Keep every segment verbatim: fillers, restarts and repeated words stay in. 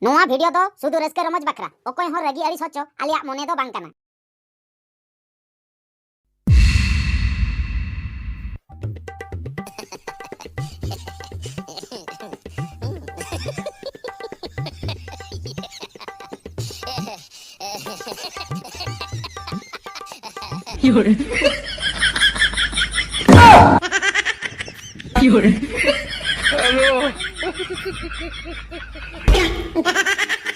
ᱱᱚᱣᱟ ᱵᱷᱤᱰᱤᱭᱳ ᱫᱚ ᱥᱩᱫᱷᱩ ᱨᱟᱹᱥᱠᱟᱹ ᱨᱚᱢᱚᱡᱽ ᱵᱟᱠᱷᱨᱟ, ᱚᱠᱚᱭ ᱦᱚᱸ ᱨᱟᱹᱜᱤ ᱟᱹᱲᱤᱥ ᱦᱚᱪᱚ ᱟᱞᱮᱭᱟᱜ ᱢᱚᱱᱮ ᱫᱚ ᱵᱟᱝ ᱠᱟᱱᱟ᱾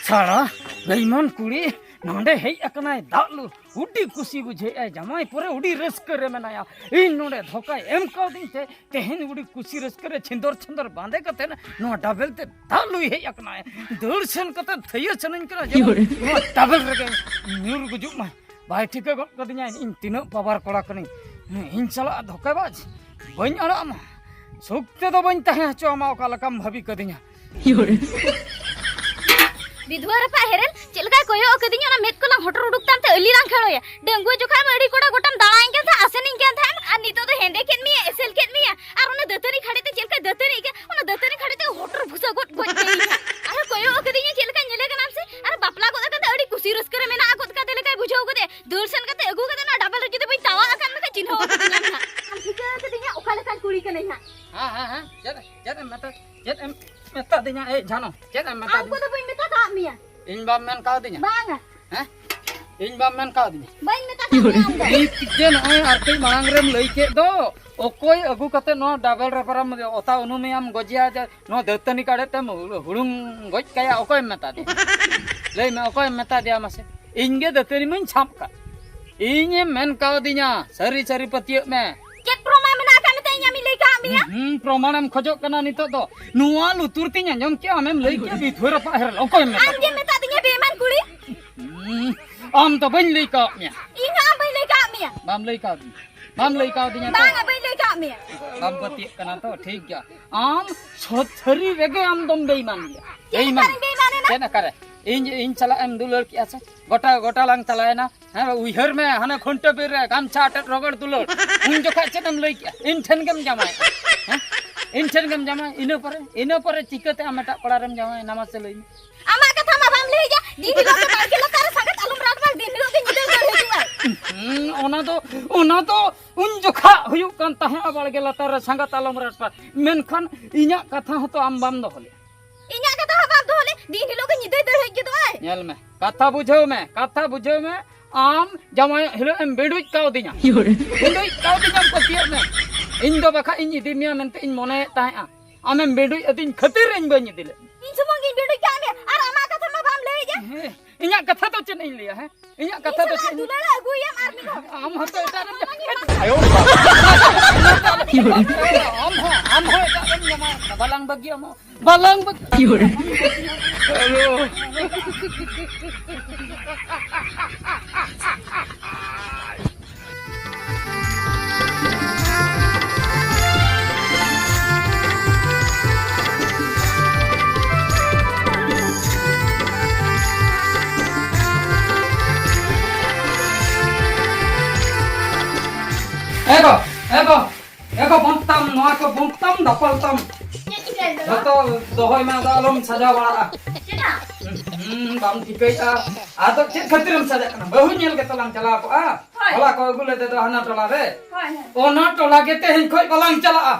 ᱥᱟᱲᱟ ᱵᱮᱭᱢᱟᱱ ᱠᱩᱲᱤ ᱱᱚᱰᱮ ᱦᱮᱡ ᱟᱠᱟᱱᱟᱭ ᱫᱟᱜ ᱞᱩ᱾ ᱟᱹᱰᱤ ᱠᱩᱥᱤ ᱵᱩᱡᱷᱟᱹᱣᱮᱫᱼᱟᱭ, ᱡᱟᱢᱟᱭ ᱯᱚᱨᱮ ᱟᱹᱰᱤ ᱨᱟᱹᱥᱠᱟᱹ ᱨᱮ ᱢᱮᱱᱟᱭᱟ᱾ ᱤᱧ ᱱᱚᱰᱮ ᱫᱷᱳᱠᱟᱭ ᱮᱢ ᱠᱟᱣᱫᱤᱧ ᱛᱮ ᱛᱮᱦᱮᱧ ᱟᱹᱰᱤ ᱠᱩᱥᱤ ᱨᱟᱹᱥᱠᱟᱹ ᱨᱮ ᱪᱷᱤᱸᱫᱚᱨ ᱪᱷᱤᱸᱫᱚᱨ ᱵᱟᱸᱫᱮ ᱠᱟᱛᱮ ᱱᱚᱣᱟ ᱰᱟᱵᱮᱞ ᱛᱮ ᱫᱟᱜ ᱞᱩᱭ ᱦᱮᱡ ᱟᱠᱟᱱᱟᱭ᱾ ᱫᱟᱹᱲ ᱥᱮᱱ ᱠᱟᱛᱮ ᱛᱷᱟᱹᱭᱟᱹ ᱥᱟᱱᱟᱧ ᱠᱟᱱᱟ ᱡᱮ ᱱᱚᱣᱟ ᱰᱟᱵᱮᱞ ᱨᱮᱜᱮ ᱧᱩᱨ ᱜᱩᱡᱩᱜ ᱢᱟᱭ᱾ ᱵᱟᱭ ᱴᱷᱤᱠᱟᱹ ᱜᱚᱫ ᱠᱟᱫᱤᱧᱟ ᱤᱧ ᱛᱤᱱᱟᱹᱜ ᱯᱟᱣᱟᱨ ᱠᱚᱲᱟ ᱠᱟᱹᱱᱟᱹᱧ᱾ ᱤᱧ ᱥᱟᱞᱟᱜ ᱫᱷᱳᱠᱟᱵᱟᱡᱽ ᱵᱟᱹᱧ ᱟᱲᱟᱜ ᱟᱢᱟ᱾ ᱥᱩᱠ ᱛᱮᱫᱚ ᱵᱟᱹᱧ ᱛᱟᱦᱮᱸ ᱦᱚᱪᱚ ᱟᱢᱟ ᱚᱠᱟ ᱞᱮᱠᱟᱢ ᱵᱷᱟᱹᱵᱤ ᱠᱟᱫᱤᱧᱟ᱾ ᱵᱤᱫᱷᱩᱣᱟᱹ ᱨᱟᱯᱟᱜ ᱦᱮᱨᱮᱞ, ᱪᱮᱫ ᱞᱮᱠᱟᱭ ᱠᱚᱭᱚᱜ ᱟᱠᱟᱫᱤᱧᱟ, ᱚᱱᱟ ᱢᱮᱫ ᱠᱚ ᱞᱟᱝ ᱦᱚᱴᱚᱨ ᱩᱰᱩᱠ ᱛᱟᱢ ᱛᱮ ᱟᱹᱞᱤ ᱞᱟᱝ ᱠᱷᱟᱹᱲᱚᱭᱟ᱾ ᱰᱟᱺᱜᱩᱣᱟᱹ ᱡᱚᱠᱷᱟᱡ ᱢᱟ ᱟᱹᱰᱤ ᱠᱚᱲᱟ ᱜᱚᱴᱟᱢ ᱫᱟᱬᱟᱭᱮᱱ ᱠᱟᱱ ᱛᱟᱦᱮᱸᱫ, ᱟᱥᱮᱱᱤᱧ ᱠᱟᱱ ᱛᱟᱦᱮᱸᱫ, ᱟᱨ ᱱᱤᱛᱚᱜ ᱫᱚ ᱦᱮᱸᱫᱮ ᱠᱮᱫ ᱢᱮᱭᱟ, ᱮᱥᱮᱞ ᱠᱮᱫ ᱢᱮᱭᱟ, ᱟᱨ ᱚᱱᱟ ᱫᱟᱹᱛᱟᱹᱱᱤ ᱠᱷᱟᱹᱲᱤ ᱛᱮ ᱪᱮᱫ ᱞᱮᱠᱟᱭ ᱫᱟᱹᱛᱟᱹᱱᱤ ᱠᱮᱫ, ᱚᱱᱟ ᱫᱟᱹᱛᱟᱹᱱᱤ ᱠᱷᱟᱹᱲᱤ ᱛᱮ ᱦᱚᱴᱚᱨ ᱵᱷᱩᱥᱟᱹ ᱜᱚᱫ ᱜᱚᱡ ᱠᱮᱫᱤᱧᱟ᱾ ᱟᱨ ᱠᱚᱭᱚᱜ ᱟᱠᱟᱫᱤᱧᱟ ᱪᱮᱫ ᱞᱮᱠᱟᱭ ᱧᱮᱞᱮ ᱠᱟᱱᱟᱢ ᱥᱮ, ᱟᱨ ᱵᱟᱯᱞᱟ ᱜᱚᱫ ᱟᱠᱟᱱ ᱛᱮ ᱟᱹᱰᱤ ᱠᱩᱥᱤ ᱨᱟᱹᱥᱠᱟᱹ ᱨᱮ ᱢᱮᱱᱟᱜ ᱟᱠᱟᱫ ᱞᱮᱠᱟᱭ ᱵᱩᱡᱷᱟᱹᱣ ᱠᱟᱫᱮ᱾ ᱫᱟᱹᱲ ᱥᱮᱱ ᱠᱟᱛᱮ ᱟᱹᱜᱩ ᱠᱟᱛᱮ ᱚᱱᱟ ᱰᱟᱵᱮᱞ ᱨᱮ ᱡᱩᱫᱤ ᱵᱟᱹᱧ ᱛᱟᱣᱟᱜ ᱟᱠᱟᱫ ᱢᱮᱠᱷᱟᱱ ᱪᱤᱱᱦᱟᱹᱣ ᱟᱠᱟᱫᱤᱧᱟᱢ ᱱᱟᱦᱟᱜ᱾ ᱟᱢ ᱴᱷᱤᱠᱟᱹ ᱟᱠᱟᱫᱤᱧᱟ ᱚᱠᱟ ᱞᱮᱠᱟᱱ ᱠᱩᱲᱤ ᱠᱟᱹᱱᱟᱹᱧ ᱦᱟᱸᱜ᱾ ᱦᱮᱸ, ᱦᱮᱸ, ᱦᱮᱸ᱾ ᱪᱮᱫ, ᱪᱮᱫ ᱮᱢ ᱢᱮᱛᱟ-, ᱪᱮᱫ ᱮᱢ ᱢᱮᱛᱟ ᱫᱤᱧᱟ? ᱮᱭ ᱡᱷᱟᱱᱚ, ᱪᱮᱫ ᱮᱢ ᱢᱮᱛᱟ ᱟᱢ ᱫᱤᱧᱟ? ᱠᱚᱫᱚ ᱵᱟᱹᱧ ᱢᱮᱛᱟ ᱠᱟᱜ ᱢᱮᱭᱟ᱾ ᱤᱧ ᱵᱟᱢ ᱢᱮᱱ ᱠᱟᱣᱫᱤᱧᱟ? ᱵᱟᱝᱟ᱾ ᱦᱮᱸ? ᱤᱧ ᱵᱟᱢ ᱢᱮᱱ ᱠᱟᱣᱫᱤᱧᱟ? ᱵᱟᱹᱧ ᱢᱮᱛᱟ ᱠᱟᱜ ᱢᱮᱭᱟ ᱟᱢ ᱫᱚ᱾ ᱱᱤᱛ ᱡᱮ ᱱᱚᱜᱼᱚᱭ ᱟᱨ ᱠᱟᱹᱡ ᱢᱟᱲᱟᱝ ᱨᱮᱢ ᱞᱟᱹᱭ ᱠᱮᱫ ᱫᱚ, ᱚᱠᱚᱭ ᱟᱹᱜᱩ ᱠᱟᱛᱮ ᱱᱚᱣᱟ ᱰᱟᱵᱮᱞ ᱨᱮᱯᱟᱨᱮᱢ ᱚᱛᱟ ᱩᱱᱩᱢᱮᱭᱟᱢ ᱜᱚᱡᱮᱭᱟ ᱡᱮ ᱱᱚᱣᱟ ᱫᱟᱹᱛᱟᱹᱱᱤ ᱠᱟᱲᱮ ᱛᱮᱢ ᱦᱩᱲᱩᱝ ᱜᱚᱡ ᱠᱟᱭᱟ? ᱚᱠᱚᱭᱮᱢ ᱢᱮᱛᱟ ᱫᱮᱭᱟ? ᱞᱟᱹᱭ ᱢᱮ, ᱚᱠᱚᱭᱮᱢ ᱢᱮᱛᱟ ᱫᱮᱭᱟ ᱢᱟᱥᱮ? ᱤᱧ ᱜᱮ ᱫᱟᱹᱛᱟᱹᱱᱤ ᱢᱟᱧ ᱥᱟᱵ ᱠᱟᱜ᱾ ᱤᱧᱮᱢ ᱢᱮᱱ ᱠᱟᱣᱫᱤᱧᱟ, ᱥᱟᱹᱨᱤ ᱥᱟᱹᱨᱤ ᱯᱟᱹᱛᱭᱟᱹᱜ ᱢᱮ᱾ ᱪᱮᱫ ᱯᱨᱚᱢᱟᱱ ᱢᱮᱱᱟᱜ ᱟᱠᱟᱫ ᱢᱮᱛᱮ ᱤᱧ ᱟᱢᱤᱧ ᱞᱟᱹᱭ ᱠᱟᱜ ᱢᱮᱭᱟ? ᱦᱩᱸ, ᱯᱨᱚᱢᱟᱱᱮᱢ ᱠᱷᱚᱡᱚᱜ ᱠᱟᱱᱟ ᱱᱤᱛᱚᱜ ᱫᱚ? ᱱᱚᱣᱟ ᱞᱩᱛᱩᱨ ᱛᱤᱧ ᱟᱸᱡᱚᱢ ᱠᱮᱜᱼᱟ, ᱟᱢᱮᱢ ᱞᱟᱹᱭ ᱠᱮᱜᱼᱟ ᱵᱤᱫᱷᱣᱟᱹ ᱨᱟᱯᱟᱜ ᱦᱮᱨᱮᱞ, ᱚᱠᱚᱭᱮᱢ ᱢᱮᱛᱟ ᱟᱢ ᱜᱮᱢ ᱢᱮᱛᱟ ᱫᱤᱧᱟ ᱵᱮᱭᱢᱟᱱ ᱠᱩᱲᱤ᱾ ᱦᱩᱸ, ᱟᱢ ᱫᱚ ᱵᱟᱹᱧ ᱞᱟᱹᱭ ᱠᱟᱣᱟᱫ ᱢᱮᱭᱟ᱾ ᱤᱧ ᱦᱚᱸ ᱟᱢ ᱵᱟᱹᱧ ᱞᱟᱹᱭ ᱠᱟᱜ ᱢᱮᱭᱟ᱾ ᱵᱟᱢ ᱞᱟᱹᱭ ᱠᱟᱣᱫᱤᱧᱟ᱾ ᱵᱟᱢ ᱞᱟᱹᱭ ᱠᱟᱣᱫᱤᱧᱟ ᱛᱚ? ᱵᱟᱝᱟ, ᱵᱟᱹᱧ ᱞᱟᱹᱭ ᱠᱟᱜ ᱢᱮᱭᱟ᱾ ᱵᱟᱢ ᱯᱟᱹᱛᱭᱟᱹᱜ ᱠᱟᱱᱟ ᱛᱚ? ᱴᱷᱤᱠ ᱜᱮᱭᱟ, ᱟᱢ ᱥᱚᱛ ᱥᱟᱹᱨᱤ ᱨᱮᱜᱮ ᱟᱢ ᱫᱚᱢ ᱵᱮᱭᱢᱟᱱ ᱜᱮᱭᱟ᱾ ᱪᱮᱫ ᱵᱮᱭᱢᱟᱱ᱾ ᱚᱠᱟᱨᱮᱧ ᱵᱮᱭᱢᱟᱱ ᱮᱱᱟ? ᱪᱮᱫ ᱚᱠᱟᱨᱮ? ᱤᱧ, ᱤᱧ ᱥᱟᱞᱟᱜ ᱮᱢ ᱫᱩᱞᱟᱹᱲ ᱠᱮᱜᱼᱟ ᱥᱮ? ᱜᱚᱴᱟ, ᱜᱚᱴᱟ ᱞᱟᱝ ᱪᱟᱞᱟᱣᱮᱱᱟ᱾ ᱦᱮᱸ, ᱩᱭᱦᱟᱹᱨ ᱢᱮ, ᱦᱟᱱᱮ ᱠᱷᱩᱱᱴᱟᱹ ᱵᱤᱨ ᱨᱮ ᱜᱟᱢᱪᱷᱟ ᱟᱴᱮᱫ ᱨᱚᱜᱚᱲ ᱫᱩᱞᱟᱹᱲ᱾ ᱩᱱ ᱡᱚᱠᱷᱟᱡ ᱪᱮᱫ ᱮᱢ ᱞᱟᱹᱭ ᱠᱮᱜᱼᱟ? ᱤᱧ ᱴᱷᱮᱱ ᱜᱮᱢ ᱡᱟᱶᱟᱭ᱾ ᱦᱮᱸ? ᱤᱧ ᱴᱷᱮᱱ ᱜᱮᱢ ᱡᱟᱶᱟᱭ, ᱤᱱᱟᱹ ᱯᱚᱨᱮ, ᱤᱱᱟᱹ ᱯᱚᱨᱮ ᱪᱤᱠᱟᱹᱛᱮ ᱟᱢ ᱮᱴᱟᱜ ᱠᱚᱲᱟ ᱨᱮᱢ ᱡᱟᱶᱟᱭ ᱱᱟ, ᱢᱟᱥᱮ ᱞᱟᱹᱭ ᱢᱮ? ᱟᱢᱟᱜ ᱠᱟᱛᱷᱟ ᱢᱟ ᱵᱟᱢ ᱞᱟᱹᱭ ᱜᱮᱭᱟ, ᱫᱤᱱ ᱦᱤᱞᱳᱜ ᱜᱮ ᱵᱟᱲᱜᱮ ᱞᱟᱛᱟᱨ ᱨᱮ ᱥᱟᱸᱜᱟᱛ ᱟᱞᱚᱢ ᱨᱟᱴ ᱢᱟ, ᱫᱤᱱ ᱦᱤᱞᱳᱜ ᱜᱮ ᱧᱤᱫᱟᱹ ᱫᱟᱹᱲ ᱦᱤᱡᱩᱜᱼᱟᱭ᱾ ᱦᱩᱸ, ᱚᱱᱟ ᱫᱚ, ᱚᱱᱟ ᱫᱚ ᱩᱱ ᱡᱚᱠᱷᱟ ᱦᱩᱭᱩᱜ ᱠᱟᱱ ᱛᱟᱦᱮᱸᱫ ᱵᱟᱲᱜᱮ ᱞᱟᱛᱟᱨ ᱨᱮ ᱥᱟᱸᱜᱟᱛ ᱟᱞᱚᱢ ᱨᱟᱴ ᱯᱟ᱾ ᱢᱮᱱᱠᱷᱟᱱ ᱤᱧᱟᱜ ᱠᱟᱛᱷᱟ ᱦᱚᱸᱛᱚ ᱟᱢ ᱵᱟᱢ ᱫᱚᱦᱚ ᱞᱮᱫ᱾ ᱤᱧᱟᱜ ᱠᱟᱛᱷᱟ ᱦᱚᱸ ᱵᱟᱢ ᱫᱚᱦᱚ ᱞᱮᱫ, ᱫᱤᱱ ᱦᱤᱞᱳᱜ ᱜᱮ ᱧᱤᱫᱟᱹᱭ ᱫᱟᱹᱲ ᱦᱮᱡ ᱜᱚᱫᱚᱜᱼᱟᱭ᱾ ᱧᱮᱞ ᱢᱮ, ᱠᱟᱛᱷᱟ ᱵᱩᱡᱷᱟᱹᱣ ᱢᱮ, ᱠᱟᱛᱷᱟ ᱵᱩᱡᱷᱟᱹᱣ ᱢᱮ᱾ ᱟᱢ ᱡᱟᱶᱟᱭᱚᱜ ᱦᱤᱞᱳᱜ ᱮᱢ ᱵᱤᱸᱰᱩᱡ ᱠᱟᱣᱫᱤᱧᱟ᱾ ᱵᱤᱸᱰᱩᱡ ᱠᱟᱣᱫᱤᱧᱟᱢ, ᱯᱟᱹᱛᱭᱟᱹᱜ ᱢᱮ᱾ ᱤᱧ ᱫᱚ ᱵᱟᱠᱷᱟᱡ ᱤᱧ ᱤᱫᱤ ᱢᱮᱭᱟ ᱢᱮᱱᱛᱮ ᱤᱧ ᱢᱚᱱᱮᱭᱮᱫ ᱛᱟᱦᱮᱸᱜᱼᱟ᱾ ᱟᱢᱮᱢ ᱵᱤᱸᱰᱩᱡ ᱟᱹᱫᱤᱧ ᱠᱷᱟᱹᱛᱤᱨ ᱤᱧ ᱵᱟᱹᱧ ᱤᱫᱤ ᱞᱮᱫ ᱢᱮᱭᱟ᱾ ᱤᱧ ᱥᱩᱢᱩᱝ ᱜᱤᱧ ᱵᱤᱸᱰᱩᱡ ᱠᱟᱜ ᱢᱮᱭᱟ ᱟᱨ ᱟᱢᱟᱜ ᱠᱟᱛᱷᱟ ᱢᱟ ᱵᱟᱢ ᱞᱟᱹᱭ ᱜᱮ᱾ ᱦᱮᱸ, ᱤᱧᱟᱜ ᱠᱟᱛᱷᱟ ᱫᱚ ᱪᱮᱫ ᱤᱧ ᱞᱟᱹᱭᱟ? ᱦᱮᱸ, ᱤᱧᱟᱜ ᱤᱧ ᱠᱟᱛᱷᱟ ᱫᱚ ᱥᱟᱞᱟᱜ ᱪᱮᱫ ᱤᱧ ᱫᱩᱞᱟᱹᱲ ᱟᱹᱜᱩᱭᱟᱢ ᱟᱨ ᱢᱤᱫ ᱦᱚᱲ᱾ ᱟᱢ ᱦᱚᱸᱛᱚ ᱮᱴᱟᱜ ᱨᱮᱢ ᱧᱟᱢᱟ᱾ ᱟᱢ ᱦᱚᱸ, ᱟᱢ ᱦᱚᱸ ᱮᱴᱟᱜ ᱨᱮᱢ ᱧᱟᱢᱟ᱾ ᱵᱟᱞᱟᱝ ᱵᱟᱹᱜᱤᱭᱟᱢ᱾ ᱵᱟᱞᱟᱝ ᱵᱟᱹᱜᱤ᱾ ᱦᱮᱞᱳ᱾ ᱮ ᱜᱚ, ᱮ ᱜᱚ, ᱮ ᱜᱚ, ᱵᱚᱱᱫ ᱛᱟᱢ, ᱱᱚᱣᱟ ᱠᱚ ᱵᱚᱱᱫ ᱛᱟᱢ, ᱫᱟᱯᱟᱞ ᱛᱟᱢ᱾ ᱪᱮᱫ ᱪᱤᱠᱟᱹᱭᱮᱱ ᱛᱟᱢᱟ? ᱡᱚᱛᱚ ᱫᱚᱦᱚᱭ ᱢᱮ, ᱟᱫᱚ ᱟᱞᱚᱢ ᱥᱟᱡᱟᱣ ᱵᱟᱲᱟᱜᱼᱟ᱾ ᱪᱮᱫᱟᱜ? ᱦᱩᱸ, ᱵᱟᱢ ᱴᱷᱤᱠᱟᱹᱭᱮᱫᱼᱟ᱾ ᱟᱫᱚ ᱪᱮᱫ ᱠᱷᱟᱹᱛᱤᱨᱮᱢ ᱥᱟᱡᱟᱜ ᱠᱟᱱᱟ? ᱵᱟᱹᱦᱩ ᱧᱮᱞ ᱜᱮᱛᱚ ᱞᱟᱝ ᱪᱟᱞᱟᱣ ᱠᱚᱜᱼᱟ᱾ ᱦᱳᱭ᱾ ᱦᱚᱞᱟ ᱠᱚ ᱟᱹᱜᱩ ᱞᱮᱫᱮ ᱫᱚ ᱦᱟᱱᱟ ᱴᱚᱞᱟ ᱨᱮ᱾ ᱦᱳᱭ, ᱦᱳᱭ᱾ ᱚᱱᱟ ᱴᱚᱞᱟ ᱜᱮ ᱛᱮᱦᱮᱧ ᱠᱷᱚᱡ ᱵᱟᱞᱟᱝ ᱪᱟᱞᱟᱜᱼᱟ᱾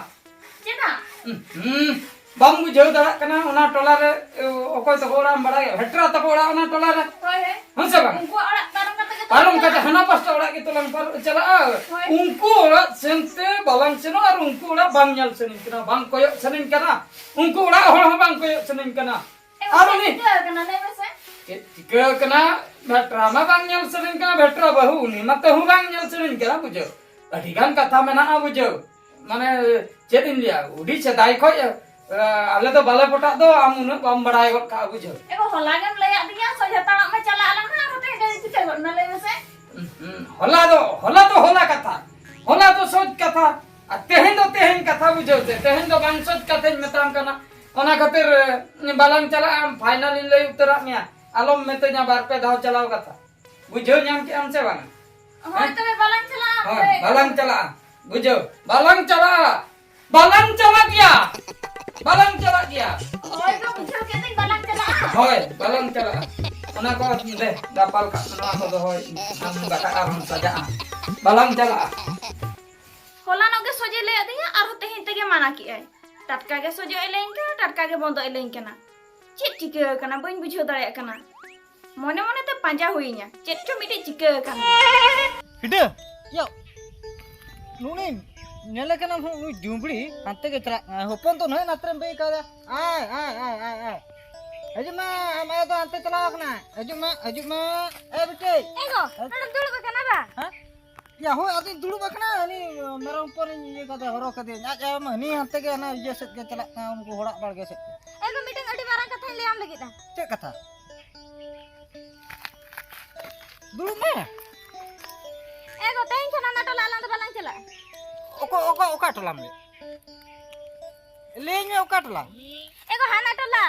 ᱪᱮᱫᱟᱜ? ᱦᱩᱸ, ᱵᱟᱢ ᱵᱩᱡᱷᱟᱹᱣ ᱫᱟᱲᱮᱭᱟᱜ ᱠᱟᱱᱟ, ᱚᱱᱟ ᱴᱚᱞᱟ ᱨᱮ, ᱮ, ᱚᱠᱚᱭ ᱛᱟᱠᱚ ᱚᱲᱟᱜ ᱮᱢ ᱵᱟᱲᱟᱭᱟ? ᱵᱷᱮᱴᱨᱟ ᱛᱟᱠᱚ ᱚᱲᱟᱜ ᱚᱱᱟ ᱴᱚᱞᱟ ᱨᱮ᱾ ᱦᱳᱭ, ᱦᱳᱭ᱾ ᱦᱮᱸ ᱥᱮ ᱵᱟᱝ? ᱩᱱᱠᱩᱣᱟᱜ ᱚᱲᱟᱜ ᱯᱟᱨᱚᱢ ᱠᱟᱛᱮ ᱜᱮ ᱛᱚ ᱯᱟᱨᱚᱢ ᱠᱟᱛᱮ ᱪᱟᱞᱟᱜ᱾ ᱦᱟᱱᱟ ᱯᱟᱥᱴᱟ ᱚᱲᱟᱜ ᱜᱮᱛᱚ ᱞᱟᱝ ᱯᱟᱨᱚᱢ ᱪᱟᱞᱟᱜᱼᱟ᱾ ᱦᱳᱭ᱾ ᱩᱱᱠᱩ ᱚᱲᱟᱜ ᱥᱮᱱᱛᱮ ᱵᱟᱞᱟᱝ ᱥᱮᱱᱚᱜᱼᱟ ᱟᱨ ᱩᱱᱠᱩ ᱚᱲᱟᱜ ᱵᱟᱝ ᱧᱮᱞ ᱥᱟᱱᱟᱧ ᱠᱟᱱᱟ, ᱵᱟᱝ ᱠᱚᱭᱚᱜ ᱥᱟᱱᱟᱧ ᱠᱟᱱᱟ, ᱩᱱᱠᱩ ᱚᱲᱟᱜ ᱦᱚᱲ ᱦᱚᱸ ᱵᱟᱝ ᱠᱚᱭᱚᱜ ᱥᱟᱱᱟᱧ ᱠᱟᱱᱟ᱾ ᱮ, ᱟᱨ ᱪᱮᱫ ᱩᱱᱤ ᱪᱤᱠᱟᱹ ᱟᱠᱟᱱᱟ ᱞᱟᱹᱭ ᱢᱮᱥᱮ? ᱪᱮᱫ ᱪᱤᱠᱟᱹ ᱟᱠᱟᱱᱟ? ᱵᱷᱮᱴᱨᱟ ᱢᱟ ᱵᱟᱝ ᱧᱮᱞ ᱥᱟᱱᱟᱧ ᱠᱟᱱᱟ, ᱵᱷᱮᱴᱨᱟ ᱵᱟᱹᱦᱩ ᱩᱱᱤ ᱢᱟ ᱛᱟᱹᱦᱩ ᱵᱟᱝ ᱧᱮᱞ ᱥᱟᱱᱟᱧ ᱠᱟᱱᱟ, ᱵᱩᱡᱷᱟᱹᱣ᱾ ᱟᱹᱰᱤ ᱜᱟᱱ ᱠᱟᱛᱷᱟ ᱢᱮᱱᱟᱜᱼᱟ, ᱵᱩᱡᱷᱟᱹᱣ᱾ ᱢᱟᱱᱮ, ᱪᱮᱫ ᱤᱧ ᱞᱟᱹᱭᱟ, ᱟᱹᱰᱤ ᱥᱮᱫᱟᱭ ᱠᱷᱚᱡ, ᱮ, ᱟᱞᱮ ᱫᱚ ᱵᱟᱞᱮ ᱯᱚᱴᱟᱜ ᱫᱚ, ᱟᱢ ᱩᱱᱟᱹᱜ ᱵᱟᱢ ᱵᱟᱲᱟᱭ ᱜᱚᱫ ᱠᱟᱜᱼᱟ, ᱵᱩᱡᱷᱟᱹᱣ᱾ ᱮ ᱜᱚ, ᱦᱚᱞᱟ ᱜᱮᱢ ᱞᱟᱹᱭᱟᱫ ᱫᱤᱧᱟ, ᱥᱚᱡᱷᱮ ᱛᱟᱲᱟᱜ ᱢᱮ ᱪᱟᱞᱟᱜ ᱟᱞᱟᱝ ᱦᱟᱸᱜ, ᱟᱨ ᱱᱚᱛᱮ ᱦᱮᱡ ᱪᱤᱠᱟᱹ ᱜᱚᱫ ᱮᱱᱟ, ᱞᱟᱹᱭ ᱢᱮᱥᱮ? ᱦᱩᱸ, ᱦᱩᱸ᱾ ᱦᱚᱞᱟ ᱫᱚ, ᱦᱚᱞᱟ ᱫᱚ ᱦᱚᱞᱟ ᱠᱟᱛᱷᱟ, ᱦᱚᱞᱟ ᱫᱚ ᱥᱚᱡᱽ ᱠᱟᱛᱷᱟ, ᱟᱨ ᱛᱮᱦᱮᱧ ᱫᱚ ᱛᱮᱦᱮᱧ ᱠᱟᱛᱷᱟ, ᱵᱩᱡᱷᱟᱹᱣ ᱥᱮ, ᱛᱮᱦᱮᱧ ᱫᱚ ᱵᱟᱝ ᱥᱚᱡᱽ ᱠᱟᱛᱷᱟᱧ ᱢᱮᱛᱟᱢ ᱠᱟᱱᱟ᱾ ᱚᱱᱟ ᱠᱷᱟᱹᱛᱤᱨ, ᱮ, ᱵᱟᱞᱟᱝ ᱪᱟᱞᱟᱜᱼᱟ, ᱟᱢ ᱯᱷᱟᱭᱱᱟᱞ ᱤᱧ ᱞᱟᱹᱭ ᱩᱛᱟᱹᱨᱟᱜ ᱢᱮᱭᱟ, ᱟᱞᱚᱢ ᱢᱮᱛᱟᱹᱧᱟ ᱵᱟᱨ ᱯᱮ ᱫᱷᱟᱣ ᱪᱟᱞᱟᱣ ᱠᱟᱛᱷᱟ᱾ ᱵᱩᱡᱷᱟᱹᱣ ᱧᱟᱢ ᱠᱮᱜᱼᱟᱢ ᱥᱮ ᱵᱟᱝᱟ? ᱦᱳᱭ, ᱦᱮᱸ? ᱛᱚᱵᱮ ᱵᱟᱞᱟᱝ ᱪᱟᱞᱟᱜᱼᱟ, ᱦᱳᱭ, ᱦᱳᱭ᱾ ᱵᱟᱞᱟᱝ ᱪᱟᱞᱟᱜᱼᱟ᱾ ᱵᱩᱡᱷᱟᱹᱣ, ᱵᱟᱞᱟᱝ ᱪᱟᱞᱟᱜᱼᱟ᱾ ᱵᱟᱞᱟᱝ ᱪᱟᱞᱟᱜ ᱜᱮᱭᱟ᱾ ᱵᱟᱞᱟᱝ ᱪᱟᱞᱟᱜ ᱜᱮᱭᱟ᱾ ᱦᱳᱭ ᱜᱚ, ᱵᱩᱡᱷᱟᱹᱣ ᱠᱮᱫᱟᱹᱧ, ᱵᱟᱞᱟᱝ ᱪᱟᱞᱟᱜᱼᱟ᱾ ᱦᱳᱭ, ᱵᱟᱞᱟᱝ ᱪᱟᱞᱟᱜᱼᱟ᱾ ᱚᱱᱟ ᱠᱚ ᱫᱮ, ᱫᱟᱯᱟᱞ ᱠᱟᱜ ᱢᱮ, ᱱᱚᱣᱟ ᱠᱚ ᱫᱚᱦᱚᱭ ᱢᱮ᱾ ᱟᱢ ᱜᱟᱛᱟᱜ ᱟᱨᱦᱚᱸᱢ ᱥᱟᱡᱟᱜᱼᱟ᱾ ᱵᱟᱞᱟᱝ ᱪᱟᱞᱟᱜᱼᱟ᱾ ᱦᱚᱞᱟᱱᱚᱜ ᱜᱮ ᱥᱚᱡᱮ ᱞᱟᱹᱭ ᱟᱹᱫᱤᱧᱟ, ᱟᱨᱦᱚᱸ ᱛᱮᱦᱮᱧ ᱛᱮᱜᱮ ᱢᱟᱱᱟ ᱠᱮᱜᱼᱟᱭ᱾ ᱴᱟᱴᱠᱟ ᱜᱮ ᱥᱚᱡᱚᱜ ᱮ ᱞᱟᱹᱭᱟᱹᱧ ᱠᱟᱱᱟ, ᱴᱟᱴᱠᱟ ᱜᱮ ᱵᱚᱱᱫᱚᱜ ᱮ ᱞᱟᱹᱭᱟᱹᱧ ᱠᱟᱱᱟ᱾ ᱪᱮᱫ ᱪᱤᱠᱟᱹ ᱟᱠᱟᱱᱟ, ᱵᱟᱹᱧ ᱵᱩᱡᱷᱟᱹᱣ ᱫᱟᱲᱮᱭᱟᱜ ᱠᱟᱱᱟ᱾ ᱢᱚᱱᱮ ᱢᱚᱱᱮ ᱛᱮ ᱯᱟᱸᱡᱟ ᱦᱩᱭᱤᱧᱟ, ᱪᱮᱫ ᱪᱚ ᱢᱤᱫᱴᱤᱡ ᱪᱤᱠᱟᱹ ᱟᱠᱟᱱ ᱜᱮᱭᱟ᱾ ᱦᱤᱰᱟᱹ, ᱭᱟ, ᱱᱩᱱᱤ ᱧᱮᱞᱮ ᱠᱟᱱᱟ ᱦᱚᱸ, ᱱᱩᱭ ᱡᱩᱢᱵᱲᱤ ᱦᱟᱱᱛᱮ ᱜᱮ ᱪᱟᱞᱟᱜ ᱠᱟᱱᱟ᱾ ᱦᱚᱯᱚᱱ ᱫᱚ ᱱᱩᱭ ᱱᱟᱛᱨᱮᱢ ᱵᱟᱹᱭ ᱠᱟᱣᱫᱟ᱾ ᱟᱭ, ᱟᱭ, ᱟᱭ, ᱟᱭ, ᱟᱭ᱾ ᱦᱤᱡᱩᱜ ᱢᱮ, ᱟᱢ ᱟᱭᱳ ᱫᱚ ᱦᱟᱱᱛᱮ ᱪᱟᱞᱟᱣ ᱠᱟᱱᱟ᱾ ᱦᱤᱡᱩᱜ ᱢᱮ, ᱦᱤᱡᱩᱜ ᱢᱮ᱾ ᱮ ᱵᱤᱴᱤ᱾ ᱮ ᱜᱚ, ᱱᱚᱰᱮᱢ ᱫᱩᱲᱩᱵ ᱟᱠᱟᱱᱟ ᱵᱟ? ᱦᱮᱸ? ᱭᱟ, ᱦᱳᱭ, ᱟᱫᱚᱧ ᱫᱩᱲᱩᱵ ᱟᱠᱟᱱᱟ᱾ ᱩᱱᱤ ᱢᱮᱨᱚᱢ ᱦᱚᱯᱚᱱᱤᱧ ᱤᱭᱟᱹ ᱠᱟᱫᱮ, ᱦᱚᱨᱦᱚ ᱠᱟᱫᱮᱭᱟᱹᱧ᱾ ᱟᱡ ᱟᱭᱳ ᱢᱟ ᱦᱟᱹᱱᱤ ᱦᱟᱱᱛᱮ ᱜᱮ ᱦᱟᱱᱟ ᱤᱭᱟᱹ ᱥᱮᱫ ᱜᱮ ᱪᱟᱞᱟᱜ ᱠᱟᱱᱟ, ᱩᱱᱠᱩ ᱦᱚᱲᱟᱜ ᱵᱟᱲᱜᱮ ᱥᱮᱫ ᱜᱮ᱾ ᱮ ᱜᱚ, ᱢᱤᱫᱴᱟᱝ ᱟᱹᱰᱤ ᱢᱟᱨᱟᱝ ᱠᱟᱛᱷᱟᱧ ᱞᱟᱹᱭᱟᱢ ᱞᱟᱹᱜᱤᱫᱼᱟ᱾ ᱪᱮᱫ ᱠᱟᱛᱷᱟ? ᱫᱩᱲᱩᱵ ᱢᱮ᱾ ᱮ ᱜᱚ, ᱛᱮᱦᱮᱧ ᱠᱷᱚᱱ ᱚᱱᱟ ᱴᱚᱞᱟ ᱟᱞᱟᱝ ᱫᱚ ᱵᱟᱞᱟᱝ ᱪᱟᱞᱟᱜᱼᱟ᱾ ᱚᱠᱟ, ᱚᱠᱟ, ᱚᱠᱟ ᱴᱚᱞᱟᱢ ᱞᱟᱹᱭ? ᱞᱟᱹᱭᱟᱹᱧ ᱢᱮ, ᱚᱠᱟ ᱴᱚᱞᱟ? ᱮ ᱜᱚ, ᱦᱟᱱᱟ ᱴᱚᱞᱟ᱾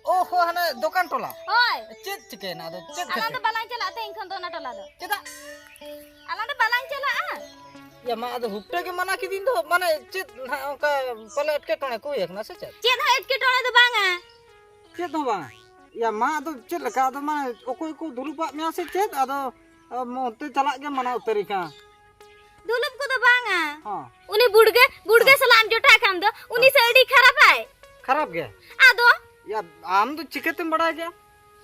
ᱚ ᱦᱚ, ᱦᱟᱱᱟ ᱫᱚᱠᱟᱱ ᱴᱚᱞᱟ? ᱦᱳᱭ᱾ ᱪᱮᱫ ᱪᱤᱠᱟᱹᱭᱮᱱᱟ ᱟᱫᱚ? ᱪᱮᱫ ᱟᱞᱟᱝ ᱠᱷᱟᱹᱛᱤᱨ? ᱫᱚ ᱵᱟᱞᱟᱝ ᱪᱟᱞᱟᱜᱼᱟ ᱛᱮᱦᱮᱧ ᱠᱷᱚᱱ ᱫᱚ ᱚᱱᱟ ᱴᱚᱞᱟ ᱫᱚ᱾ ᱪᱮᱫᱟᱜ? ᱟᱞᱟᱝ ᱫᱚ ᱵᱟᱞᱟᱝ ᱪᱟᱞᱟᱜᱼᱟ᱾ ᱭᱟ ᱢᱟ, ᱟᱫᱚ ᱦᱩᱴᱟᱹ ᱜᱮ ᱢᱟᱱᱟ ᱠᱤᱫᱤᱧ ᱫᱚ, ᱢᱟᱱᱮ ᱪᱮᱫ ᱱᱟᱦᱟᱜ ᱚᱱᱠᱟ ᱯᱟᱞᱮ ᱮᱴᱠᱮᱴᱚᱬᱮ ᱠᱚ ᱦᱩᱭ ᱟᱠᱟᱱᱟ ᱥᱮ ᱪᱮᱫ? ᱪᱮᱫ ᱦᱚᱸ ᱮᱴᱠᱮᱴᱚᱬᱮ ᱫᱚ ᱵᱟᱝᱟ᱾ ᱪᱮᱫ ᱦᱚᱸ ᱵᱟᱝ᱾ ᱭᱟ ᱢᱟ, ᱟᱫᱚ ᱪᱮᱫ ᱞᱮᱠᱟ? ᱟᱫᱚ ᱢᱟ ᱚᱠᱚᱭ ᱠᱚ ᱫᱩᱲᱩᱵᱟᱜ ᱢᱮᱭᱟ ᱥᱮ ᱪᱮᱫ? ᱟᱫᱚ, ᱟᱢ ᱚᱱᱛᱮ ᱪᱟᱞᱟᱜ ᱜᱮ ᱢᱟᱱᱟ ᱩᱛᱟᱹᱨᱤᱧ ᱠᱟᱱᱟ᱾ ᱫᱩᱞᱩᱵ ᱠᱚᱫᱚ ᱵᱟᱝᱟ᱾ ᱦᱚᱸ᱾ ᱩᱱᱤ ᱵᱩᱰᱜᱟᱹ, ᱵᱩᱰᱜᱟᱹ ᱦᱚᱸ᱾ ᱥᱟᱞᱟᱜ ᱮᱢ ᱡᱚᱴᱟᱜ ᱠᱷᱟᱱ ᱫᱚ, ᱩᱱᱤ ᱦᱚᱸ᱾ ᱥᱮ ᱟᱹᱰᱤ ᱠᱷᱟᱨᱟᱯᱟᱭ᱾ ᱠᱷᱟᱨᱟᱯ ᱜᱮ? ᱟᱫᱚ? ᱭᱟ, ᱟᱢ ᱫᱚ ᱪᱤᱠᱟᱹᱛᱮᱢ ᱵᱟᱲᱟᱭ ᱜᱮᱭᱟ?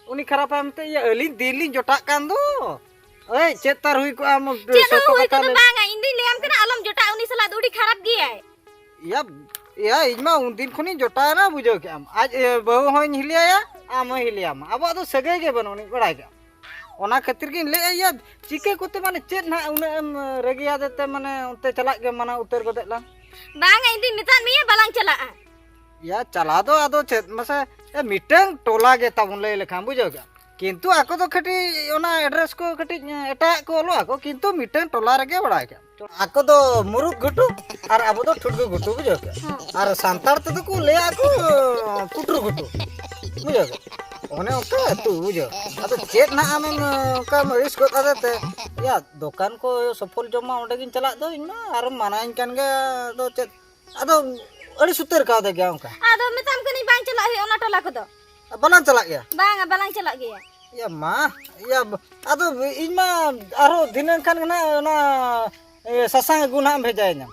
ᱩᱱᱤ ᱠᱷᱟᱨᱟᱯᱟᱭ ᱢᱮᱱᱛᱮ? ᱭᱟ, ᱟᱹᱞᱤᱧ ᱫᱤᱱ ᱞᱤᱧ ᱡᱚᱴᱟᱜ ᱠᱟᱱ ᱫᱚ᱾ ᱮᱭ, ᱪᱮᱫ ᱛᱟᱨ ᱦᱩᱭ ᱠᱚᱜᱼᱟ ᱟᱢ ᱪᱮᱫ ᱦᱚᱸ ᱥᱚᱛᱚ ᱦᱩᱭ ᱠᱟᱛᱷᱟ ᱠᱚᱫᱚ ᱞᱟᱹᱭ? ᱵᱟᱝᱟ, ᱤᱧ ᱫᱩᱧ ᱞᱟᱹᱭᱟᱢ ᱠᱟᱱᱟ, ᱟᱞᱚᱢ ᱡᱚᱴᱟᱜᱼᱟ ᱩᱱᱤ ᱥᱟᱞᱟᱜ ᱫᱚ, ᱟᱹᱰᱤ ᱠᱷᱟᱨᱟᱯ ᱜᱮᱭᱟᱭ᱾ ᱭᱟ, ᱭᱟ, ᱤᱧ ᱢᱟ ᱩᱱᱫᱤᱱ ᱠᱷᱚᱱᱤᱧ ᱡᱚᱴᱟᱣᱮᱱᱟ, ᱵᱩᱡᱷᱟᱹᱣ ᱠᱮᱜᱼᱟᱢ᱾ ᱟᱡ, ᱮ, ᱵᱟᱹᱦᱩ ᱦᱚᱸᱧ ᱦᱤᱞᱤᱭᱟᱭᱟ, ᱟᱢ ᱦᱚᱸᱭ ᱦᱤᱞᱤᱭᱟᱢᱟ᱾ ᱟᱵᱚᱣᱟᱜ ᱫᱚ ᱥᱟᱹᱜᱟᱹᱭ ᱜᱮ ᱵᱟᱹᱱᱩᱜ ᱟᱹᱱᱤᱡ, ᱵᱟᱲᱟᱭ ᱠᱮᱜᱼᱟᱢ᱾ ᱚᱱᱟ ᱠᱷᱟᱹᱛᱤᱨ ᱜᱤᱧ ᱞᱟᱹᱭᱮᱫᱼᱟ, ᱭᱟ, ᱪᱤᱠᱟᱹ ᱠᱚᱛᱮ, ᱢᱟᱱᱮ, ᱪᱮᱫ ᱱᱟᱦᱟᱜ ᱩᱱᱟᱹᱜ ᱮᱢ ᱨᱟᱹᱜᱤᱭᱟᱫᱮ ᱛᱮ, ᱢᱟᱱᱮ, ᱚᱱᱛᱮ ᱪᱟᱞᱟᱜ ᱜᱮ ᱢᱟᱱᱟ ᱩᱛᱟᱹᱨ ᱜᱚᱫᱮᱫ ᱞᱟᱝ? ᱵᱟᱝᱟ, ᱤᱧ ᱫᱩᱧ ᱢᱮᱛᱟᱫ ᱢᱮᱭᱟ, ᱵᱟᱞᱟᱝ ᱪᱟᱞᱟᱜᱼᱟ᱾ ᱭᱟ, ᱪᱟᱞᱟᱣ ᱫᱚ ᱟᱫᱚ ᱪᱮᱫ ᱢᱟᱥᱮ, ᱮ, ᱢᱤᱫᱴᱟᱝ ᱴᱚᱞᱟ ᱜᱮ ᱛᱟᱵᱚᱱ, ᱞᱟᱹᱭ ᱞᱮᱠᱷᱟᱱ, ᱵᱩᱡᱷᱟᱹᱣ ᱠᱮᱜᱼᱟᱢ᱾ ᱠᱤᱱᱛᱩ ᱟᱠᱚ ᱫᱚ ᱠᱟᱹᱴᱤᱡ ᱚᱱᱟ ᱮᱰᱨᱮᱥ ᱠᱚ ᱠᱟᱹᱴᱤᱡ, ᱮ, ᱮᱴᱟᱜ ᱠᱚ ᱚᱞᱚᱜ ᱟᱠᱚ, ᱠᱤᱱᱛᱩ ᱢᱤᱫᱴᱟᱝ ᱴᱚᱞᱟ ᱨᱮᱜᱮ, ᱵᱟᱲᱟᱭ ᱠᱮᱜᱼᱟᱢ᱾ ᱟᱠᱚ ᱫᱚ ᱢᱩᱨᱩᱫ ᱜᱷᱩᱴᱩ ᱟᱨ ᱟᱵᱚ ᱫᱚ ᱴᱷᱩᱴᱜᱩ ᱜᱷᱩᱴᱩ, ᱵᱩᱡᱷᱟᱹᱣ ᱠᱮᱜᱼᱟᱢ᱾ ᱦᱮᱸ᱾ ᱟᱨ ᱥᱟᱱᱛᱟᱲ ᱛᱮᱫᱚ ᱠᱚ ᱞᱟᱹᱭᱟ ᱟᱠᱚ ᱯᱩᱴᱩᱨ ᱜᱷᱩᱴᱩ, ᱵᱩᱡᱷᱟᱹᱣ ᱠᱮᱜᱼᱟᱢ᱾ ᱚᱱᱮ ᱚᱱᱠᱟ ᱟᱹᱛᱩ, ᱵᱩᱡᱷᱟᱹᱣ᱾ ᱟᱫᱚ ᱪᱮᱫ ᱱᱟᱦᱟᱜ ᱟᱢᱮᱢ, ᱚᱱᱠᱟᱢ ᱟᱹᱲᱤᱥ ᱜᱚᱫ ᱟᱫᱮ ᱛᱮ? ᱭᱟ, ᱫᱚᱠᱟᱱ ᱠᱚ ᱥᱚᱯᱷᱚᱞ ᱡᱚᱢ ᱢᱟ ᱚᱸᱰᱮ ᱜᱤᱧ ᱪᱟᱞᱟᱜ ᱫᱚ, ᱤᱧ ᱢᱟ ᱟᱨᱮᱢ ᱢᱟᱱᱟᱧ ᱠᱟᱱ ᱜᱮ, ᱟᱫᱚ ᱪᱮᱫ? ᱟᱫᱚ ᱟᱹᱲᱤᱥ ᱩᱛᱟᱹᱨ ᱠᱟᱣᱫᱮ ᱜᱮᱭᱟ ᱚᱱᱠᱟ᱾ ᱟᱫᱚ ᱢᱮᱛᱟᱢ ᱠᱟᱹᱱᱟᱹᱧ ᱵᱟᱝ ᱪᱟᱞᱟᱜ ᱦᱩᱭᱩᱜᱼᱟ ᱚᱱᱟ ᱴᱚᱞᱟ ᱠᱚᱫᱚ᱾ ᱵᱟᱞᱟᱝ ᱪᱟᱞᱟᱜ ᱜᱮᱭᱟ? ᱵᱟᱝᱟ, ᱵᱟᱞᱟᱝ ᱪᱟᱞᱟᱜ ᱜᱮᱭᱟ᱾ ᱭᱟ ᱢᱟ, ᱭᱟ ᱵ-, ᱟᱫᱚ ᱤᱧ ᱢᱟ ᱟᱨᱦᱚᱸ ᱫᱷᱤᱱᱟᱹᱝ ᱠᱷᱟᱱ ᱜᱮ ᱱᱟᱦᱟᱜ ᱚᱱᱟ, ᱮ, ᱥᱟᱥᱟᱝ ᱟᱹᱜᱩ ᱱᱟᱦᱟᱜ ᱮᱢ ᱵᱷᱮᱡᱟᱭᱤᱧᱟ᱾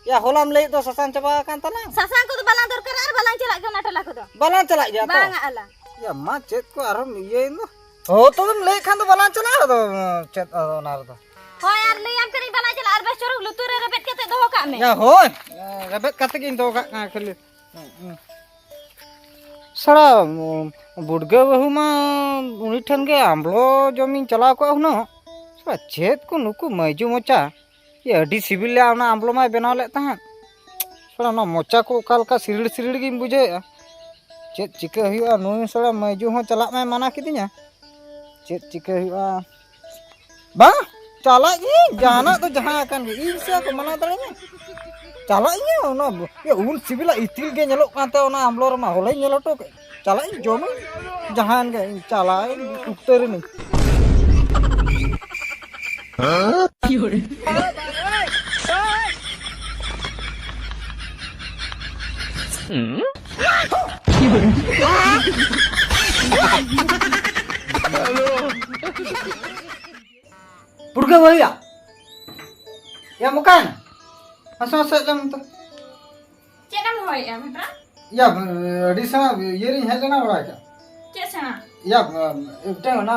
ᱭᱟ ᱦᱚᱞᱟᱢ ᱞᱟᱹᱭᱮᱫ ᱫᱚ ᱥᱟᱥᱟᱝ ᱪᱟᱵᱟ ᱟᱠᱟᱱ ᱛᱟᱞᱟᱝ᱾ ᱥᱟᱥᱟᱝ ᱠᱚᱫᱚ ᱵᱟᱞᱟᱝ ᱫᱚᱨᱠᱟᱨᱟ ᱟᱨ ᱵᱟᱞᱟᱝ ᱪᱟᱞᱟᱜ ᱜᱮᱭᱟ ᱚᱱᱟ ᱴᱚᱞᱟ ᱠᱚᱫᱚ᱾ ᱵᱟᱞᱟᱝ ᱪᱟᱞᱟᱜ ᱜᱮᱭᱟ ᱛᱚ? ᱵᱟᱝᱟ ᱟᱞᱟᱝ᱾ ᱭᱟ ᱢᱟ, ᱪᱮᱫ ᱠᱚ ᱟᱨᱦᱚᱸᱢ ᱤᱭᱟᱹᱭᱮᱱ ᱫᱚ᱾ ᱦᱳ, ᱛᱚᱵᱮᱢ ᱞᱟᱹᱭᱮᱫ ᱠᱷᱟᱱ ᱫᱚ ᱵᱟᱞᱟᱝ ᱪᱟᱞᱟᱜᱼᱟ, ᱟᱫᱚ ᱪᱮᱫ ᱟᱫᱚ ᱚᱱᱟ ᱨᱮᱫᱚ᱾ ᱦᱳᱭ, ᱟᱨ ᱞᱟᱹᱭᱟᱢ ᱠᱟᱹᱱᱟᱹᱧ ᱵᱟᱞᱟᱝ ᱪᱟᱞᱟᱜᱼᱟ, ᱟᱨ ᱵᱮᱥ ᱪᱚᱨᱚᱠ ᱞᱩᱛᱩᱨ ᱨᱮ ᱨᱮᱵᱮᱫ ᱠᱟᱛᱮ ᱫᱚᱦᱚ ᱠᱟᱜ ᱢᱮ᱾ ᱭᱟ ᱦᱳᱭ, ᱨᱮᱵᱮᱫ ᱠᱟᱛᱮ ᱜᱤᱧ ᱫᱚᱦᱚ ᱠᱟᱜ ᱠᱟᱱᱟ ᱠᱷᱟᱹᱞᱤ᱾ ᱥᱟᱲᱟ, ᱵᱩᱰᱜᱟᱹ ᱵᱟᱹᱦᱩ ᱢᱟ ᱩᱱᱤ ᱴᱷᱮᱱ ᱜᱮ ᱟᱢᱵᱽᱞᱚ ᱡᱚᱢᱤᱧ ᱪᱟᱞᱟᱣ ᱠᱚᱜᱼᱟ ᱦᱩᱱᱟᱹᱝ᱾ ᱥᱟᱲᱟ, ᱪᱮᱫ ᱠᱚ ᱱᱩᱠᱩ ᱢᱟᱹᱭᱡᱩ ᱢᱚᱪᱟ᱾ ᱮ, ᱟᱹᱰᱤ ᱥᱤᱵᱤᱞ ᱞᱮ ᱚᱱᱟ ᱟᱢᱵᱽᱞᱚ ᱢᱟᱭ ᱵᱮᱱᱟᱣ ᱞᱮᱫ ᱛᱟᱦᱮᱸᱫ᱾ ᱥᱟᱲᱟ, ᱚᱱᱟ ᱢᱚᱪᱟ ᱠᱚ ᱚᱠᱟ ᱞᱮᱠᱟ ᱥᱤᱨᱤᱲ ᱥᱤᱨᱤᱲ ᱜᱤᱧ ᱵᱩᱡᱷᱟᱹᱣᱮᱫᱼᱟ᱾ ᱪᱮᱫ ᱪᱤᱠᱟᱹ ᱦᱩᱭᱩᱜᱼᱟ, ᱱᱩᱭ ᱥᱟᱲᱟ ᱢᱟᱹᱭᱡᱩ ᱦᱚᱸ ᱪᱟᱞᱟᱜ ᱢᱟᱭ ᱢᱟᱱᱟ ᱠᱤᱫᱤᱧᱟ᱾ ᱪᱮᱫ ᱪᱤᱠᱟᱹ ᱦᱩᱭᱩᱜᱼᱟ? ᱵᱟᱝ, ᱪᱟᱞᱟᱜ ᱜᱤᱭᱟᱹᱧ, ᱡᱟᱦᱟᱱᱟᱜ ᱫᱚ ᱡᱟᱦᱟᱸ ᱟᱠᱟᱱ ᱜᱮ, ᱤᱧ ᱥᱮ ᱠᱚ ᱢᱟᱱᱟ ᱫᱟᱲᱮᱭᱟᱹᱧᱟ? ᱪᱟᱞᱟᱜ ᱤᱧ, ᱚᱱᱟ, ᱭᱟ, ᱩᱞ ᱥᱤᱵᱤᱞᱟ, ᱤᱛᱤᱞ ᱜᱮ ᱧᱮᱞᱚᱜ ᱠᱟᱱ ᱛᱟᱦᱮᱸ ᱚᱱᱟ ᱟᱢᱵᱽᱞᱚ ᱨᱮᱢᱟ, ᱦᱚᱞᱟᱧ ᱧᱮᱞ ᱦᱚᱴᱚ ᱠᱮᱫ᱾ ᱪᱟᱞᱟᱜ ᱤᱧ, ᱡᱚᱢᱟᱹᱧ, ᱡᱟᱦᱟᱸᱭᱮᱱ ᱜᱮ, ᱤᱧ ᱪᱟᱞᱟᱜ ᱤᱧ, ᱩᱠᱛᱟᱹᱨ ᱤᱱᱟᱹᱧ᱾ ᱯᱩᱨᱜᱟᱹ ᱵᱷᱟᱹᱭᱟ᱾ ᱭᱟ ᱢᱚᱠᱟᱭᱱᱟ? ᱦᱟᱥᱟ ᱦᱟᱥᱟ ᱞᱟᱝ ᱛᱚ᱾ ᱪᱮᱫ ᱮᱢ ᱦᱚᱦᱚᱭᱮᱫᱼᱟ ᱵᱷᱮᱴᱨᱟ? ᱭᱟ, ᱟᱹᱰᱤ ᱥᱮᱬᱟ ᱤᱭᱟᱹ ᱨᱤᱧ ᱦᱮᱡ ᱞᱮᱱᱟ ᱵᱟᱲᱟᱭ ᱠᱮᱫᱟ᱾ ᱪᱮᱫ ᱥᱮᱬᱟ? ᱭᱟ, ᱢᱤᱫᱴᱟᱝ ᱚᱱᱟ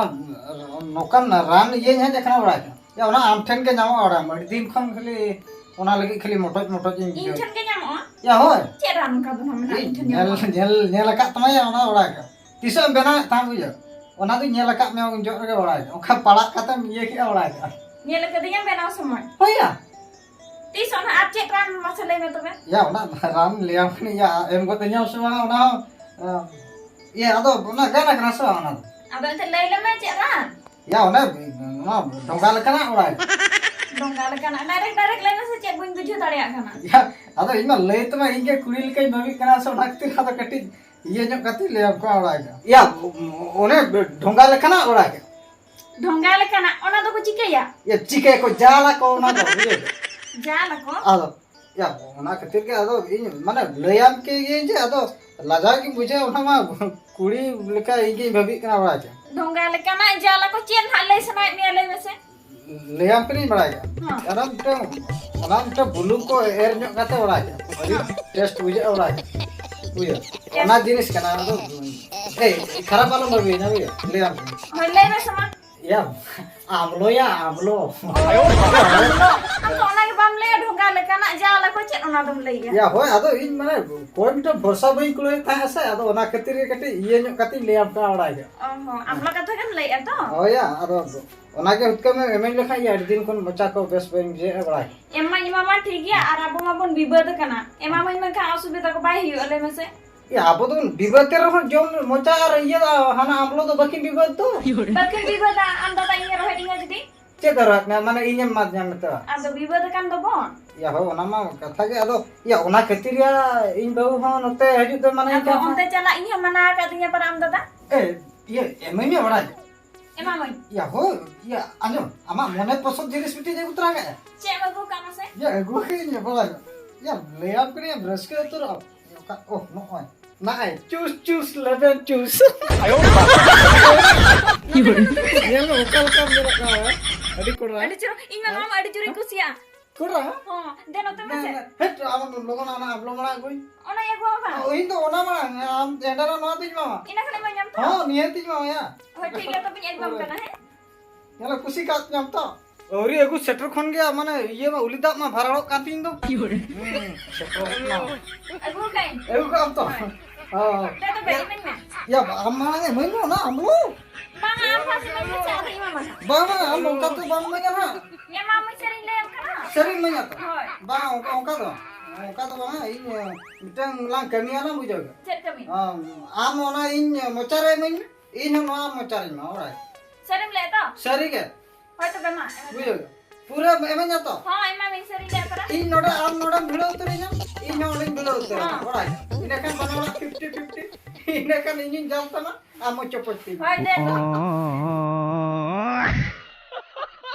ᱱᱚᱝᱠᱟᱱ ᱨᱟᱱ ᱤᱭᱟᱹᱧ ᱦᱮᱡ ᱟᱠᱟᱱᱟ ᱵᱟᱲᱟᱭ ᱠᱮᱫᱟ᱾ ᱭᱟ, ᱚᱱᱟ ᱟᱢ ᱴᱷᱮᱱ ᱜᱮ ᱧᱟᱢᱚᱜᱼᱟ ᱵᱟᱲᱟᱭ᱾ ᱟᱹᱰᱤ ᱫᱤᱱ ᱠᱷᱚᱱ ᱠᱷᱟᱹᱞᱤ ᱚᱱᱟ ᱞᱟᱹᱜᱤᱫ ᱠᱷᱟᱹᱞᱤ ᱢᱚᱴᱚᱡ ᱢᱚᱴᱚᱡ ᱤᱧ ᱤᱧ ᱵᱩᱡᱷᱟᱹᱣ᱾ ᱴᱷᱮᱱ ᱜᱮ ᱧᱟᱢᱚᱜᱼᱟ? ᱭᱟ, ᱦᱳᱭ᱾ ᱪᱮᱫ ᱨᱟᱱ ᱚᱱᱠᱟ ᱫᱚ ᱱᱟᱦᱟᱜ ᱢᱮᱱᱟᱜᱼᱟ ᱤᱧ ᱴᱷᱮᱱ ᱧᱮᱞ, ᱧᱟᱢᱚᱜᱼᱟ? ᱧᱮᱞ, ᱧᱮᱞ ᱟᱠᱟᱫ ᱛᱟᱢᱟ ᱭᱟ ᱚᱱᱟ ᱵᱟᱲᱟᱭ ᱠᱮᱫᱟ᱾ ᱛᱤᱥᱚᱜ ᱮᱢ ᱵᱮᱱᱟᱣᱮᱫ ᱛᱟᱦᱮᱸᱫ ᱵᱩᱡᱷᱟᱹᱣ? ᱚᱱᱟ ᱫᱩᱧ ᱧᱮᱞ ᱟᱠᱟᱫ ᱢᱮᱭᱟ ᱩᱱ ᱡᱚᱦᱚᱜ ᱨᱮᱜᱮ ᱵᱟᱲᱟᱭ ᱠᱮᱫᱟ᱾ ᱚᱱᱠᱟ ᱯᱟᱲᱟᱜ ᱠᱟᱛᱮᱢ ᱤᱭᱟᱹ ᱠᱮᱫᱼᱟ ᱵᱟᱲᱟᱭ ᱠᱮᱫᱟ᱾ ᱧᱮᱞ ᱟᱠᱟᱫᱤᱧᱟᱢ ᱵᱮᱱᱟᱣ ᱥᱚᱢᱚᱭ? ᱦᱳᱭ ᱭᱟ᱾ ᱛᱤᱥ ᱚᱱᱟ ᱟᱨ ᱪᱮᱫ ᱨᱟᱱ ᱢᱟᱥᱮ ᱞᱟᱹᱭ ᱢᱮ ᱛᱚᱵᱮ? ᱭᱟ, ᱚᱱᱟ ᱨᱟᱱ ᱞᱟᱹᱭᱟᱢ ᱠᱟᱹᱱᱟᱹᱧ ᱭᱟ, ᱮᱢ ᱜᱚᱫ ᱟᱹᱧᱟᱢ ᱥᱮ ᱵᱟᱝᱟ ᱚᱱᱟ ᱦᱚᱸ? ᱮᱸ, ᱤᱭᱟᱹ, ᱟᱫᱚ ᱚᱱᱟ ᱜᱟᱱ ᱟᱠᱟᱱᱟ ᱥᱮ ᱵᱟᱝ ᱚᱱᱟ ᱫᱚ? ᱟᱫᱚ ᱮᱱᱛᱮᱫ ᱞᱟᱹᱭ ᱞᱮᱢᱮ ᱪᱮᱫ ᱨᱟᱱ? ᱭᱟ, ᱚᱱᱮ, ᱚᱱᱟ ᱰᱷᱚᱸᱜᱟ ᱞᱮᱠᱟᱱᱟᱜ ᱚᱲᱟᱜ᱾ ᱰᱷᱚᱸᱜᱟ ᱞᱮᱠᱟᱱᱟᱜ? ᱰᱟᱭᱨᱮᱠᱴ, ᱰᱟᱭᱨᱮᱠᱴ ᱞᱟᱹᱭ ᱢᱮᱥᱮ, ᱪᱮᱫ ᱵᱟᱹᱧ ᱵᱩᱡᱷᱟᱹᱣ ᱫᱟᱲᱮᱭᱟᱜ ᱠᱟᱱᱟ᱾ ᱭᱟ, ᱟᱫᱚ ᱤᱧ ᱢᱟ ᱞᱟᱹᱭ ᱛᱮᱢᱟ ᱤᱧ ᱜᱮ ᱠᱩᱲᱤ ᱞᱮᱠᱟᱧ ᱵᱷᱟᱹᱵᱤᱜ ᱠᱟᱱᱟ ᱥᱮ, ᱚᱱᱟ ᱠᱷᱟᱹᱛᱤᱨ ᱟᱫᱚ ᱠᱟᱹᱴᱤᱡ ᱤᱭᱟᱹ ᱧᱚᱜ ᱠᱟᱛᱮ ᱞᱟᱹᱭᱟᱢ ᱠᱟᱱᱟ ᱚᱲᱟᱜ ᱜᱮ᱾ ᱭᱟ, ᱚᱱᱮ ᱰᱷᱚᱸᱜᱟ ᱞᱮᱠᱟᱱᱟᱜ ᱚᱲᱟᱜ ᱜᱮ᱾ ᱰᱷᱚᱸᱜᱟ ᱞᱮᱠᱟᱱᱟᱜ, ᱚᱱᱟ ᱫᱚᱠᱚ ᱪᱤᱠᱟᱹᱭᱟ? ᱭᱟ, ᱪᱤᱠᱟᱹᱭᱟᱠᱚ? ᱡᱟᱞ ᱟᱠᱚ ᱚᱱᱟ ᱫᱚ, ᱵᱩᱡᱷᱟᱹᱣ ᱠᱮᱫ? ᱡᱟᱞ ᱟᱠᱚ? ᱟᱫᱚ, ᱭᱟ, ᱚᱱᱟ ᱠᱷᱟᱹᱛᱤᱨ ᱜᱮ ᱟᱫᱚ ᱤᱧ ᱢᱟᱱᱮ ᱞᱟᱹᱭᱟᱢ ᱠᱮ ᱜᱤᱭᱟᱹᱧ ᱡᱮ ᱟᱫᱚ ᱞᱟᱡᱟᱣ ᱜᱤᱧ ᱵᱩᱡᱷᱟᱹᱣᱟ, ᱚᱱᱟ ᱢᱟ ᱠᱩᱲᱤ ᱞᱮᱠᱟ ᱤᱧ ᱜᱤᱧ ᱵᱷᱟᱹᱵᱤᱜ ᱠᱟᱱᱟ, ᱵᱟᱲᱟᱭ ᱪᱮ᱾ ᱰᱷᱚᱸᱜᱟ ᱞᱮᱠᱟᱱᱟᱜ ᱡᱟᱞᱟ ᱠᱚ ᱪᱮᱫ ᱦᱟᱸᱜ ᱞᱟᱹᱭ ᱥᱟᱱᱟᱭᱮᱫ ᱢᱮᱭᱟ, ᱞᱟᱹᱭ ᱢᱮᱥᱮ᱾ ᱞᱟᱹᱭᱟᱢ ᱠᱟᱹᱱᱟᱹᱧ, ᱵᱟᱲᱟᱭ ᱪᱮ᱾ ᱦᱮᱸ᱾ ᱚᱱᱟ ᱢᱤᱫᱴᱟᱝ, ᱚᱱᱟ ᱢᱤᱫᱴᱟᱝ ᱵᱩᱞᱩᱝ ᱠᱚ ᱮᱨ ᱧᱚᱜ ᱠᱟᱛᱮ, ᱵᱟᱲᱟᱭ ᱪᱮ, ᱟᱹᱰᱤ ᱦᱮᱸ᱾ ᱴᱮᱥᱴ ᱵᱩᱡᱷᱟᱹᱜᱼᱟ, ᱵᱟᱲᱟᱭ ᱪᱮ᱾ ᱵᱩᱡᱷᱟᱹᱣ? ᱪᱮᱫ? ᱚᱱᱟ ᱡᱤᱱᱤᱥ ᱠᱟᱱᱟ, ᱟᱫᱚ ᱮᱭ, ᱠᱷᱟᱨᱟᱯ ᱟᱞᱚᱢ ᱵᱷᱟᱹᱵᱤᱭᱮᱧᱟ, ᱵᱩᱡᱷᱟᱹᱣ? ᱞᱟᱹᱭᱟᱢ ᱠᱟᱹᱱᱟᱹᱧ᱾ ᱦᱳᱭ, ᱞᱟᱹᱭ ᱢᱮᱥᱮ ᱢᱟ᱾ ᱭᱟ, ᱟᱢᱞᱚᱭᱟ, ᱟᱢᱞᱚ᱾ ᱟᱢ ᱫᱚ ᱚᱱᱟ ᱜᱮ ᱵᱟᱢ ᱞᱟᱹᱭᱟ, ᱰᱷᱚᱸᱜᱟ ᱞᱮᱠᱟᱱᱟᱜ ᱡᱟᱞᱟ ᱠᱚ ᱪᱮᱫ ᱚᱱᱟ ᱫᱚᱢ ᱞᱟᱹᱭᱟ? ᱭᱟ, ᱦᱳᱭ, ᱟᱫᱚ ᱤᱧ ᱢᱟᱱᱮ ᱚᱠᱚᱭ ᱢᱤᱫᱴᱮᱱ ᱵᱷᱚᱨᱥᱟ ᱵᱟᱹᱧ ᱠᱩᱲᱟᱹᱭᱮᱫ ᱛᱟᱦᱮᱸᱜ ᱥᱮ, ᱟᱫᱚ ᱚᱱᱟ ᱠᱷᱟᱹᱛᱤᱨ ᱜᱮ ᱠᱟᱹᱴᱤᱡ ᱤᱭᱟᱹ ᱧᱚᱜ ᱠᱟᱛᱮᱧ ᱞᱟᱹᱭᱟᱢ ᱠᱟᱱᱟ, ᱵᱟᱲᱟᱭ ᱜᱮ᱾ ᱚ ᱦᱚᱸ, ᱟᱢᱞᱟ ᱠᱟᱛᱷᱟ ᱜᱮᱢ ᱞᱟᱹᱭᱮᱫᱼᱟ ᱛᱚ? ᱦᱳᱭ ᱭᱟ, ᱟᱫᱚ ᱚᱱᱟ ᱜᱮ ᱦᱩᱛᱠᱟᱹᱢ ᱮᱢ ᱮᱢᱟᱹᱧ ᱞᱮᱠᱷᱟᱱ ᱜᱮ ᱟᱹᱰᱤ ᱫᱤᱱ ᱠᱷᱚᱱ ᱢᱚᱪᱟ ᱠᱚ ᱵᱮᱥ ᱵᱟᱹᱧ ᱵᱩᱡᱷᱟᱹᱣᱮᱫᱼᱟ, ᱵᱟᱲᱟᱭ᱾ ᱮᱢ ᱢᱟᱧ ᱮᱢᱟᱢᱟ, ᱴᱷᱤᱠ ᱜᱮᱭᱟ, ᱟᱨ ᱟᱵᱚ ᱢᱟᱵᱚᱱ ᱵᱤᱵᱟᱹᱫ ᱟᱠᱟᱱᱟ, ᱮᱢᱟᱢᱟᱹᱧ ᱢᱮᱱᱠᱷᱟᱱ ᱚᱥᱩᱵᱤᱫᱟ ᱠᱚ ᱵᱟᱭ ᱦᱩᱭᱩᱜᱼᱟ, ᱞᱟᱹᱭ ᱢᱮᱥᱮ? ᱮ, ᱟᱵᱚ ᱫᱚᱵᱚᱱ ᱵᱤᱵᱟᱹᱫ ᱛᱮ ᱨᱮᱦᱚᱸ ᱡᱚᱢ ᱢᱚᱪᱟ ᱟᱨ ᱤᱭᱟᱹ ᱫᱚ ᱦᱟᱱᱟ ᱟᱢᱞᱚ ᱫᱚ ᱵᱟᱹᱠᱤᱱ ᱵᱤᱵᱟᱹᱫ ᱫᱚ᱾ ᱵᱟᱹᱠᱤᱱ ᱵᱤᱵᱟᱹᱫᱟ, ᱟᱢ ᱫᱟᱫᱟ ᱤᱧᱮ ᱨᱚᱦᱮᱫ ᱤᱧᱟ ᱡᱩᱫᱤ? ᱪᱮᱫ ᱫᱚ ᱨᱚᱦᱮᱫ ᱢᱮ? ᱢᱟᱱᱮ ᱤᱧᱮᱢ ᱮᱢᱟᱫᱤᱧᱟ ᱢᱮᱱᱛᱮ? ᱟᱫᱚ ᱵᱤᱵᱟᱹᱫ ᱟᱠᱟᱱ ᱫᱚᱵᱚᱱ᱾ ᱭᱟ ᱦᱳ, ᱚᱱᱟ ᱢᱟ ᱠᱟᱛᱷᱟ ᱜᱮ, ᱟᱫᱚ ᱭᱟ ᱚᱱᱟ ᱠᱷᱟᱹᱛᱤᱨ ᱭᱟ ᱤᱧ ᱵᱟᱹᱦᱩ ᱦᱚᱸ ᱱᱚᱛᱮ ᱦᱤᱡᱩᱜ ᱫᱚ ᱢᱟᱱᱮ ᱟᱫᱚ ᱤᱧ ᱚᱱᱛᱮ ᱪᱟᱞᱟᱜ ᱤᱧ ᱦᱚᱸ ᱢᱟᱱᱟ ᱟᱠᱟᱫᱤᱧᱟ ᱯᱟᱨᱟ ᱟᱢ ᱫᱟᱫᱟ᱾ ᱮ, ᱤᱭᱟᱹ, ᱮᱢᱟᱹᱧ ᱢᱮ ᱵᱟᱲᱟᱭ᱾ ᱮᱢᱟᱢᱟᱹᱧ᱾ ᱭᱟ ᱦᱳ, ᱭᱟ ᱟᱸᱡᱚᱢ, ᱟᱢᱟᱜ ᱢᱚᱱᱮ ᱯᱚᱥᱚᱸᱫ ᱡᱤᱱᱤᱥ ᱢᱤᱫᱴᱤᱡ ᱟᱹᱜᱩ ᱛᱚᱨᱟ ᱠᱟᱜᱼᱟ᱾ ᱪᱮᱫ ᱮᱢ ᱟᱹᱜᱩ ᱠᱟᱜ ᱢᱟᱥᱮ? ᱭᱟ ᱟᱹᱜᱩ ᱠᱟᱜ ᱤᱧ ᱵᱟᱲᱟᱭ᱾ ᱭᱟ ᱞᱟᱹᱭᱟᱢ ᱠᱟᱹᱱᱟᱹᱧ, ᱨᱟᱹᱥᱠᱟᱹ ᱩᱛᱟᱹᱨᱚᱜ ᱟᱢ᱾ ᱚᱠᱟ, ᱳᱦ, ᱱᱚᱜᱼᱚᱭ᱾ ᱱᱟᱜᱼᱟᱭ, ᱪᱩᱥ, ᱪᱩᱥ, ᱞᱮᱵᱮᱱ ᱪᱩᱥ᱾ ᱟᱭᱳ ᱵᱟᱵᱟ᱾ ᱧᱮᱞ ᱢᱮ, ᱚᱠᱟ ᱞᱮᱠᱟᱢ ᱧᱮᱞᱚᱜ ᱠᱟᱱᱟ, ᱦᱮᱸ? ᱟᱹᱰᱤ ᱠᱚᱲᱟ᱾ ᱟᱹᱰᱤ ᱪᱚᱨᱚᱠ, ᱤᱧ ᱢᱟ ᱱᱚᱣᱟ ᱢᱟ ᱟᱹᱰᱤ ᱡᱳᱨᱤᱧ ᱠᱩᱥᱤᱭᱟᱜᱼᱟ᱾ ᱠᱚᱲᱟ? ᱦᱚᱸ, ᱫᱮ ᱱᱚᱛᱮ ᱢᱮ ᱥᱮ᱾ ᱦᱮᱸ, ᱦᱮᱸ, ᱟᱢ ᱞᱚᱜᱚᱱ ᱚᱱᱟ ᱟᱢᱞᱚ ᱢᱟᱲᱟᱝ ᱟᱹᱜᱩᱭ᱾ ᱚᱱᱟᱧ ᱟᱹᱜᱩᱣᱟᱢᱟ᱾ ᱚ, ᱤᱧ ᱫᱚ ᱚᱱᱟ ᱢᱟᱲᱟᱝ, ᱟᱢ ᱮᱱᱰᱮᱨᱟ ᱱᱚᱣᱟ ᱫᱚᱧ ᱮᱢᱟᱢᱟ᱾ ᱤᱱᱟᱹ ᱠᱷᱟᱱ ᱤᱢᱟᱹᱧᱟᱢ ᱛᱚ? ᱦᱚᱸ, ᱱᱤᱦᱟᱹᱛᱤᱧ ᱮᱢᱟᱢᱟ, ᱭᱟ᱾ ᱦᱳᱭ, ᱴᱷᱤᱠ ᱜᱮᱭᱟ, ᱛᱚᱵᱮᱧ ᱟᱹᱜᱩᱣᱟᱢ ᱠᱟᱱᱟ, ᱦᱮᱸ? ᱧᱮᱞ ᱠᱩᱥᱤ ᱠᱟᱜ ᱧᱟᱢ ᱛᱚ? ᱟᱹᱣᱨᱤ ᱟᱹᱜᱩ ᱥᱮᱴᱮᱨ ᱠᱷᱚᱱ ᱜᱮ, ᱢᱟᱱᱮ, ᱤᱭᱟᱹ ᱢᱟ, ᱩᱞᱤ ᱫᱟᱜ ᱢᱟ ᱵᱷᱟᱨᱟᱲᱚᱜ ᱠᱟᱱ ᱛᱤᱧ ᱫᱚ᱾ ᱦᱩᱸ, ᱥᱮᱴᱮᱨᱚᱜ ᱠᱟᱱᱟ᱾ ᱟᱹᱜᱩ ᱠᱟᱜ ᱟᱹᱧ᱾ ᱟᱹᱜᱩ ᱠᱟᱜ ᱟᱢ ᱛᱚ? ᱦᱳᱭ᱾ ᱦᱚᱸ᱾ ᱫᱮ ᱛᱚᱵᱮ, ᱤᱢᱟᱹᱧ ᱢᱮ᱾ ᱭᱟ, ᱟᱢ ᱢᱟᱲᱟᱝ ᱮ ᱤᱢᱟᱹᱧ ᱢᱮ ᱚᱱᱟ ᱟᱢᱞᱚ᱾ ᱵᱟᱝᱟ, ᱟᱢ ᱯᱷᱟᱥ ᱤᱢᱟᱹᱧ ᱢᱮᱥᱮ, ᱟᱫᱚ ᱤᱢᱟᱹᱧ ᱢᱮ᱾ ᱵᱟᱝ, ᱵᱟᱝ, ᱟᱢ ᱚᱱᱠᱟ ᱫᱚ ᱵᱟᱢ ᱤᱢᱟᱹᱧᱟ ᱦᱟᱸᱜ᱾ ᱮᱢᱟᱢᱟᱹᱧ, ᱥᱟᱹᱨᱤᱧ ᱞᱟᱹᱭᱟᱢ ᱠᱟᱱᱟ᱾ ᱥᱟᱹᱨᱤᱢ ᱤᱢᱟᱹᱧᱟ ᱛᱚ? ᱦᱳᱭ᱾ ᱵᱟᱝ, ᱚᱱᱠᱟ, ᱚᱱᱠᱟ ᱫᱚ ᱵᱟᱝ᱾ ᱚᱱᱠᱟ ᱫᱚ ᱵᱟᱝᱟ, ᱤᱧ, ᱢᱤᱫᱴᱟᱝ ᱞᱟᱝ ᱠᱟᱹᱢᱤᱭᱟ ᱞᱟᱝ, ᱵᱩᱡᱷᱟᱹᱣ ᱠᱮᱫᱟ? ᱪᱮᱫ ᱠᱟᱹᱢᱤ? ᱟᱢ, ᱟᱢ ᱚᱱᱟ ᱤᱧ ᱢᱚᱪᱟ ᱨᱮ ᱤᱢᱟᱹᱧ ᱢᱮ, ᱤᱧ ᱦᱚᱸ ᱱᱚᱣᱟ ᱢᱚᱪᱟ ᱨᱮ ᱤᱢᱟᱹᱧ ᱢᱮ, ᱵᱟᱲᱟᱭ? ᱥᱟᱹᱨᱤᱢ ᱞᱟᱹᱭᱮᱫ ᱛᱚ? ᱥᱟᱹᱨᱤ ᱜᱮ᱾ ᱦᱳᱭ ᱛᱚᱵᱮ ᱢᱟ, ᱮᱢᱟᱹᱧ ᱢᱮ᱾ ᱵᱩᱡᱷᱟᱹᱣ ᱠᱮᱫᱟ? ᱯᱩᱨᱟᱹ ᱮᱢᱟᱹᱧᱟ ᱛᱚ? ᱦᱚᱸ, ᱮᱢᱟᱢᱟᱹᱧ, ᱥᱟᱹᱨᱤᱧ ᱞᱟᱹᱭᱟᱢ ᱠᱟᱱᱟ᱾ ᱤᱧ ᱱᱚᱰᱮ, ᱟᱢ ᱱᱚᱰᱮᱢ ᱵᱷᱤᱲᱟᱹᱣ ᱩᱛᱟᱹᱨᱤᱧᱟ, ᱤᱧ ᱦᱚᱸ ᱚᱸᱰᱮᱧ ᱵᱷᱤᱲᱟᱹᱣ ᱩᱛᱟᱹᱨᱟ, ᱦᱚᱸ᱾ ᱵᱟᱲᱟᱭ? ᱤᱱᱟᱹᱠᱷᱟᱱ ᱵᱟᱱᱟ ᱦᱚᱲᱟᱜ ᱯᱷᱤᱯᱴᱤ ᱯᱷᱤᱯᱴᱤ, ᱤᱱᱟᱹᱠᱷᱟᱱ ᱤᱧᱤᱧ ᱡᱟᱞ ᱛᱟᱢᱟ, ᱟᱢ ᱦᱚᱸ ᱪᱚᱯᱚᱡ ᱛᱤᱧ᱾ ᱦᱳᱭ, ᱫᱮ ᱫᱚ᱾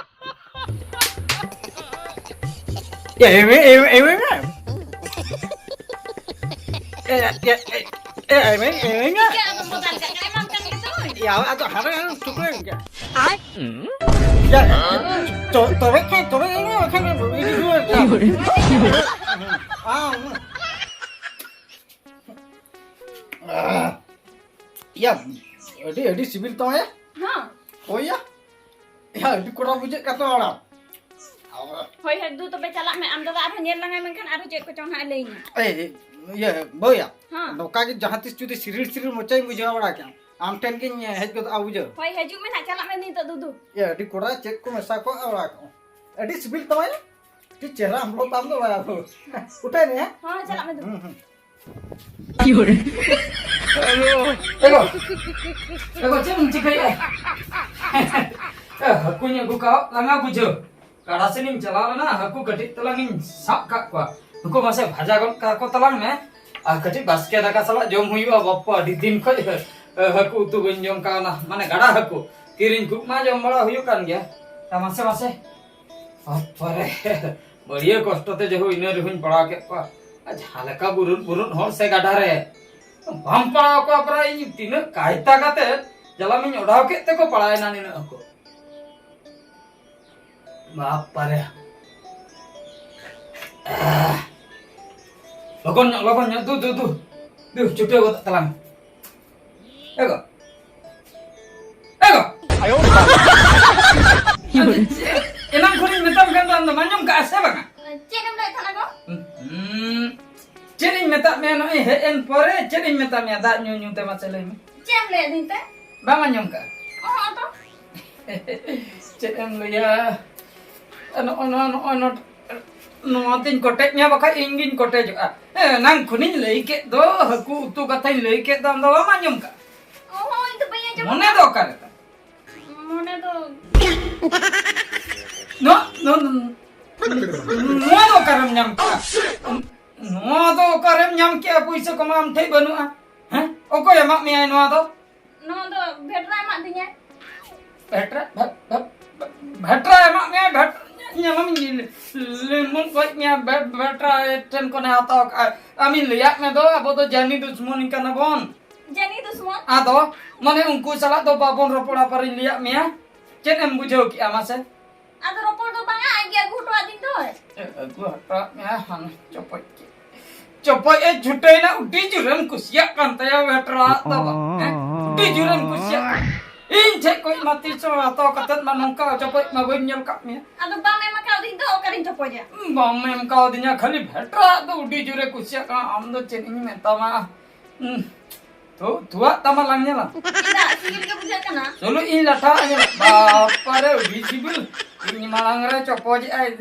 ᱮ, ᱮᱢ, ᱮᱢ, ᱮᱢ, ᱮᱢ, ᱮ, ᱮ, ᱮ, ᱮ, ᱮᱢᱟᱹᱧ, ᱮᱢᱟᱹᱧ ᱢᱮ᱾ ᱪᱤᱠᱟᱹ ᱟᱫᱚ ᱵᱚᱫᱚᱞ ᱠᱟᱜ ᱠᱷᱟᱱ ᱮᱢᱟᱢ ᱠᱟᱱ ᱜᱮ ᱫᱚᱧ᱾ ᱭᱟ, ᱟᱫᱚ ᱦᱟᱱᱟ ᱦᱟᱱᱟ ᱴᱩᱠᱨᱟᱹᱧ ᱠᱮᱫ᱾ ᱟᱭ᱾ ᱭᱟ, ᱛᱚ-, ᱛᱚᱵᱮ ᱠᱷᱟᱱ, ᱛᱚᱵᱮ ᱮᱢᱟᱢ ᱠᱷᱟᱱ ᱤᱫᱤ ᱨᱩᱣᱟᱹᱲ ᱠᱟᱜ᱾ ᱟᱢ᱾ ᱭᱟ, ᱟᱹᱰᱤ, ᱟᱹᱰᱤ ᱥᱤᱵᱤᱞ ᱛᱟᱢᱟ ᱭᱟ? ᱦᱚᱸ᱾ ᱦᱳᱭ ᱭᱟ᱾ ᱭᱟ, ᱟᱹᱰᱤ ᱠᱚᱲᱟ ᱵᱩᱡᱷᱟᱹᱜ ᱠᱟᱱ ᱛᱟᱢᱟ ᱚᱲᱟᱜ᱾ ᱦᱳᱭ, ᱦᱮᱸ, ᱫᱩ ᱛᱚᱵᱮ ᱪᱟᱞᱟᱜ ᱢᱮ᱾ ᱟᱢ ᱫᱟᱫᱟ ᱟᱨᱦᱚᱸ ᱧᱮᱞ ᱞᱟᱝᱟᱭ, ᱢᱮᱱᱠᱷᱟᱱ ᱟᱨᱦᱚᱸ ᱪᱮᱫ ᱠᱚᱪᱚᱝ ᱦᱟᱸᱜ ᱮ ᱞᱟᱹᱭᱟᱹᱧᱟ᱾ ᱮᱭ, ᱤᱭᱟᱹ, ᱵᱟᱹᱭᱟ᱾ ᱦᱮᱸ᱾ ᱱᱚᱝᱠᱟ ᱜᱮ ᱡᱟᱦᱟᱸ ᱛᱤᱥ ᱡᱩᱫᱤ ᱥᱤᱨᱤᱲ ᱥᱤᱨᱤᱲ ᱢᱚᱪᱟᱧ ᱵᱩᱡᱷᱟᱹᱣ ᱵᱟᱲᱟ ᱠᱮᱜᱼᱟ, ᱟᱢ ᱴᱷᱮᱱ ᱜᱤᱧ ᱦᱮᱡ ᱜᱚᱫᱚᱜᱼᱟ, ᱵᱩᱡᱷᱟᱹᱣ᱾ ᱦᱳᱭ, ᱦᱤᱡᱩᱜ ᱢᱮ ᱱᱟᱦᱟᱜ, ᱪᱟᱞᱟᱜ ᱢᱮ ᱱᱤᱛᱚᱜ, ᱫᱩᱫᱩ᱾ ᱮ, ᱟᱹᱰᱤ ᱠᱚᱲᱟ ᱪᱮᱫ ᱠᱚ ᱢᱮᱥᱟ ᱠᱚᱜᱼᱟ ᱚᱲᱟᱜ ᱠᱚ᱾ ᱟᱹᱰᱤ ᱥᱤᱵᱤᱞ ᱛᱟᱢᱟ ᱭᱟ᱾ ᱟᱹᱰᱤ ᱪᱮᱦᱨᱟ ᱟᱢ ᱞᱚ ᱛᱟᱢ ᱫᱚ ᱵᱟᱭᱟ ᱦᱳ᱾ ᱩᱴᱷᱟᱹᱭ ᱱᱮ, ᱦᱮᱸ? ᱦᱚᱸ, ᱪᱟᱞᱟᱜ ᱢᱮ, ᱫᱩᱫᱩ᱾ ᱦᱩᱸ, ᱦᱩᱸ᱾ ᱮᱜᱳ, ᱮᱜᱳ, ᱪᱮᱫ ᱮᱢ ᱪᱤᱠᱟᱹᱭᱮᱫᱼᱟ? ᱮ, ᱦᱟᱹᱠᱩᱧ ᱟᱹᱜᱩ ᱠᱟᱜ ᱞᱟᱝᱟ ᱵᱩᱡᱷᱟᱹᱣ᱾ ᱜᱟᱰᱟ ᱥᱮᱱᱤᱧ ᱪᱟᱞᱟᱣ ᱞᱮᱱᱟ, ᱦᱟᱹᱠᱩ ᱠᱟᱹᱴᱤᱡ ᱛᱟᱞᱟᱝ ᱤᱧ ᱥᱟᱵ ᱠᱟᱜ ᱠᱚᱣᱟ᱾ ᱱᱩᱠᱩ ᱢᱟᱥᱮ ᱵᱷᱟᱡᱟ ᱜᱚᱫ ᱠᱟᱠᱚ ᱛᱟᱞᱟᱝ ᱢᱮ, ᱟᱨ ᱠᱟᱹᱴᱤᱡ ᱵᱟᱥᱠᱮ ᱫᱟᱠᱟ ᱥᱟᱞᱟᱜ ᱡᱚᱢ ᱦᱩᱭᱩᱜᱼᱟ᱾ ᱵᱟᱯᱯᱟ, ᱟᱹᱰᱤ ᱫᱤᱱ ᱠᱷᱚᱡ ᱦᱟᱹᱠᱩ ᱩᱛᱩ ᱵᱟᱹᱧ ᱡᱚᱢ ᱠᱟᱣᱱᱟ, ᱢᱟᱱᱮ ᱜᱟᱰᱟ ᱦᱟᱹᱠᱩ᱾ ᱠᱤᱨᱤᱧ ᱠᱚ ᱢᱟ ᱡᱚᱢ ᱵᱟᱲᱟ ᱦᱩᱭᱩᱜ ᱠᱟᱱ ᱜᱮᱭᱟ᱾ ᱢᱟᱥᱮ, ᱢᱟᱥᱮ, ᱵᱟᱯᱯᱟᱨᱮ, ᱵᱟᱹᱲᱤᱭᱟᱹ ᱠᱚᱥᱴᱚ ᱛᱮ ᱡᱟᱦᱳ ᱤᱱᱟᱹ ᱨᱮᱦᱚᱧ ᱯᱟᱲᱟᱣ ᱠᱮᱫ ᱠᱚᱣᱟ᱾ ᱟᱨ ᱡᱟᱦᱟᱸ ᱞᱮᱠᱟ ᱵᱩᱨᱩᱫ ᱵᱩᱨᱩᱫ ᱦᱚᱲ ᱥᱮ ᱜᱟᱰᱟ ᱨᱮ ᱵᱟᱢ ᱯᱟᱲᱟᱣ ᱠᱚᱣᱟ, ᱯᱨᱟᱭ ᱤᱧ ᱛᱤᱱᱟᱹᱜ ᱠᱟᱭᱛᱟ ᱠᱟᱛᱮ ᱡᱟᱞᱟᱢᱤᱧ ᱚᱰᱟᱣ ᱠᱮᱫ ᱛᱮᱠᱚ ᱯᱟᱲᱟᱣᱮᱱᱟ ᱱᱤᱱᱟᱹᱜ ᱦᱟᱹᱠᱩ᱾ ᱵᱟᱯᱯᱟᱨᱮ᱾ ᱞᱚᱜᱚᱱ ᱧᱚᱜ, ᱞᱚᱜᱚᱱ ᱧᱚᱜ, ᱫᱩ, ᱫᱩ, ᱫᱩ᱾ ᱫᱩ, ᱪᱷᱩᱴᱟᱹᱣ ᱜᱚᱫᱚᱜ ᱛᱟᱞᱟᱝ᱾ ᱮᱜᱳ᱾ ᱮᱜᱳ᱾ ᱟᱭᱳ᱾ ᱟᱫᱚ ᱪᱮᱫ? ᱮᱱᱟᱝ ᱠᱷᱚᱱᱤᱧ ᱢᱮᱛᱟᱢ ᱠᱟᱱ ᱫᱚ, ᱟᱢ ᱫᱚᱢ ᱟᱸᱡᱚᱢ ᱠᱟᱜᱼᱟ ᱥᱮ ᱵᱟᱝᱟ? ᱪᱮᱫ ᱮᱢ ᱞᱟᱹᱭᱮᱫ ᱛᱟᱦᱮᱱᱟ ᱜᱚ? ᱦᱩᱸ, ᱪᱮᱫ ᱤᱧ ᱢᱮᱛᱟᱫ ᱢᱮᱭᱟ ᱱᱚᱜᱼᱚᱭ ᱦᱮᱡ ᱮᱱ ᱯᱚᱨᱮ? ᱪᱮᱫ ᱤᱧ ᱢᱮᱛᱟᱫ ᱢᱮᱭᱟ ᱫᱟᱜ ᱧᱩ ᱧᱩ ᱛᱮ? ᱢᱟᱥᱮ ᱞᱟᱹᱭ ᱢᱮ᱾ ᱪᱮᱫ ᱮᱢ ᱞᱟᱹᱭᱮᱫ ᱫᱤᱧ ᱛᱮ? ᱵᱟᱢ ᱟᱸᱡᱚᱢ ᱠᱟᱜᱼᱟ? ᱚᱦᱚᱸ ᱛᱚ᱾ ᱪᱮᱫ ᱮᱢ ᱞᱟᱹᱭᱟ? ᱱᱚᱜᱼᱚ ᱱᱚᱣᱟ, ᱱᱚᱜᱼᱚ ᱱᱚᱣᱟ, ᱱᱚᱣᱟ ᱛᱤᱧ ᱠᱚᱴᱮᱡ ᱢᱮᱭᱟ, ᱵᱟᱠᱷᱟᱡ ᱤᱧ ᱜᱤᱧ ᱠᱚᱴᱮᱡᱚᱜᱼᱟ᱾ ᱦᱮᱸ, ᱮᱱᱟᱝ ᱠᱷᱚᱱᱤᱧ ᱞᱟᱹᱭ ᱠᱮᱫ ᱫᱚ, ᱦᱟᱹᱠᱩ ᱩᱛᱩ ᱠᱟᱛᱷᱟᱧ ᱞᱟᱹᱭ ᱠᱮᱫ ᱫᱚ, ᱟᱢ ᱫᱚ ᱵᱟᱢ ᱟᱸᱡᱚᱢ ᱠᱟᱜᱼᱟ? ᱚᱦᱚᱸ, ᱤᱧ ᱫᱚ ᱵᱟᱹᱧ ᱟᱸᱡᱚᱢ ᱢᱚᱱᱮ ᱠᱟᱜᱼᱟ᱾ ᱫᱚ ᱚᱠᱟᱨᱮ ᱛᱟᱢ? ᱢᱚᱱᱮ ᱫᱚ ᱱᱚᱣᱟ, ᱱᱚᱣᱟ, ᱱᱚᱣᱟ ᱫᱚ ᱚᱠᱟᱨᱮᱢ ᱧᱟᱢ ᱠᱮᱜᱼᱟ? ᱱᱚᱣᱟ ᱫᱚ ᱚᱠᱟᱨᱮᱢ ᱧᱟᱢ ᱠᱮᱜᱼᱟ? ᱯᱩᱭᱥᱟᱹ ᱠᱚᱢᱟ ᱟᱢ ᱴᱷᱮᱡ ᱵᱟᱹᱱᱩᱜᱼᱟ᱾ ᱦᱮᱸ? ᱚᱠᱚᱭ ᱮᱢᱟᱜ ᱢᱮᱭᱟᱭ ᱱᱚᱣᱟ ᱫᱚ? ᱱᱚᱣᱟ ᱫᱚ ᱵᱷᱮᱰᱨᱟ ᱮᱢᱟᱜ ᱫᱤᱧᱟᱭ᱾ ᱵᱷᱮᱰᱨᱟ, ᱵᱷᱮ-, ᱵᱷᱮ-, ᱵᱷᱮᱰᱨᱟ ᱮᱢᱟᱜ ᱢᱮᱭᱟᱭ, ᱵᱷᱮᱰ-, ᱧᱮᱞᱟᱢ, ᱞᱤᱢᱵᱩᱱ ᱜᱚᱡ ᱢᱮᱭᱟ, ᱵᱮ-, ᱵᱮᱴᱟ ᱴᱷᱮᱱ ᱠᱷᱚᱱᱮ ᱦᱟᱛᱟᱣ ᱠᱟᱜᱼᱟ᱾ ᱟᱢᱤᱧ ᱞᱟᱹᱭᱟᱫ ᱢᱮ ᱫᱚ, ᱟᱵᱚ ᱫᱚ ᱡᱟᱹᱱᱤ ᱫᱩᱥᱢᱚᱱ ᱠᱟᱱᱟ ᱵᱚᱱ᱾ ᱡᱟᱹᱱᱤ ᱫᱩᱥᱢᱚᱱ? ᱟᱫᱚ, ᱢᱟᱱᱮ, ᱩᱱᱠᱩ ᱥᱟᱞᱟᱜ ᱫᱚ ᱵᱟᱵᱚᱱ ᱨᱚᱯᱚᱲᱟ, ᱯᱟᱨᱤᱧ ᱞᱟᱹᱭᱟᱫ ᱢᱮᱭᱟ᱾ ᱪᱮᱫ ᱮᱢ ᱵᱩᱡᱷᱟᱹᱣ ᱠᱮᱜᱼᱟ, ᱢᱟᱥᱮ? ᱟᱫᱚ ᱨᱚᱯᱚᱲ ᱫᱚ ᱵᱟᱝᱟ, ᱟᱡ ᱜᱮ ᱟᱹᱜᱩ ᱦᱚᱴᱚᱣᱟᱫᱤᱧ ᱫᱚᱭ᱾ ᱮ, ᱟᱹᱜᱩ ᱦᱚᱴᱚᱣᱟᱫ ᱢᱮᱭᱟ, ᱦᱟᱱᱮ ᱪᱚᱯᱚᱡ ᱠᱮᱫ᱾ ᱪᱚᱯᱚᱡ ᱮ ᱪᱷᱩᱴᱟᱹᱭᱮᱱᱟ, ᱟᱹᱰᱤ ᱡᱳᱨᱮᱢ ᱠᱩᱥᱤᱭᱟᱜ ᱠᱟᱱ ᱛᱟᱭᱟ ᱵᱮᱴᱨᱟ ᱫᱚ ᱵᱟᱝ, ᱦᱮᱸ? ᱟᱹᱰᱤ ᱡᱳᱨᱮᱢ ᱠᱩᱥᱤᱭᱟᱜ ᱠᱟᱱ᱾ ᱤᱧ ᱴᱷᱮᱡ ᱠᱷᱚᱡ ᱢᱟ ᱛᱤᱥ ᱦᱚᱸ ᱦᱟᱛᱟᱣ ᱠᱟᱛᱮᱫ ᱢᱟ ᱱᱚᱝᱠᱟ ᱪᱚᱯᱚᱡ ᱢᱟ ᱵᱟᱹᱧ ᱧᱮᱞ ᱠᱟᱜ ᱢᱮᱭᱟ᱾ ᱟᱫᱚ ᱵᱟᱢ ᱮᱢ ᱟᱠᱟᱣᱫᱤᱧ ᱫᱚ ᱚᱠᱟᱨᱤᱧ ᱪᱚᱯᱚᱡᱟ? ᱵᱟᱢ ᱮᱢ ᱠᱟᱣᱫᱤᱧᱟ, ᱠᱷᱟᱹᱞᱤ ᱵᱮᱴᱨᱟ ᱫᱚ ᱟᱹᱰᱤ ᱡᱳᱨᱮ ᱠᱩᱥᱤᱭᱟᱜ ᱠᱟᱱᱟ᱾ ᱟᱢ ᱫᱚ ᱪᱮᱫ ᱤᱧ ᱢᱮᱛᱟᱢᱟ? ᱦᱩᱸ᱾ ᱛᱚ, ᱛᱩᱣᱟᱜ ᱛᱟᱢᱟ ᱞᱟᱝ ᱧᱮᱞᱟ᱾ ᱪᱮᱫᱟᱜ? ᱥᱤᱵᱤᱞ ᱜᱮ ᱵᱩᱡᱷᱟᱹᱜ ᱠᱟᱱᱟ᱾ ᱪᱚᱞᱚ, ᱤᱧ ᱞᱟᱴᱷᱟ ᱟᱹᱧ᱾ ᱵᱟᱯᱟᱨᱮ, ᱟᱹᱰᱤ ᱥᱤᱵᱤᱞ᱾ ᱤᱧ ᱢᱟᱲᱟᱝ ᱨᱮ ᱪᱚᱯᱚᱡᱮᱜᱼᱟᱭ,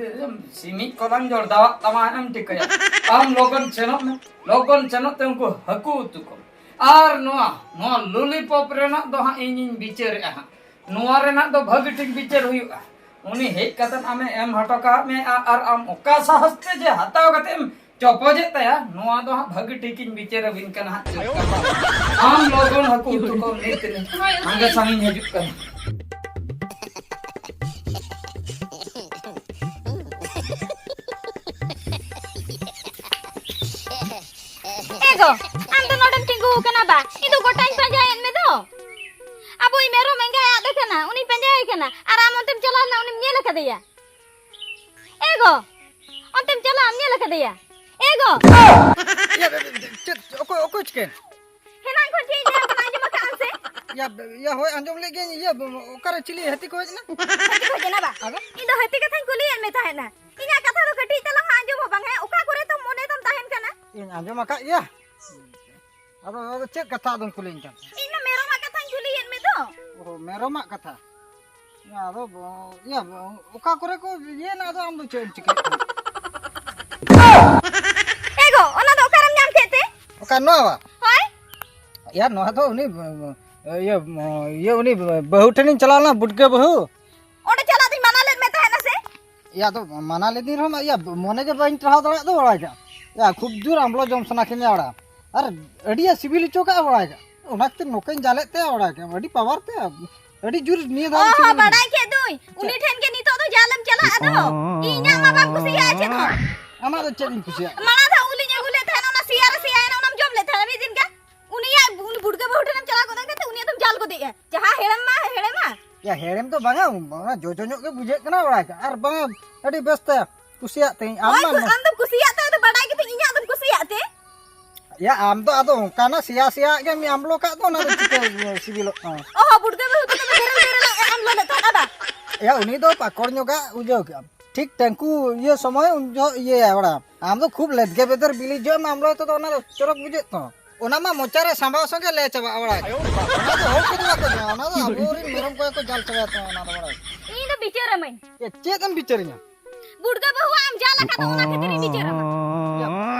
ᱥᱤᱢᱤᱡ ᱠᱚ ᱞᱟᱝ ᱡᱚᱲᱫᱟᱣᱟᱜ ᱛᱟᱢᱟ, ᱮᱢ ᱴᱷᱤᱠᱟᱹᱭᱟ᱾ ᱟᱢ ᱞᱚᱜᱚᱱ ᱥᱮᱱᱚᱜ ᱢᱮ, ᱞᱚᱜᱚᱱ ᱥᱮᱱᱚᱜ ᱛᱮ ᱩᱱᱠᱩ ᱦᱟᱹᱠᱩ ᱩᱛᱩ ᱠᱚᱢ᱾ ᱟᱨ ᱱᱚᱣᱟ, ᱱᱚᱣᱟ ᱞᱚᱞᱤᱯᱚᱯ ᱨᱮᱱᱟᱜ ᱫᱚ ᱦᱟᱸᱜ ᱤᱧᱤᱧ ᱵᱤᱪᱟᱹᱨᱮᱜᱼᱟ ᱦᱟᱸᱜ᱾ ᱱᱚᱣᱟ ᱨᱮᱱᱟᱜ ᱫᱚ ᱵᱷᱟᱹᱜᱤ ᱴᱷᱤᱠ ᱵᱤᱪᱟᱹᱨ ᱦᱩᱭᱩᱜᱼᱟ᱾ ᱩᱱᱤ ᱦᱮᱡ ᱠᱟᱛᱮᱫ ᱟᱢᱮ ᱮᱢ ᱦᱚᱴᱚ ᱠᱟᱜ ᱢᱮ, ᱟ-, ᱟᱨ ᱟᱢ ᱚᱠᱟ ᱥᱟᱦᱚᱥ ᱛᱮ ᱡᱮ ᱦᱟᱛᱟᱣ ᱠᱟᱛᱮᱫ ᱮᱢ ᱪᱚᱯᱚᱡᱮᱫ ᱛᱟᱭᱟ, ᱱᱚᱣᱟ ᱫᱚ ᱦᱟᱸᱜ ᱵᱷᱟᱹᱜᱤ ᱴᱷᱤᱠ ᱤᱧ ᱵᱤᱪᱟᱹᱨ ᱟᱹᱵᱤᱱ ᱠᱟᱱᱟ ᱦᱟᱸᱜ, ᱪᱮᱫ ᱞᱮᱠᱟ ᱵᱟᱝ᱾ ᱟᱢ ᱞᱚᱜᱚᱱ ᱦᱟᱹᱠᱩ ᱩᱛᱩ ᱠᱚ ᱱᱤᱛ ᱱᱤᱛ ᱦᱳᱭ, ᱦᱳᱭ᱾ ᱦᱟᱸᱰᱮ ᱥᱟᱺᱜᱤᱧ ᱦᱤᱡᱩᱜ ᱠᱟᱱᱟ᱾ ᱮ ᱜᱚ, ᱟᱢ ᱫᱚ ᱱᱚᱰᱮᱢ ᱛᱤᱸᱜᱩ ᱟᱠᱟᱱᱟ ᱵᱟ? ᱤᱧ ᱫᱚ ᱜᱚᱴᱟᱧ ᱯᱟᱸᱡᱟᱭᱮᱫ ᱢᱮ ᱫᱚ᱾ ᱟᱵᱚᱭᱤᱡ ᱢᱮᱨᱚᱢ ᱮᱸᱜᱟᱭ ᱟᱫ ᱟᱠᱟᱱᱟ, ᱩᱱᱤᱧ ᱯᱟᱸᱡᱟᱭᱮ ᱠᱟᱱᱟ᱾ ᱟᱨ ᱟᱢ ᱚᱱᱛᱮᱢ ᱪᱟᱞᱟᱣ ᱞᱮᱱᱟ, ᱩᱱᱤᱢ ᱧᱮᱞ ᱟᱠᱟᱫᱮᱭᱟ? ᱮ ᱜᱚ, ᱚᱱᱛᱮᱢ ᱪᱟᱞᱟᱜ ᱟᱢ ᱧᱮᱞ ᱟᱠᱟᱫᱮᱭᱟ? ᱮ ᱜᱚ! ᱤᱭᱟᱹ, ᱪᱮᱫ, ᱚᱠᱚᱭ, ᱚᱠᱚᱭ ᱪᱤᱠᱟᱹᱭᱮᱱ? ᱦᱮᱱᱟᱝ ᱠᱷᱚᱱ ᱪᱮᱫ ᱤᱧ ᱞᱟᱹᱭᱟᱢ ᱠᱟᱱᱟ, ᱟᱸᱡᱚᱢ ᱟᱠᱟᱫ ᱟᱢ ᱥᱮ? ᱤᱭᱟᱹ, ᱤᱭᱟᱹ, ᱦᱳᱭ, ᱟᱸᱡᱚᱢ ᱞᱮᱫ ᱜᱤᱭᱟᱹᱧ᱾ ᱤᱭᱟᱹ, ᱚᱠᱟᱨᱮ ᱪᱤᱞᱤ ᱦᱟᱹᱛᱤ ᱠᱚ ᱦᱮᱡ ᱮᱱᱟ? ᱦᱟᱹᱛᱤ ᱠᱚ ᱦᱮᱡ ᱮᱱᱟ ᱵᱟ? ᱟᱫᱚ? ᱤᱧ ᱫᱚ ᱦᱟᱹᱛᱤ ᱠᱟᱛᱷᱟᱧ ᱠᱩᱞᱤᱭᱮᱫ ᱢᱮ ᱛᱟᱦᱮᱸᱱᱟ᱾ ᱤᱧᱟᱹᱜ ᱠᱟᱛᱷᱟ ᱫᱚ ᱠᱟᱹᱴᱤᱡ ᱛᱟᱞᱟᱝ ᱦᱚᱸ ᱟᱸᱡᱚᱢ ᱦᱚᱸ ᱵᱟᱝ, ᱦᱮᱸ? ᱚᱠᱟ ᱠᱚᱨᱮ ᱛᱚ ᱢᱚᱱᱮ ᱫᱚᱢ ᱛᱟᱦᱮᱱ ᱠᱟᱱᱟ? ᱤᱧ ᱟᱸᱡᱚᱢ ᱟᱠᱟᱫ ᱜᱮᱭᱟ᱾ ᱟᱫᱚ, ᱟᱫᱚ ᱪᱮᱫ ᱠᱟᱛᱷᱟ ᱟᱫᱚᱢ ᱠᱩᱞᱤᱧ ᱠᱟᱱ? ᱤᱧ ᱢᱟ ᱢᱮᱨᱚᱢᱟᱜ ᱠᱟᱛᱷᱟᱧ ᱠᱩᱞᱤᱭᱮᱫ ᱢᱮ ᱫᱚ᱾ ᱚ, ᱢᱮᱨᱚᱢᱟᱜ ᱠᱟᱛᱷᱟ᱾ ᱟᱫᱚ, ᱤᱭᱟᱹ, ᱚᱠᱟ ᱠᱚᱨᱮ ᱠᱚ ᱤᱭᱟᱹᱭᱮᱱᱟ, ᱟᱫᱚ ᱟᱢ ᱫᱚ ᱪᱮᱫ ᱮᱢ ᱪᱤᱠᱟᱹᱭᱮᱫ ᱠᱟᱱᱟ? ᱮ ᱜᱚ, ᱚᱱᱟ ᱫᱚ ᱚᱠᱟᱨᱮᱢ ᱧᱟᱢ ᱠᱮᱫ ᱛᱮ? ᱚᱠᱟ ᱱᱚᱣᱟ? ᱦᱳᱭ᱾ ᱭᱟ, ᱱᱚᱣᱟ ᱫᱚ ᱩᱱᱤ, ᱤᱭᱟᱹ, ᱤᱭᱟᱹ, ᱩᱱᱤ ᱵᱟᱹᱦᱩ ᱴᱷᱮᱱᱤᱧ ᱪᱟᱞᱟᱣ ᱞᱮᱱᱟ, ᱵᱩᱴᱠᱟᱹ ᱵᱟᱹᱦᱩ᱾ ᱚᱸᱰᱮ ᱪᱟᱞᱟᱜ ᱫᱚᱧ ᱢᱟᱱᱟ ᱞᱮᱫ ᱢᱮ ᱛᱟᱦᱮᱱᱟ ᱥᱮ? ᱭᱟ, ᱟᱫᱚ ᱢᱟᱱᱟ ᱞᱮᱫᱤᱧ ᱨᱮᱦᱚᱸ, ᱭᱟ, ᱢᱚᱱᱮ ᱜᱮ ᱵᱟᱹᱧ ᱴᱟᱨᱦᱟᱣ ᱫᱟᱲᱮᱭᱟᱜ ᱫᱚ, ᱵᱟᱲᱟᱭ ᱠᱟᱜ᱾ ᱭᱟ, ᱠᱷᱩᱵ ᱡᱳᱨ ᱟᱢᱵᱽᱞᱚ ᱡᱚᱢ ᱥᱟᱱᱟ ᱠᱤᱧᱟ, ᱵᱟᱲᱟᱭ᱾ ᱟᱨ ᱟᱹᱰᱤ ᱥᱤᱵᱤᱞ ᱦᱚᱪᱚ ᱠᱟᱜᱼᱟ, ᱵᱟᱲᱟᱭ ᱠᱟᱜ᱾ ᱚᱱᱟ ᱠᱷᱟᱹᱛᱤᱨ ᱱᱚᱝᱠᱟᱧ ᱡᱟᱞᱮᱫ ᱛᱟᱭᱟ, ᱵᱟᱲᱟᱭ ᱠᱟᱜ᱾ ᱟᱹᱰᱤ ᱯᱟᱣᱟᱨ ᱛᱮ᱾ ᱟᱹᱰᱤ ᱡᱳᱨ ᱱᱤᱭᱟᱹ ᱫᱷᱟᱣ ᱚ ᱫᱚ ᱦᱚᱸ, ᱪᱮᱫ ᱵᱟᱰᱟᱭ ᱠᱮᱫ ᱫᱩᱧ᱾ ᱩᱱᱤ ᱴᱷᱮᱱ ᱜᱮ ᱱᱤᱛᱚᱜ ᱫᱚ ᱡᱟᱞᱮᱢ ᱪᱟᱞᱟᱜ ᱟᱫᱚ᱾ ᱤᱧᱟᱹᱜ ᱢᱟ ᱵᱟᱢ ᱠᱩᱥᱤᱭᱟᱜᱼᱟ ᱪᱮᱫ ᱦᱚᱸ᱾ ᱟᱢᱟᱜ ᱫᱚ ᱪᱮᱫ ᱤᱧ ᱠᱩᱥᱤᱭᱟᱜᱼᱟ? ᱢᱟᱲᱟᱝ ᱫᱷᱟᱣ ᱩᱞᱤᱧ ᱟᱹᱜᱩ ᱞᱮᱫ ᱛᱟᱦᱮᱱ, ᱚᱱᱟ ᱥᱮᱭᱟ ᱨᱮ ᱥᱮᱭᱟᱭᱮᱱᱟ, ᱚᱱᱟᱢ ᱡᱚᱢ ᱞᱮᱫ ᱛᱟᱦᱮᱱᱟ ᱢᱤᱫ ᱫᱤᱱ ᱜᱮ᱾ ᱩᱱᱤᱭᱟᱜ, ᱩᱱᱤ ᱵᱩᱰᱜᱟᱹ ᱵᱟᱹᱦᱩ ᱴᱷᱮᱱᱮᱢ ᱪᱟᱞᱟᱣ ᱜᱚᱫ ᱮᱱ ᱠᱷᱟᱱ ᱩᱱᱤᱭᱟᱜ ᱫᱚᱢ ᱡᱟᱞ ᱜᱚᱫᱮᱜᱼᱟ᱾ ᱡᱟᱦᱟᱸ ᱦᱮᱲᱮᱢ ᱢᱟ ᱦᱮᱲᱮᱢᱟ᱾ ᱭᱟ, ᱦᱮᱲᱮᱢ ᱫᱚ ᱵᱟᱝᱟ, ᱚᱱᱟ ᱡᱚᱡᱚ ᱧᱚᱜ ᱜᱮ ᱵᱩᱡᱷᱟᱹᱜ ᱠᱟᱱᱟ ᱵᱟᱲᱟᱭ ᱠᱟᱜ᱾ ᱟᱨ ᱵᱟᱝᱟ, ᱟᱹᱰᱤ ᱵᱮᱥ ᱛᱮ ᱠᱩᱥᱤᱭᱟᱜ ᱛᱤᱧ᱾ ᱟᱢ ᱦᱳᱭ, ᱢᱟ ᱠᱩ-, ᱟᱢ ᱫᱚᱢ ᱠᱩᱥᱤᱭᱟᱜ ᱛᱮ, ᱟᱫᱚ ᱵᱟᱰᱟᱭ ᱠᱟᱛᱮ ᱤᱧᱟᱜ ᱫᱚᱢ ᱠᱩᱥᱤᱭᱟᱜ ᱛᱮ? ᱭᱟ, ᱟᱢ ᱫᱚ ᱟᱫᱚ ᱚᱱᱠᱟᱱᱟᱜ ᱥᱮᱭᱟ ᱥᱮᱭᱟ ᱜᱮᱢ ᱟᱢᱞᱚ ᱠᱟᱜ ᱫᱚ, ᱚᱱᱟ ᱫᱚ ᱪᱤᱠᱟᱹ ᱥᱤᱵᱤᱞᱚᱜ ᱛᱟᱢᱟ? ᱚ ᱦᱚ, ᱵᱩᱰᱜᱟᱹ ᱵᱟᱹᱦᱩ ᱛᱟᱠᱚ ᱫᱚ ᱵᱮᱨᱮᱞ ᱵᱮᱨᱮᱞ ᱮ ᱟᱢᱞᱚ ᱞᱮᱫ ᱛᱟᱦᱮᱸᱫ, ᱟᱵᱟ? ᱭᱟ, ᱩᱱᱤ ᱫᱚ ᱯᱟᱠᱚᱲ ᱧᱚᱜᱟᱜ ᱵᱩᱡᱷᱟᱹᱣ ᱠᱮᱜᱼᱟᱢ᱾ ᱴᱷᱤᱠ ᱴᱟᱹᱝᱠᱩ ᱤᱭᱟᱹ ᱥᱚᱢᱚᱭ ᱩᱱ ᱡᱚᱦᱚᱜ ᱤᱭᱟᱹᱭᱟ ᱚᱲᱟᱜ᱾ ᱟᱢ ᱫᱚ ᱠᱷᱩᱵ ᱞᱮᱫᱜᱮ ᱵᱮᱫᱮᱨ ᱵᱤᱞᱤ ᱡᱚᱢ ᱟᱢᱞᱚ ᱛᱮᱫᱚ ᱚᱱᱟ ᱫᱚ ᱪᱚᱨᱚᱠ ᱵᱩᱡᱷᱟᱹᱜ ᱛᱟᱢᱟ᱾ ᱚᱱᱟ ᱢᱟ ᱢᱚᱪᱟ ᱨᱮ ᱥᱟᱢᱵᱟᱣ ᱥᱚᱸᱜᱮ ᱞᱮ ᱪᱟᱵᱟᱜᱼᱟ ᱚᱲᱟᱜ᱾ ᱚᱱᱟ ᱫᱚ ᱦᱚᱲ ᱠᱚᱫᱚ ᱵᱟᱠᱚ ᱡᱚᱢᱟ, ᱚᱱᱟ ᱫᱚ ᱟᱵᱚᱨᱮᱱ ᱢᱮᱨᱚᱢ ᱠᱚᱜᱮ ᱠᱚ ᱡᱟᱞ ᱪᱟᱵᱟᱭᱟ ᱛᱟᱢᱟ ᱚᱱᱟ ᱫᱚ ᱵᱟᱲᱟᱭ᱾ ᱤᱧ ᱫᱚ ᱵᱤᱪᱟᱹᱨᱟᱢᱟᱹᱧ᱾ ᱮ, ᱪᱮᱫ ᱮᱢ ᱵᱤᱪᱟᱹᱨᱤᱧᱟ? ᱵᱩᱰᱜᱟᱹ ᱵᱟᱹᱦᱩᱣᱟᱜ ᱮᱢ ᱡᱟᱞ ᱟᱠᱟᱫ ᱫᱚ, ᱚᱱᱟ ᱠᱷᱟᱹᱛᱤᱨ ᱤᱧ ᱵᱤᱪᱟᱹᱨᱟᱢᱟ᱾ ᱭᱟ,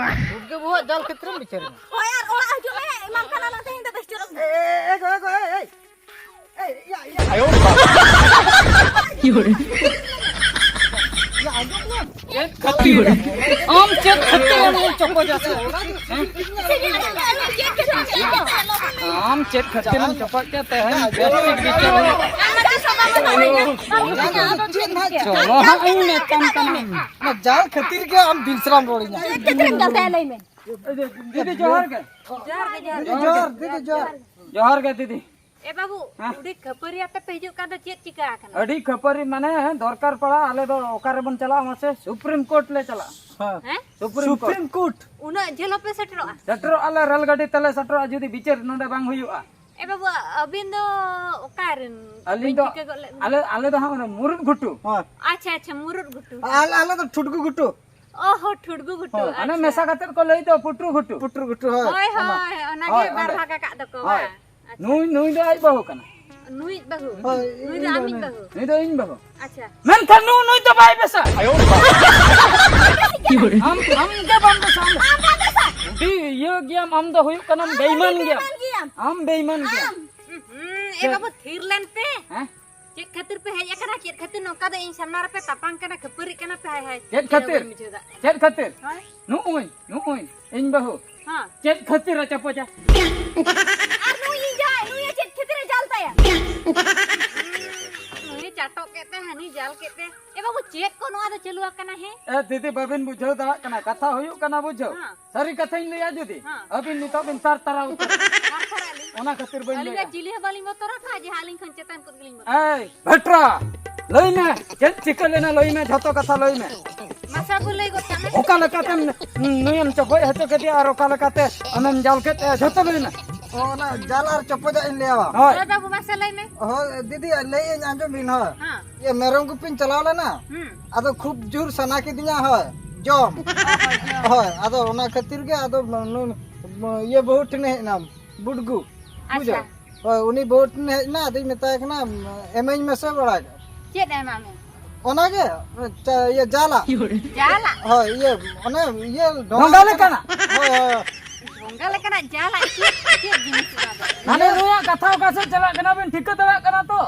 ᱵᱩᱰᱜᱟᱹ ᱵᱟᱹᱦᱩᱣᱟᱜ ᱡᱟᱞ ᱠᱷᱟᱹᱛᱤᱨ ᱮᱢ ᱵᱤᱪᱟᱹᱨᱤᱧᱟ? ᱦᱳᱭ, ᱟᱨ ᱚᱲᱟᱜ ᱦᱤᱡᱩᱜ ᱢᱮ, ᱮᱢᱟᱢ ᱠᱟᱱᱟ ᱱᱚᱛᱮ ᱤᱧ ᱫᱚ ᱵᱮᱥ ᱪᱚᱨᱚᱠ ᱮ, ᱮ, ᱮ, ᱜᱚ, ᱮ, ᱜᱚ, ᱮ, ᱮᱭ᱾ ᱮᱭ, ᱭᱟ, ᱭᱟ᱾ ᱟᱭᱳ ᱵᱟᱵᱟ᱾ ᱭᱟ, ᱟᱸᱡᱚᱢ ᱢᱮ᱾ ᱪᱮᱫ ᱠᱷᱟᱹᱛᱤᱨ? ᱟᱢ ᱪᱮᱫ ᱠᱷᱟᱹᱛᱤᱨ ᱮᱢ ᱪᱚᱯᱚᱡᱟ ᱥᱮ? ᱟᱢ ᱪᱮᱫ ᱠᱷᱟᱹᱛᱤᱨ ᱮᱢ ᱪᱚᱯᱚᱡ ᱠᱮᱫ ᱛᱮᱦᱮᱧ ᱵᱮᱥ ᱴᱷᱤᱠ ᱵᱤᱪᱟᱹᱨ ᱦᱩᱭᱩᱜᱼᱟ᱾ ᱪᱚᱞᱚ ᱦᱟᱸᱜ ᱤᱧ ᱢᱮᱛᱟᱢ ᱠᱟᱱᱟ᱾ ᱚᱱᱟ ᱡᱟᱞ ᱠᱷᱟᱹᱛᱤᱨ ᱜᱮ ᱟᱢ ᱵᱤᱱᱥᱨᱟᱢ ᱨᱚᱲᱤᱧᱟ᱾ ᱪᱮᱫ ᱠᱷᱟᱹᱛᱤᱨ ᱮᱢ ᱡᱟᱞ ᱛᱟᱭᱟ ᱞᱟᱹᱭ ᱢᱮ? ᱫᱤᱫᱤ ᱡᱚᱦᱟᱨ ᱜᱮ᱾ ᱡᱚᱦᱟᱨ ᱜᱮ, ᱡᱚᱦᱟᱨ ᱜᱮ᱾ ᱡᱚᱦᱟᱨ, ᱫᱤᱫᱤ ᱡᱚᱦᱟᱨ᱾ ᱡᱚᱦᱟᱨ ᱜᱮ ᱫᱤᱫᱤ᱾ ᱮ ᱵᱟᱹᱵᱩ, ᱦᱮᱸ? ᱩᱰᱤ ᱠᱷᱟᱹᱯᱟᱹᱨᱤ ᱟᱛᱮ ᱯᱮ ᱦᱤᱡᱩᱜ ᱠᱟᱱ ᱫᱚ, ᱪᱮᱫ ᱪᱤᱠᱟ ᱟᱠᱟᱱᱟ? ᱟᱹᱰᱤ ᱠᱷᱟᱹᱯᱟᱹᱨᱤ ᱢᱟᱱᱮ ᱫᱚᱨᱠᱟᱨ ᱯᱟᱲᱟᱜ, ᱟᱞᱮ ᱫᱚ ᱚᱠᱟ ᱨᱮᱵᱚᱱ ᱪᱟᱞᱟᱜᱼᱟ ᱢᱟᱥᱮ? ᱥᱩᱯᱨᱤᱢ ᱠᱳᱨᱴ ᱞᱮ ᱪᱟᱞᱟᱜᱼᱟ᱾ ᱦᱮᱸ᱾ ᱦᱮᱸ? Supreme court. Supreme court. ᱩᱱᱟᱹᱜ ᱡᱷᱟᱹᱞ ᱦᱚᱸᱯᱮ ᱥᱮᱴᱮᱨᱚᱜᱼᱟ? ᱥᱮᱴᱮᱨᱚᱜᱼᱟ ᱞᱮ, ᱨᱮᱞ ᱜᱟᱹᱰᱤ ᱛᱮᱞᱮ ᱥᱮᱴᱮᱨᱚᱜᱼᱟ ᱡᱩᱫᱤ ᱵᱤᱪᱟᱹᱨ ᱱᱚᱰᱮ ᱵᱟᱝ ᱦᱩᱭᱩᱜᱼᱟ᱾ ᱮ ᱵᱟᱹᱵᱩ, ᱟᱹᱵᱤᱱ ᱫᱚ ᱚᱠᱟ ᱨᱮᱱ? ᱟᱹᱞᱤᱧ ᱵᱟᱹᱧ ᱫᱚ, ᱴᱷᱤᱠᱟᱹ ᱜᱚᱫ ᱞᱮᱫ ᱵᱤᱱᱟ᱾ ᱟᱞᱮ, ᱟᱞᱮ ᱫᱚ ᱦᱟᱸᱜ ᱚᱱᱟ ᱢᱩᱨᱩᱫ ᱜᱷᱩᱴᱩ᱾ ᱦᱳᱭ᱾ ᱟᱪᱪᱷᱟ, ᱟᱪᱪᱷᱟ, ᱢᱩᱨᱩᱫ ᱜᱷᱩᱴᱩ᱾ ᱟᱞᱮ, ᱟᱪᱪᱷᱟ᱾ ᱟᱞᱮ ᱫᱚ ᱴᱷᱩᱰᱜᱩ ᱜᱷᱩᱴᱩ᱾ ᱚ ᱦᱚ, ᱴᱷᱩᱰᱜᱩ ᱜᱷᱩᱴᱩ, ᱦᱳᱭ, ᱚᱱᱮ ᱟᱪᱪᱷᱟ᱾ ᱢᱮᱥᱟ ᱠᱟᱛᱮᱫ ᱠᱚ ᱞᱟᱹᱭ ᱫᱚ ᱯᱩᱴᱨᱩ ᱜᱷᱩᱴᱩ᱾ ᱯᱩᱴᱨᱩ ᱜᱷᱩᱴᱩ, ᱦᱳᱭ, ᱦᱳᱭ, ᱚᱱᱟ᱾ ᱦᱳᱭ, ᱚᱱᱟᱜᱮ ᱦᱳᱭ, ᱵᱟᱨ ᱚᱸᱰᱮ᱾ ᱵᱷᱟᱜᱽ ᱟᱠᱟᱫ ᱫᱚᱠᱚ, ᱦᱳᱭ᱾ ᱵᱟᱝ? ᱟᱪᱪᱷᱟ᱾ ᱱᱩᱭ, ᱱᱩᱭ ᱫᱚ ᱟᱡ ᱵᱟᱹᱦᱩ ᱠᱟᱱᱟ᱾ ᱱᱩᱭᱤᱡ ᱵᱟᱹᱦᱩ? ᱦᱳᱭ, ᱱᱩᱭ ᱫᱚ ᱤᱧ ᱫᱚ ᱟᱢᱤᱡ ᱱᱩᱭ᱾ ᱵᱟᱹᱦᱩ? ᱱᱩᱭ ᱫᱚ ᱤᱧ ᱵᱟᱹᱦᱩ᱾ ᱟᱪᱪᱷᱟ᱾ ᱢᱮᱱᱠᱷᱟᱱ ᱱᱩᱭ, ᱱᱩᱭ ᱫᱚ ᱵᱟᱭ ᱵᱮᱥᱟ᱾ ᱟᱢ, ᱟᱢ ᱜᱮ ᱵᱟᱢ ᱵᱮᱥᱟ, ᱟᱢ ᱫᱚ᱾ ᱟᱹᱰᱤ ᱤᱭᱟᱹ ᱜᱮᱭᱟᱢ ᱟᱢ ᱫᱚ, ᱦᱩᱭᱩᱜ ᱠᱟᱱᱟᱢ ᱟᱢ ᱵᱮᱭᱤᱢᱟᱱ ᱟᱹᱰᱤ ᱜᱮᱭᱟᱢ᱾ ᱵᱮᱭᱤᱢᱟᱱ ᱜᱮᱭᱟᱢ᱾ ᱟᱢ ᱵᱮᱭᱤᱢᱟᱱ ᱜᱮᱭᱟᱢ᱾ ᱟᱢ᱾ ᱦᱩᱸ, ᱮ ᱪᱮᱫ? ᱵᱟᱹᱵᱩ, ᱛᱷᱤᱨ ᱞᱮᱱ ᱯᱮ᱾ ᱦᱮᱸ? ᱪᱮᱫ ᱠᱷᱟᱹᱛᱤᱨ ᱯᱮ ᱦᱮᱡ ᱟᱠᱟᱱᱟ? ᱪᱮᱫ ᱠᱷᱟᱹᱛᱤᱨ ᱱᱚᱝᱠᱟ ᱫᱚ ᱤᱧ ᱥᱟᱢᱱᱟ ᱨᱮᱯᱮ ᱛᱟᱯᱟᱢ ᱠᱟᱱᱟ, ᱠᱷᱟᱹᱯᱟᱹᱨᱤᱜ ᱠᱟᱱᱟ ᱯᱮ? ᱦᱟᱭ ᱦᱟᱭ, ᱪᱮᱫ ᱤᱧ ᱪᱮᱫ ᱦᱚᱸ ᱠᱷᱟᱹᱛᱤᱨ? ᱵᱟᱹᱧ ᱵᱩᱡᱷᱟᱹᱣ ᱫᱟ᱾ ᱪᱮᱫ ᱠᱷᱟᱹᱛᱤᱨ? ᱦᱳᱭ? ᱱᱩᱜᱼᱩᱭ, ᱱᱩᱜᱼᱩᱭ, ᱤᱧ ᱵᱟᱹᱦᱩ᱾ ᱦᱮᱸ᱾ ᱪᱮᱫ ᱠᱷᱟᱹᱛᱤᱨ ᱮ ᱪᱟᱯᱚᱡᱟ? ᱟᱨ ᱱᱩᱭ ᱤᱧ ᱡᱟᱶᱟᱭ, ᱱᱩᱭ ᱪᱮᱫ ᱠᱷᱟᱹᱛᱤᱨ ᱮ ᱡᱟᱞ ᱛᱟᱭᱟ? ᱱᱩᱭ ᱪᱟᱴᱚᱜ ᱠᱮᱫ ᱛᱮ, ᱦᱟᱹᱱᱤ ᱡᱟᱞ ᱠᱮᱫ ᱛᱮ᱾ ᱮ ᱵᱟᱹᱵᱩ, ᱪᱮᱫ ᱠᱚ ᱱᱚᱣᱟ ᱫᱚ ᱪᱟᱹᱞᱩ ᱟᱠᱟᱱᱟ ᱦᱮᱸ? ᱮ ᱫᱤᱫᱤ, ᱵᱟᱵᱤᱱ ᱵᱩᱡᱷᱟᱹᱣ ᱫᱟᱲᱮᱭᱟᱜ ᱠᱟᱱᱟ, ᱠᱟᱛᱷᱟ ᱦᱩᱭᱩᱜ ᱠᱟᱱᱟ, ᱵᱩᱡᱷᱟᱹᱣ᱾ ᱦᱮᱸ᱾ ᱥᱟᱹᱨᱤ ᱠᱟᱛᱷᱟᱧ ᱞᱟᱹᱭᱟ ᱡᱩᱫᱤ, ᱦᱮᱸ᱾ ᱟᱹᱵᱤᱱ ᱱᱤᱛᱚᱜ ᱵᱤᱱ ᱛᱟᱨ ᱛᱟᱨᱟᱣ ᱩᱛᱟᱹᱨ᱾ ᱛᱟᱨ ᱛᱟᱨᱟᱜ ᱞᱤᱧ᱾ ᱚᱱᱟ ᱠᱷᱟᱹᱛᱤᱨ ᱵᱟᱹᱧ ᱟᱹᱞᱤᱧ ᱞᱟᱹᱭᱟ᱾ ᱫᱚ ᱪᱤᱞᱤ ᱦᱚᱸ ᱵᱟᱹᱞᱤᱧ ᱵᱚᱛᱚᱨᱟ ᱛᱚ, ᱡᱟᱦᱟᱸ ᱟᱹᱞᱤᱧ ᱠᱷᱚᱱ ᱪᱮᱛᱟᱱ ᱠᱚ ᱜᱮᱞᱤᱧ ᱵᱚᱛᱚᱨᱟ᱾ ᱮᱭ ᱵᱷᱮᱴᱨᱟ, ᱞᱟᱹᱭ ᱢᱮ, ᱪᱮᱫ ᱪᱤᱠᱟᱹ ᱞᱮᱱᱟ? ᱞᱟᱹᱭ ᱢᱮ, ᱡᱷᱚᱛᱚ ᱠᱟᱛᱷᱟ ᱞᱟᱹᱭ ᱢᱮ᱾ ᱢᱟᱥᱮ ᱵᱟᱹᱵᱩ, ᱞᱟᱹᱭ ᱜᱚᱫ ᱠᱟᱜ ᱢᱮ᱾ ᱚᱠᱟ ᱞᱮᱠᱟᱛᱮᱢ ᱱᱩᱭᱮᱢ ᱪᱚᱯᱚᱡ ᱦᱚᱪᱚ ᱠᱮᱫᱮᱭᱟ ᱟᱨ ᱚᱠᱟ ᱞᱮᱠᱟᱛᱮ ᱟᱢᱮᱢ ᱡᱟᱞ ᱠᱮᱫ ᱛᱟᱭᱟ, ᱡᱷᱚᱛᱚ ᱞᱟᱹᱭ ᱢᱮ᱾ ᱚ, ᱚᱱᱟ ᱡᱟᱞ ᱟᱨ ᱪᱚᱯᱚᱡᱟᱜ ᱤᱧ ᱞᱟᱹᱭᱟ ᱵᱟ᱾ ᱦᱳᱭ᱾ ᱦᱳᱭ ᱵᱟᱹᱵᱩ, ᱢᱟᱥᱮ ᱞᱟᱹᱭ ᱢᱮ᱾ ᱦᱳᱭ ᱫᱤᱫᱤ, ᱞᱟᱹᱭ ᱟᱹᱧ, ᱟᱸᱡᱚᱢ ᱵᱤᱱ᱾ ᱦᱳᱭ᱾ ᱦᱮᱸ᱾ ᱤᱭᱟᱹ, ᱢᱮᱨᱚᱢ ᱜᱩᱯᱤᱧ ᱪᱟᱞᱟᱣ ᱞᱮᱱᱟ᱾ ᱦᱩᱸ᱾ ᱟᱫᱚ ᱠᱷᱩᱵ ᱡᱳᱨ ᱥᱟᱱᱟ ᱠᱤᱫᱤᱧᱟ᱾ ᱦᱳᱭ, ᱡᱚᱢ᱾ ᱚ, ᱦᱳᱭ, ᱡᱚᱢ᱾ ᱦᱳᱭ, ᱟᱫᱚ ᱚᱱᱟ ᱠᱷᱟᱹᱛᱤᱨ ᱜᱮ ᱟᱫᱚ ᱱᱩᱭ ᱤᱭᱟᱹ ᱵᱟᱹᱦᱩ ᱴᱷᱮᱱᱮ ᱦᱮᱡ ᱮᱱᱟ, ᱵᱩᱰᱜᱩ᱾ ᱟᱪᱪᱷᱟ᱾ ᱵᱩᱡᱷᱟᱹᱣ? ᱦᱳᱭ, ᱩᱱᱤ ᱵᱟᱹᱦᱩ ᱴᱷᱮᱱᱮ ᱦᱮᱡ ᱮᱱᱟ, ᱟᱫᱚᱧ ᱢᱮᱛᱟᱭ ᱠᱟᱱᱟ, "ᱮᱢᱟᱹᱧ ᱢᱮᱥᱮ ᱵᱟᱲᱟ ᱠᱟᱜ᱾" ᱪᱮᱫ ᱮ ᱮᱢᱟᱜ ᱢᱮ? ᱚᱱᱟᱜᱮ, ᱪᱟ-, ᱤᱭᱟᱹ, ᱡᱟᱞᱟ᱾ ᱡᱟᱞᱟ? ᱦᱳᱭ, ᱤᱭᱟᱹ, ᱚᱱᱮ, ᱤᱭᱟᱹ, ᱰᱷᱚᱸᱜᱟ ᱰᱷᱚᱸᱜᱟ ᱞᱮᱠᱟᱱᱟᱜ? ᱞᱮᱠᱟᱱᱟᱜ᱾ ᱦᱳᱭ, ᱦᱳᱭ᱾ ᱰᱷᱚᱸᱜᱟ ᱞᱮᱠᱟᱱᱟᱜ ᱡᱟᱞᱟ? ᱪᱮᱫ, ᱪᱮᱫ ᱡᱤᱱᱤᱥ ᱚᱱᱟ ᱫᱚ? ᱢᱟᱱᱮ, ᱱᱩᱭᱟᱜ ᱠᱟᱛᱷᱟ ᱚᱠᱟ ᱥᱮᱫ ᱪᱟᱞᱟᱜ ᱠᱟᱱᱟ ᱵᱤᱱ ᱴᱷᱤᱠᱟᱹ ᱫᱟᱲᱮᱭᱟᱜ ᱠᱟᱱᱟ ᱛᱚ?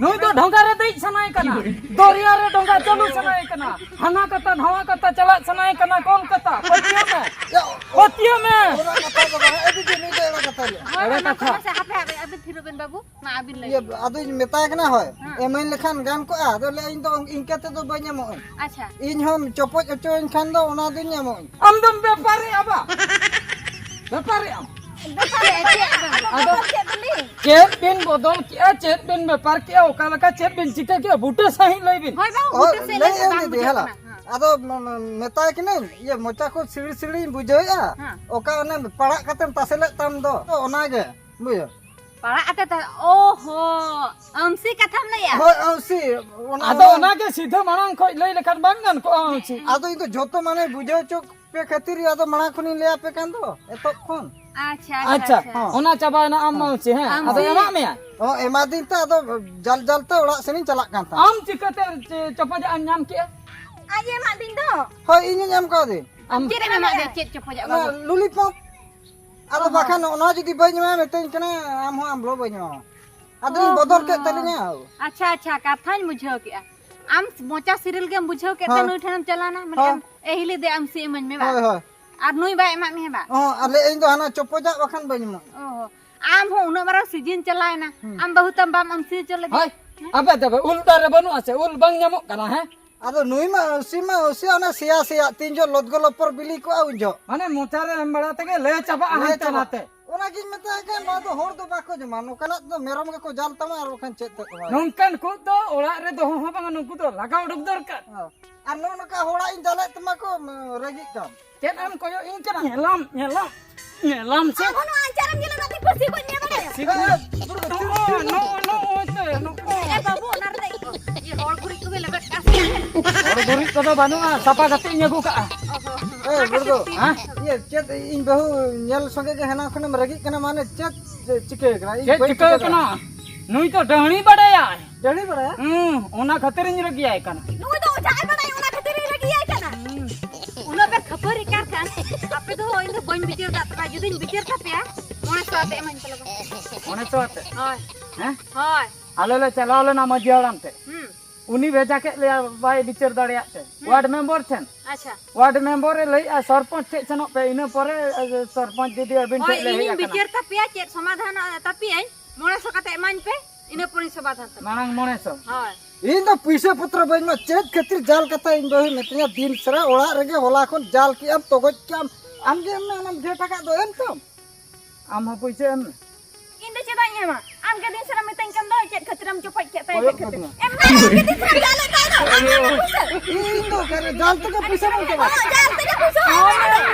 ᱱᱩᱭ ᱫᱚ ᱰᱷᱚᱸᱜᱟ ᱨᱮ ᱫᱮᱡ ᱥᱟᱱᱟᱭᱮ ᱠᱟᱱᱟ, ᱫᱚᱨᱭᱟ ᱨᱮ ᱰᱷᱚᱸᱜᱟ ᱪᱟᱹᱞᱩ ᱥᱟᱱᱟᱭᱮ ᱠᱟᱱᱟ, ᱦᱟᱱᱟ ᱠᱟᱛᱟ ᱱᱟᱣᱟ ᱠᱟᱛᱟ ᱪᱟᱞᱟᱜ ᱥᱟᱱᱟᱭᱮ ᱠᱟᱱᱟ, ᱠᱚᱞᱠᱟᱛᱟ᱾ ᱯᱟᱹᱛᱭᱟᱹᱣ ᱢᱮ, ᱭᱟ, ᱯᱟᱹᱛᱭᱟᱹᱣ ᱢᱮ᱾ ᱚᱱᱟ ᱠᱟᱛᱷᱟ ᱫᱚ ᱵᱟᱝ, ᱟᱹᱰᱤ ᱫᱤᱱ ᱱᱩᱭ ᱫᱚ ᱮᱲᱮ ᱠᱟᱛᱷᱟ ᱞᱮ᱾ ᱦᱳᱭ, ᱮᱲᱮ ᱚᱱᱟ ᱠᱚ ᱠᱟᱛᱷᱟ᱾ ᱢᱟᱥᱮ ᱦᱟᱯᱮ, ᱦᱟᱯᱮ, ᱟᱹᱵᱤᱱ ᱛᱷᱤᱨᱚᱜ ᱵᱮᱱ ᱵᱟᱹᱵᱩ, ᱢᱟ ᱟᱹᱵᱤᱱ ᱞᱟᱹᱭ ᱤᱭᱟᱹ, ᱵᱤᱱ᱾ ᱟᱫᱚᱧ ᱢᱮᱛᱟᱭ ᱠᱟᱱᱟ, ᱦᱳᱭ, ᱦᱮᱸ᱾ ᱮᱢᱟᱹᱧ ᱞᱮᱠᱷᱟᱱ ᱜᱟᱱ ᱠᱚᱜᱼᱟ, ᱟᱫᱚ ᱞᱟᱹᱭ ᱤᱧ ᱫᱚ ᱤᱱᱠᱟᱹ ᱛᱮᱫᱚ ᱵᱟᱹᱧ ᱮᱢᱚᱜᱼᱟᱹᱧ᱾ ᱟᱪᱪᱷᱟ᱾ ᱤᱧ ᱦᱚᱸᱢ ᱪᱚᱯᱚᱡ ᱦᱚᱪᱚᱣᱟᱹᱧ ᱠᱷᱟᱱ ᱫᱚ ᱚᱱᱟ ᱫᱚᱧ ᱮᱢᱚᱜᱼᱟᱹᱧ᱾ ᱟᱢ ᱫᱚᱢ ᱵᱮᱯᱟᱨᱮᱜᱼᱟ ᱵᱟ? ᱵᱮᱯᱟᱨᱮᱜᱼᱟᱢ? ᱵᱮᱯᱟᱨᱮᱜᱼᱟ ᱪᱮᱫ ᱟᱫᱚ? ᱵᱚᱫᱚᱞ ᱠᱮᱫ ᱫᱚᱞᱤᱧ᱾ ᱪᱮᱫ ᱵᱤᱱ ᱵᱚᱫᱚᱞ ᱠᱮᱜᱼᱟ? ᱪᱮᱫ ᱵᱤᱱ ᱵᱮᱯᱟᱨ ᱠᱮᱜᱼᱟ? ᱚᱠᱟ ᱞᱮᱠᱟ ᱪᱮᱫ ᱵᱤᱱ ᱪᱤᱠᱟᱹ ᱠᱮᱜᱼᱟ? ᱵᱩᱴᱟᱹ ᱥᱟᱺᱦᱤᱡ ᱞᱟᱹᱭ ᱵᱤᱱ᱾ ᱦᱳᱭ ᱵᱟᱹᱵᱩ, ᱚ, ᱵᱩᱴᱟᱹ ᱥᱟᱺᱦᱤᱡ ᱞᱟᱹᱭ ᱞᱟᱹᱭ ᱵᱤᱱ, ᱮᱢ ᱵᱟᱝ ᱫᱤᱫᱤ, ᱵᱩᱡᱷᱟᱹᱜ ᱦᱮᱞᱟ᱾ ᱠᱟᱱᱟ᱾ ᱦᱮᱸ᱾ ᱟᱫᱚ ᱢ-, ᱢ-, ᱢᱮᱛᱟᱭ ᱠᱟᱹᱱᱟᱹᱧ, ᱤᱭᱟᱹ, ᱢᱚᱪᱟ ᱠᱚ ᱥᱤᱲᱤ ᱥᱤᱲᱤᱧ ᱵᱩᱡᱷᱟᱹᱣᱮᱫᱼᱟ᱾ ᱦᱮᱸ᱾ ᱚᱠᱟ ᱚᱱᱮ ᱯᱟᱲᱟᱜ ᱠᱟᱛᱮᱢ ᱛᱟᱥᱮ ᱞᱮᱫ ᱛᱟᱢ ᱫᱚ, ᱛᱚ ᱚᱱᱟᱜᱮ, ᱵᱩᱡᱷᱟᱹᱣ᱾ ᱯᱟᱲᱟᱜ ᱟᱛᱮ ᱛᱟ-, ᱚ ᱦᱚ, ᱟᱹᱢᱥᱤ ᱠᱟᱛᱷᱟᱢ ᱞᱟᱹᱭᱟ? ᱦᱳᱭ, ᱟᱹᱢᱥᱤ, ᱚᱱᱟ, ᱟᱫᱚ ᱚᱱᱟ ᱚᱱᱟᱜᱮ ᱥᱤᱫᱷᱟᱹ ᱢᱟᱲᱟᱝ ᱠᱷᱚᱡ ᱞᱟᱹᱭ ᱞᱮᱠᱷᱟᱱ ᱵᱟᱝ ᱜᱟᱱ ᱠᱚᱜᱼᱟ ᱟᱹᱢᱥᱤ? ᱟᱫᱚ ᱤᱧ ᱫᱚ ᱡᱷᱚᱛᱚ ᱢᱟᱱᱮ ᱵᱩᱡᱷᱟᱹᱣ ᱦᱚᱪᱚ ᱯᱮ ᱠᱷᱟᱹᱛᱤᱨ ᱟᱫᱚ ᱢᱟᱲᱟᱝ ᱠᱷᱚᱱᱤᱧ ᱞᱟᱹᱭ ᱟᱯᱮ ᱠᱟᱱ ᱫᱚ, ᱮᱛᱚᱦᱚᱵ ᱠᱷᱚᱱ᱾ ᱟᱪᱪᱷᱟ, ᱟᱪᱪᱷᱟ, ᱟᱪᱪᱷᱟ, ᱟᱪᱪᱷᱟ᱾ ᱦᱚᱸ᱾ ᱚᱱᱟ ᱪᱟᱵᱟᱭᱮᱱᱟ, ᱟᱢ ᱟᱹᱢᱥᱤ, ᱦᱮᱸ, ᱟᱹᱢᱥᱤ᱾ ᱟᱫᱚ ᱮᱢᱟᱜ ᱢᱮᱭᱟ? ᱦᱚᱸ, ᱮᱢᱟᱫᱤᱧ ᱛᱮ ᱟᱫᱚ ᱡᱟᱞ ᱡᱟᱞ ᱛᱮ ᱚᱲᱟᱜ ᱥᱮᱱᱤᱧ ᱪᱟᱞᱟᱜ ᱠᱟᱱ ᱛᱟᱦᱮᱸᱫ᱾ ᱟᱢ ᱪᱤᱠᱟᱹᱛᱮ ᱪᱮ-, ᱪᱚᱯᱚᱡᱟᱜ ᱮᱢ ᱧᱟᱢ ᱠᱮᱜᱼᱟ? ᱟᱡ ᱮ ᱮᱢᱟᱫᱤᱧ ᱫᱚ᱾ ᱦᱳᱭ, ᱤᱧᱤᱧ ᱮᱢ ᱠᱟᱣᱫᱮ᱾ ᱟᱢ ᱪᱮᱫ ᱮᱢ ᱮᱢᱟᱫᱮᱭᱟ? ᱪᱮᱫ ᱪᱚᱯᱚᱡᱟᱜ ᱚᱱᱟ ᱵᱟᱹᱵᱩ? ᱞᱩᱞᱤᱯᱚᱯ᱾ ᱟᱫᱚ ᱚ ᱦᱚᱸ᱾ ᱵᱟᱠᱷᱟᱱ ᱚᱱᱟ ᱡᱩᱫᱤ ᱵᱟᱹᱧ ᱮᱢᱟᱭᱟ, ᱢᱤᱛᱟᱹᱧ ᱠᱟᱱᱟ, "ᱟᱢ ᱦᱚᱸ ᱟᱢ ᱵᱞᱚ ᱵᱟᱹᱧ ᱮᱢᱟᱢᱟ᱾" ᱟᱫᱚᱧ ᱚ ᱵᱚᱫᱚᱞ ᱠᱮᱫ ᱦᱚᱸ᱾ ᱛᱟᱹᱞᱤᱧᱟ᱾ ᱟᱪᱪᱷᱟ, ᱟᱪᱪᱷᱟ, ᱠᱟᱛᱷᱟᱧ ᱵᱩᱡᱷᱟᱹᱣ ᱠᱮᱜᱼᱟ᱾ ᱟᱢ ᱢᱚᱪᱟ ᱥᱤᱨᱤᱞ ᱜᱮᱢ ᱵᱩᱡᱷᱟᱹᱣ ᱠᱮᱫ ᱛᱮ ᱦᱮᱸ᱾ ᱱᱩᱭ ᱴᱷᱮᱱᱮᱢ ᱪᱟᱞᱟᱣᱱᱟ, ᱢᱟᱱᱮ ᱦᱮᱸ᱾ ᱟᱢ, "ᱮ ᱦᱤᱞᱤ ᱫᱮ, ᱟᱹᱢᱥᱤ ᱤᱢᱟᱹᱧ ᱢᱮ", ᱵᱟᱝ? ᱦᱳᱭ, ᱦᱳᱭ᱾ ᱟᱨ ᱱᱩᱭ ᱵᱟᱭ ᱮᱢᱟᱜ ᱢᱮᱭᱟ, ᱵᱟᱝ? ᱦᱚᱸ, ᱟᱞᱮ, ᱤᱧ ᱫᱚ ᱦᱟᱱᱟ ᱪᱚᱯᱚᱡᱟᱜ ᱵᱟᱠᱷᱟᱱ ᱵᱟᱹᱧ ᱮᱢᱚᱜ᱾ ᱚ ᱦᱚᱸ᱾ ᱟᱢ ᱦᱚᱸ ᱩᱱᱟᱹᱜ ᱢᱟᱨᱟᱝ ᱥᱤᱡᱤᱱ ᱪᱟᱞᱟᱣᱮᱱᱟ, ᱦᱩᱸ᱾ ᱟᱢ ᱵᱟᱹᱦᱩ ᱛᱟᱢ ᱵᱟᱢ ᱟᱹᱢᱥᱤ ᱦᱚᱪᱚ ᱞᱮᱫᱮ? ᱦᱳᱭ᱾ ᱟᱯᱮ ᱛᱚᱵᱮ ᱩᱞ ᱫᱟᱨᱮ ᱵᱟᱹᱱᱩᱜᱼᱟ ᱥᱮ? ᱩᱞ ᱵᱟᱝ ᱧᱟᱢᱚᱜ ᱠᱟᱱᱟ, ᱦᱮᱸ? ᱟᱫᱚ ᱱᱩᱭ ᱢᱟ ᱟᱹᱢᱥᱤ ᱢᱟ ᱟᱹᱢᱥᱤ, ᱚᱱᱟ ᱥᱮᱭᱟ ᱥᱮᱭᱟ ᱛᱤᱱ ᱡᱚᱦᱚᱜ ᱞᱚᱫᱜᱚ ᱞᱚᱯᱚᱨ ᱵᱤᱞᱤ ᱠᱚᱜᱼᱟ ᱩᱱ ᱡᱚᱦᱚᱜ᱾ ᱢᱟᱱᱮ ᱢᱚᱪᱟ ᱨᱮ ᱮᱢ ᱵᱟᱲᱟ ᱛᱮᱜᱮ ᱞᱟᱹᱭ ᱪᱟᱵᱟᱜᱼᱟ ᱞᱟᱹᱭ ᱦᱟᱱᱛᱮ ᱪᱟᱵᱟᱜ᱾ ᱱᱟᱛᱮ᱾ ᱚᱱᱟᱜᱤᱧ ᱢᱮᱛᱟᱭ ᱠᱟᱱ, ᱱᱚᱣᱟ ᱫᱚ ᱦᱚᱲ ᱫᱚ ᱵᱟᱠᱚ ᱡᱚᱢᱟ, ᱱᱚᱝᱠᱟᱱᱟᱜ ᱫᱚ ᱢᱮᱨᱚᱢ ᱜᱮᱠᱚ ᱡᱟᱞ ᱛᱟᱢᱟ ᱟᱨ ᱵᱟᱠᱷᱟᱱ ᱪᱮᱫ ᱛᱮ ᱠᱚ ᱵᱟᱝ᱾ ᱱᱚᱝᱠᱟᱱ ᱠᱚ ᱫᱚ ᱚᱲᱟᱜ ᱨᱮ ᱫᱚᱦᱚ ᱦᱚᱸ ᱵᱟᱝᱟ, ᱱᱩᱠᱩ ᱫᱚ ᱞᱟᱜᱟ ᱩᱰᱩᱠ ᱫᱚᱨᱠᱟᱨ᱾ ᱦᱮᱸ᱾ ᱟᱨ ᱱᱚᱜᱼᱚ ᱱᱚᱝᱠᱟ ᱦᱚᱲᱟᱜ ᱤᱧ ᱫᱟᱞᱮᱫ ᱛᱟᱢᱟ ᱠᱚ, ᱨᱟᱹᱜᱤᱜ ᱛᱟᱢ᱾ ᱪᱮᱫ ᱮᱢ ᱠᱚᱭᱚᱜ ᱤᱧ ᱠᱟᱱᱟ? ᱧᱮᱞᱟᱢ, ᱧᱮᱞᱟᱢ, ᱧᱮᱞᱟᱢ ᱥᱮ᱾ ᱟᱢ ᱦᱚᱸ ᱱᱚᱣᱟ ᱟᱧᱪᱟᱨᱮᱢ ᱧᱮᱞᱟ, ᱱᱚᱛᱮ ᱯᱟᱹᱥᱤ ᱜᱚᱡ ᱢᱮᱭᱟ ᱵᱟᱲᱟᱭᱟ᱾ ᱥᱤ ᱜᱚᱡ᱾ ᱱᱚᱜᱼᱚ, ᱱᱚᱜᱼᱚ, ᱱᱚᱜᱼᱚ, ᱱᱚᱜᱼᱚ, ᱱᱚᱜᱼᱚ᱾ ᱮ ᱵᱟᱹᱵᱩ, ᱚᱱᱟ ᱨᱮᱫᱚ ᱤᱭᱟᱹ ᱦᱚᱲ ᱜᱩᱨᱤᱡ ᱠᱚᱜᱮ ᱞᱮᱵᱮᱫ ᱠᱟᱜᱼᱟ ᱥᱮ? ᱦᱚᱲ ᱜᱩᱨᱤᱡ ᱠᱚᱫᱚ ᱵᱟᱹᱱᱩᱜᱼᱟ, ᱥᱟᱯᱷᱟ ᱠᱟᱛᱮ ᱤᱧ ᱟᱹᱜᱩ ᱠᱟᱜᱼᱟ᱾ ᱚ ᱦᱚᱸ᱾ ᱮ, ᱵᱩᱲᱫᱚ᱾ ᱦᱮᱸ? ᱤᱭᱟᱹ, ᱪᱮᱫ ᱤᱧ ᱵᱟᱹᱦᱩ ᱧᱮᱞ ᱥᱚᱸᱜᱮ ᱜᱮ ᱦᱮᱱᱟᱝ ᱠᱷᱚᱱᱮᱢ ᱨᱟᱹᱜᱤᱜ ᱠᱟᱱᱟ, ᱢᱟᱱᱮ ᱪᱮᱫ ᱪᱤᱠᱟᱹ ᱠᱟᱱᱟ? ᱤᱧ ᱪᱮᱫ ᱵᱟᱹᱧ ᱪᱤᱠᱟᱹ ᱵᱩᱡᱷᱟᱹᱣ ᱠᱟᱱᱟ? ᱫᱟᱲᱮᱭᱟᱜ ᱱᱩᱭ ᱛᱚ ᱰᱟᱹᱦᱲᱤ ᱵᱟᱲᱟᱭᱟᱭ᱾ ᱰᱟᱹᱦᱲᱤ ᱵᱟᱲᱟᱭᱟ? ᱦᱩᱸ, ᱚᱱᱟ ᱠᱷᱟᱹᱛᱤᱨ ᱤᱧ ᱨᱟᱹᱜᱤᱭᱟᱭ ᱠᱟᱱᱟ᱾ ᱱᱩᱭ ᱫᱚ ᱚᱡᱷᱟᱜ ᱮ ᱵᱟᱲᱟᱭᱟ, ᱚᱱᱟ ᱠᱷᱟᱹᱛᱤᱨ ᱤᱧ ᱨᱟᱹᱜᱤᱭᱟᱭ ᱠᱟᱱᱟ᱾ ᱩᱱᱟᱹᱜ ᱯᱮ ᱠᱷᱟᱹᱯᱟᱹᱨᱤ ᱠᱟᱱ ᱠᱷᱟᱱ, ᱟᱯᱮ ᱫᱚ ᱤᱧ ᱫᱚ ᱵᱟᱹᱧ ᱵᱤᱪᱟᱹᱨ ᱫᱟ, ᱛᱚᱵᱮ ᱡᱩᱫᱤᱧ ᱵᱤᱪᱟᱹᱨ ᱛᱟᱯᱮᱭᱟ, ᱢᱚᱬᱮ ᱥᱚ ᱟᱛᱮ ᱮᱢᱟᱹᱧ ᱯᱮ ᱞᱟᱜᱟᱣ᱾ ᱢᱚᱬᱮ ᱥᱚ ᱟᱛᱮ? ᱦᱳᱭ᱾ ᱦᱮᱸ? ᱦᱳᱭ᱾ ᱟᱞᱮ ᱞᱮ ᱪᱟᱞᱟᱣ ᱞᱮᱱᱟ ᱢᱟᱹᱡᱷᱤ ᱦᱟᱲᱟᱢ ᱴᱷᱮᱱ᱾ ᱦᱩᱸ᱾ ᱩᱱᱤ ᱵᱷᱮᱡᱟ ᱠᱮᱫ ᱞᱮᱭᱟ, ᱵᱟᱭ ᱵᱤᱪᱟᱹᱨ ᱫᱟᱲᱮᱭᱟᱜ ᱛᱮ᱾ ᱦᱩᱸ᱾ ᱣᱟᱨᱰ ᱢᱮᱢᱵᱚᱨ ᱴᱷᱮᱱ᱾ ᱟᱪᱪᱷᱟ᱾ ᱣᱟᱨᱰ ᱢᱮᱢᱵᱚᱨ ᱮ ᱞᱟᱹᱭᱮᱜᱼᱟ, "ᱥᱚᱨᱯᱚᱧᱪ ᱴᱷᱮᱡ ᱥᱮᱱᱚᱜ ᱯᱮ, ᱤᱱᱟᱹ ᱯᱚᱨᱮ, ᱮ, ᱥᱚᱨᱯᱚᱧᱪ ᱡᱩᱫᱤ ᱟᱹᱵᱤᱱ ᱦᱳᱭ, ᱴᱷᱮᱡ ᱞᱮ ᱦᱮᱡ ᱤᱧᱤᱧ ᱟᱠᱟᱱᱟ᱾" ᱵᱤᱪᱟᱹᱨ ᱛᱟᱯᱮᱭᱟ, ᱪᱮᱫ ᱥᱚᱢᱟᱫᱷᱟᱱ ᱛᱟᱯᱮᱭᱟᱹᱧ, ᱢᱚᱬᱮ ᱥᱚ ᱠᱟᱛᱮ ᱮᱢᱟᱹᱧ ᱯᱮ, ᱤᱱᱟᱹ ᱯᱚᱨᱮᱧ ᱥᱚᱢᱟᱫᱷᱟᱱ ᱛᱟᱯᱮᱭᱟ᱾ ᱢᱟᱲᱟᱝ ᱢᱚᱬᱮ ᱥᱚ᱾ ᱦᱳᱭ᱾ ᱤᱧ ᱫᱚ ᱯᱩᱭᱥᱟᱹ ᱯᱚᱛᱨᱚ ᱵᱟᱹᱧ ᱮᱢᱟ, ᱪᱮᱫ ᱠᱷᱟᱹᱛᱤᱨ ᱡᱟᱞ ᱠᱟᱛᱷᱟ ᱤᱧ ᱵᱟᱹᱦᱩᱭ ᱢᱤᱛᱟᱹᱧᱟ, ᱫᱤᱱ ᱥᱟᱨᱟ ᱚᱲᱟᱜ ᱨᱮᱜᱮ ᱦᱚᱞᱟ ᱠᱷᱚᱱ ᱡᱟᱞ ᱠᱮᱜ ᱟᱢ, ᱛᱚᱜᱚᱡ ᱠᱮᱜ ᱟᱢ, ᱟᱢ ᱜᱮ ᱮᱢ ᱢᱮ, ᱚᱱᱟᱢ ᱰᱷᱮᱨ ᱴᱟᱠᱟ ᱫᱚ ᱮᱢ ᱛᱟᱢ᱾ ᱟᱢ ᱦᱚᱸ ᱯᱩᱭᱥᱟᱹ ᱮᱢ ᱢᱮ᱾ ᱤᱧ ᱫᱚ ᱪᱮᱫᱟᱜ ᱤᱧ ᱮᱢᱟ? ᱟᱢ ᱜᱮ ᱫᱤᱱ ᱥᱟᱨᱟ ᱢᱤᱛᱟᱹᱧ ᱠᱟᱱ ᱫᱚ, ᱪᱮᱫ ᱠᱷᱟᱹᱛᱤᱨᱮᱢ ᱪᱚᱯᱚᱡ ᱠᱮᱫ ᱛᱟᱭᱟ, ᱠᱚᱭᱚᱜ ᱪᱮᱫ ᱠᱷᱟᱹᱛᱤᱨ? ᱠᱟᱹᱫᱤᱧᱟ᱾ ᱮᱢ ᱢᱮ, ᱟᱢ ᱜᱮ ᱫᱤᱱ ᱥᱟᱨᱟ ᱡᱟᱞᱮᱫ ᱛᱟᱭ ᱫᱚ, ᱮᱢ ᱢᱮ ᱯᱩᱭᱥᱟᱹ᱾ ᱤᱧ ᱫᱚ ᱚᱠᱟᱨᱮ ᱡᱟᱞ ᱛᱮᱜᱮ ᱯᱩᱭᱥᱟᱹ ᱵᱟᱝ ᱪᱟᱵᱟᱜ᱾ ᱦᱳᱭ, ᱡᱟᱞ ᱛᱮᱜᱮ ᱯᱩᱭᱥᱟᱹ᱾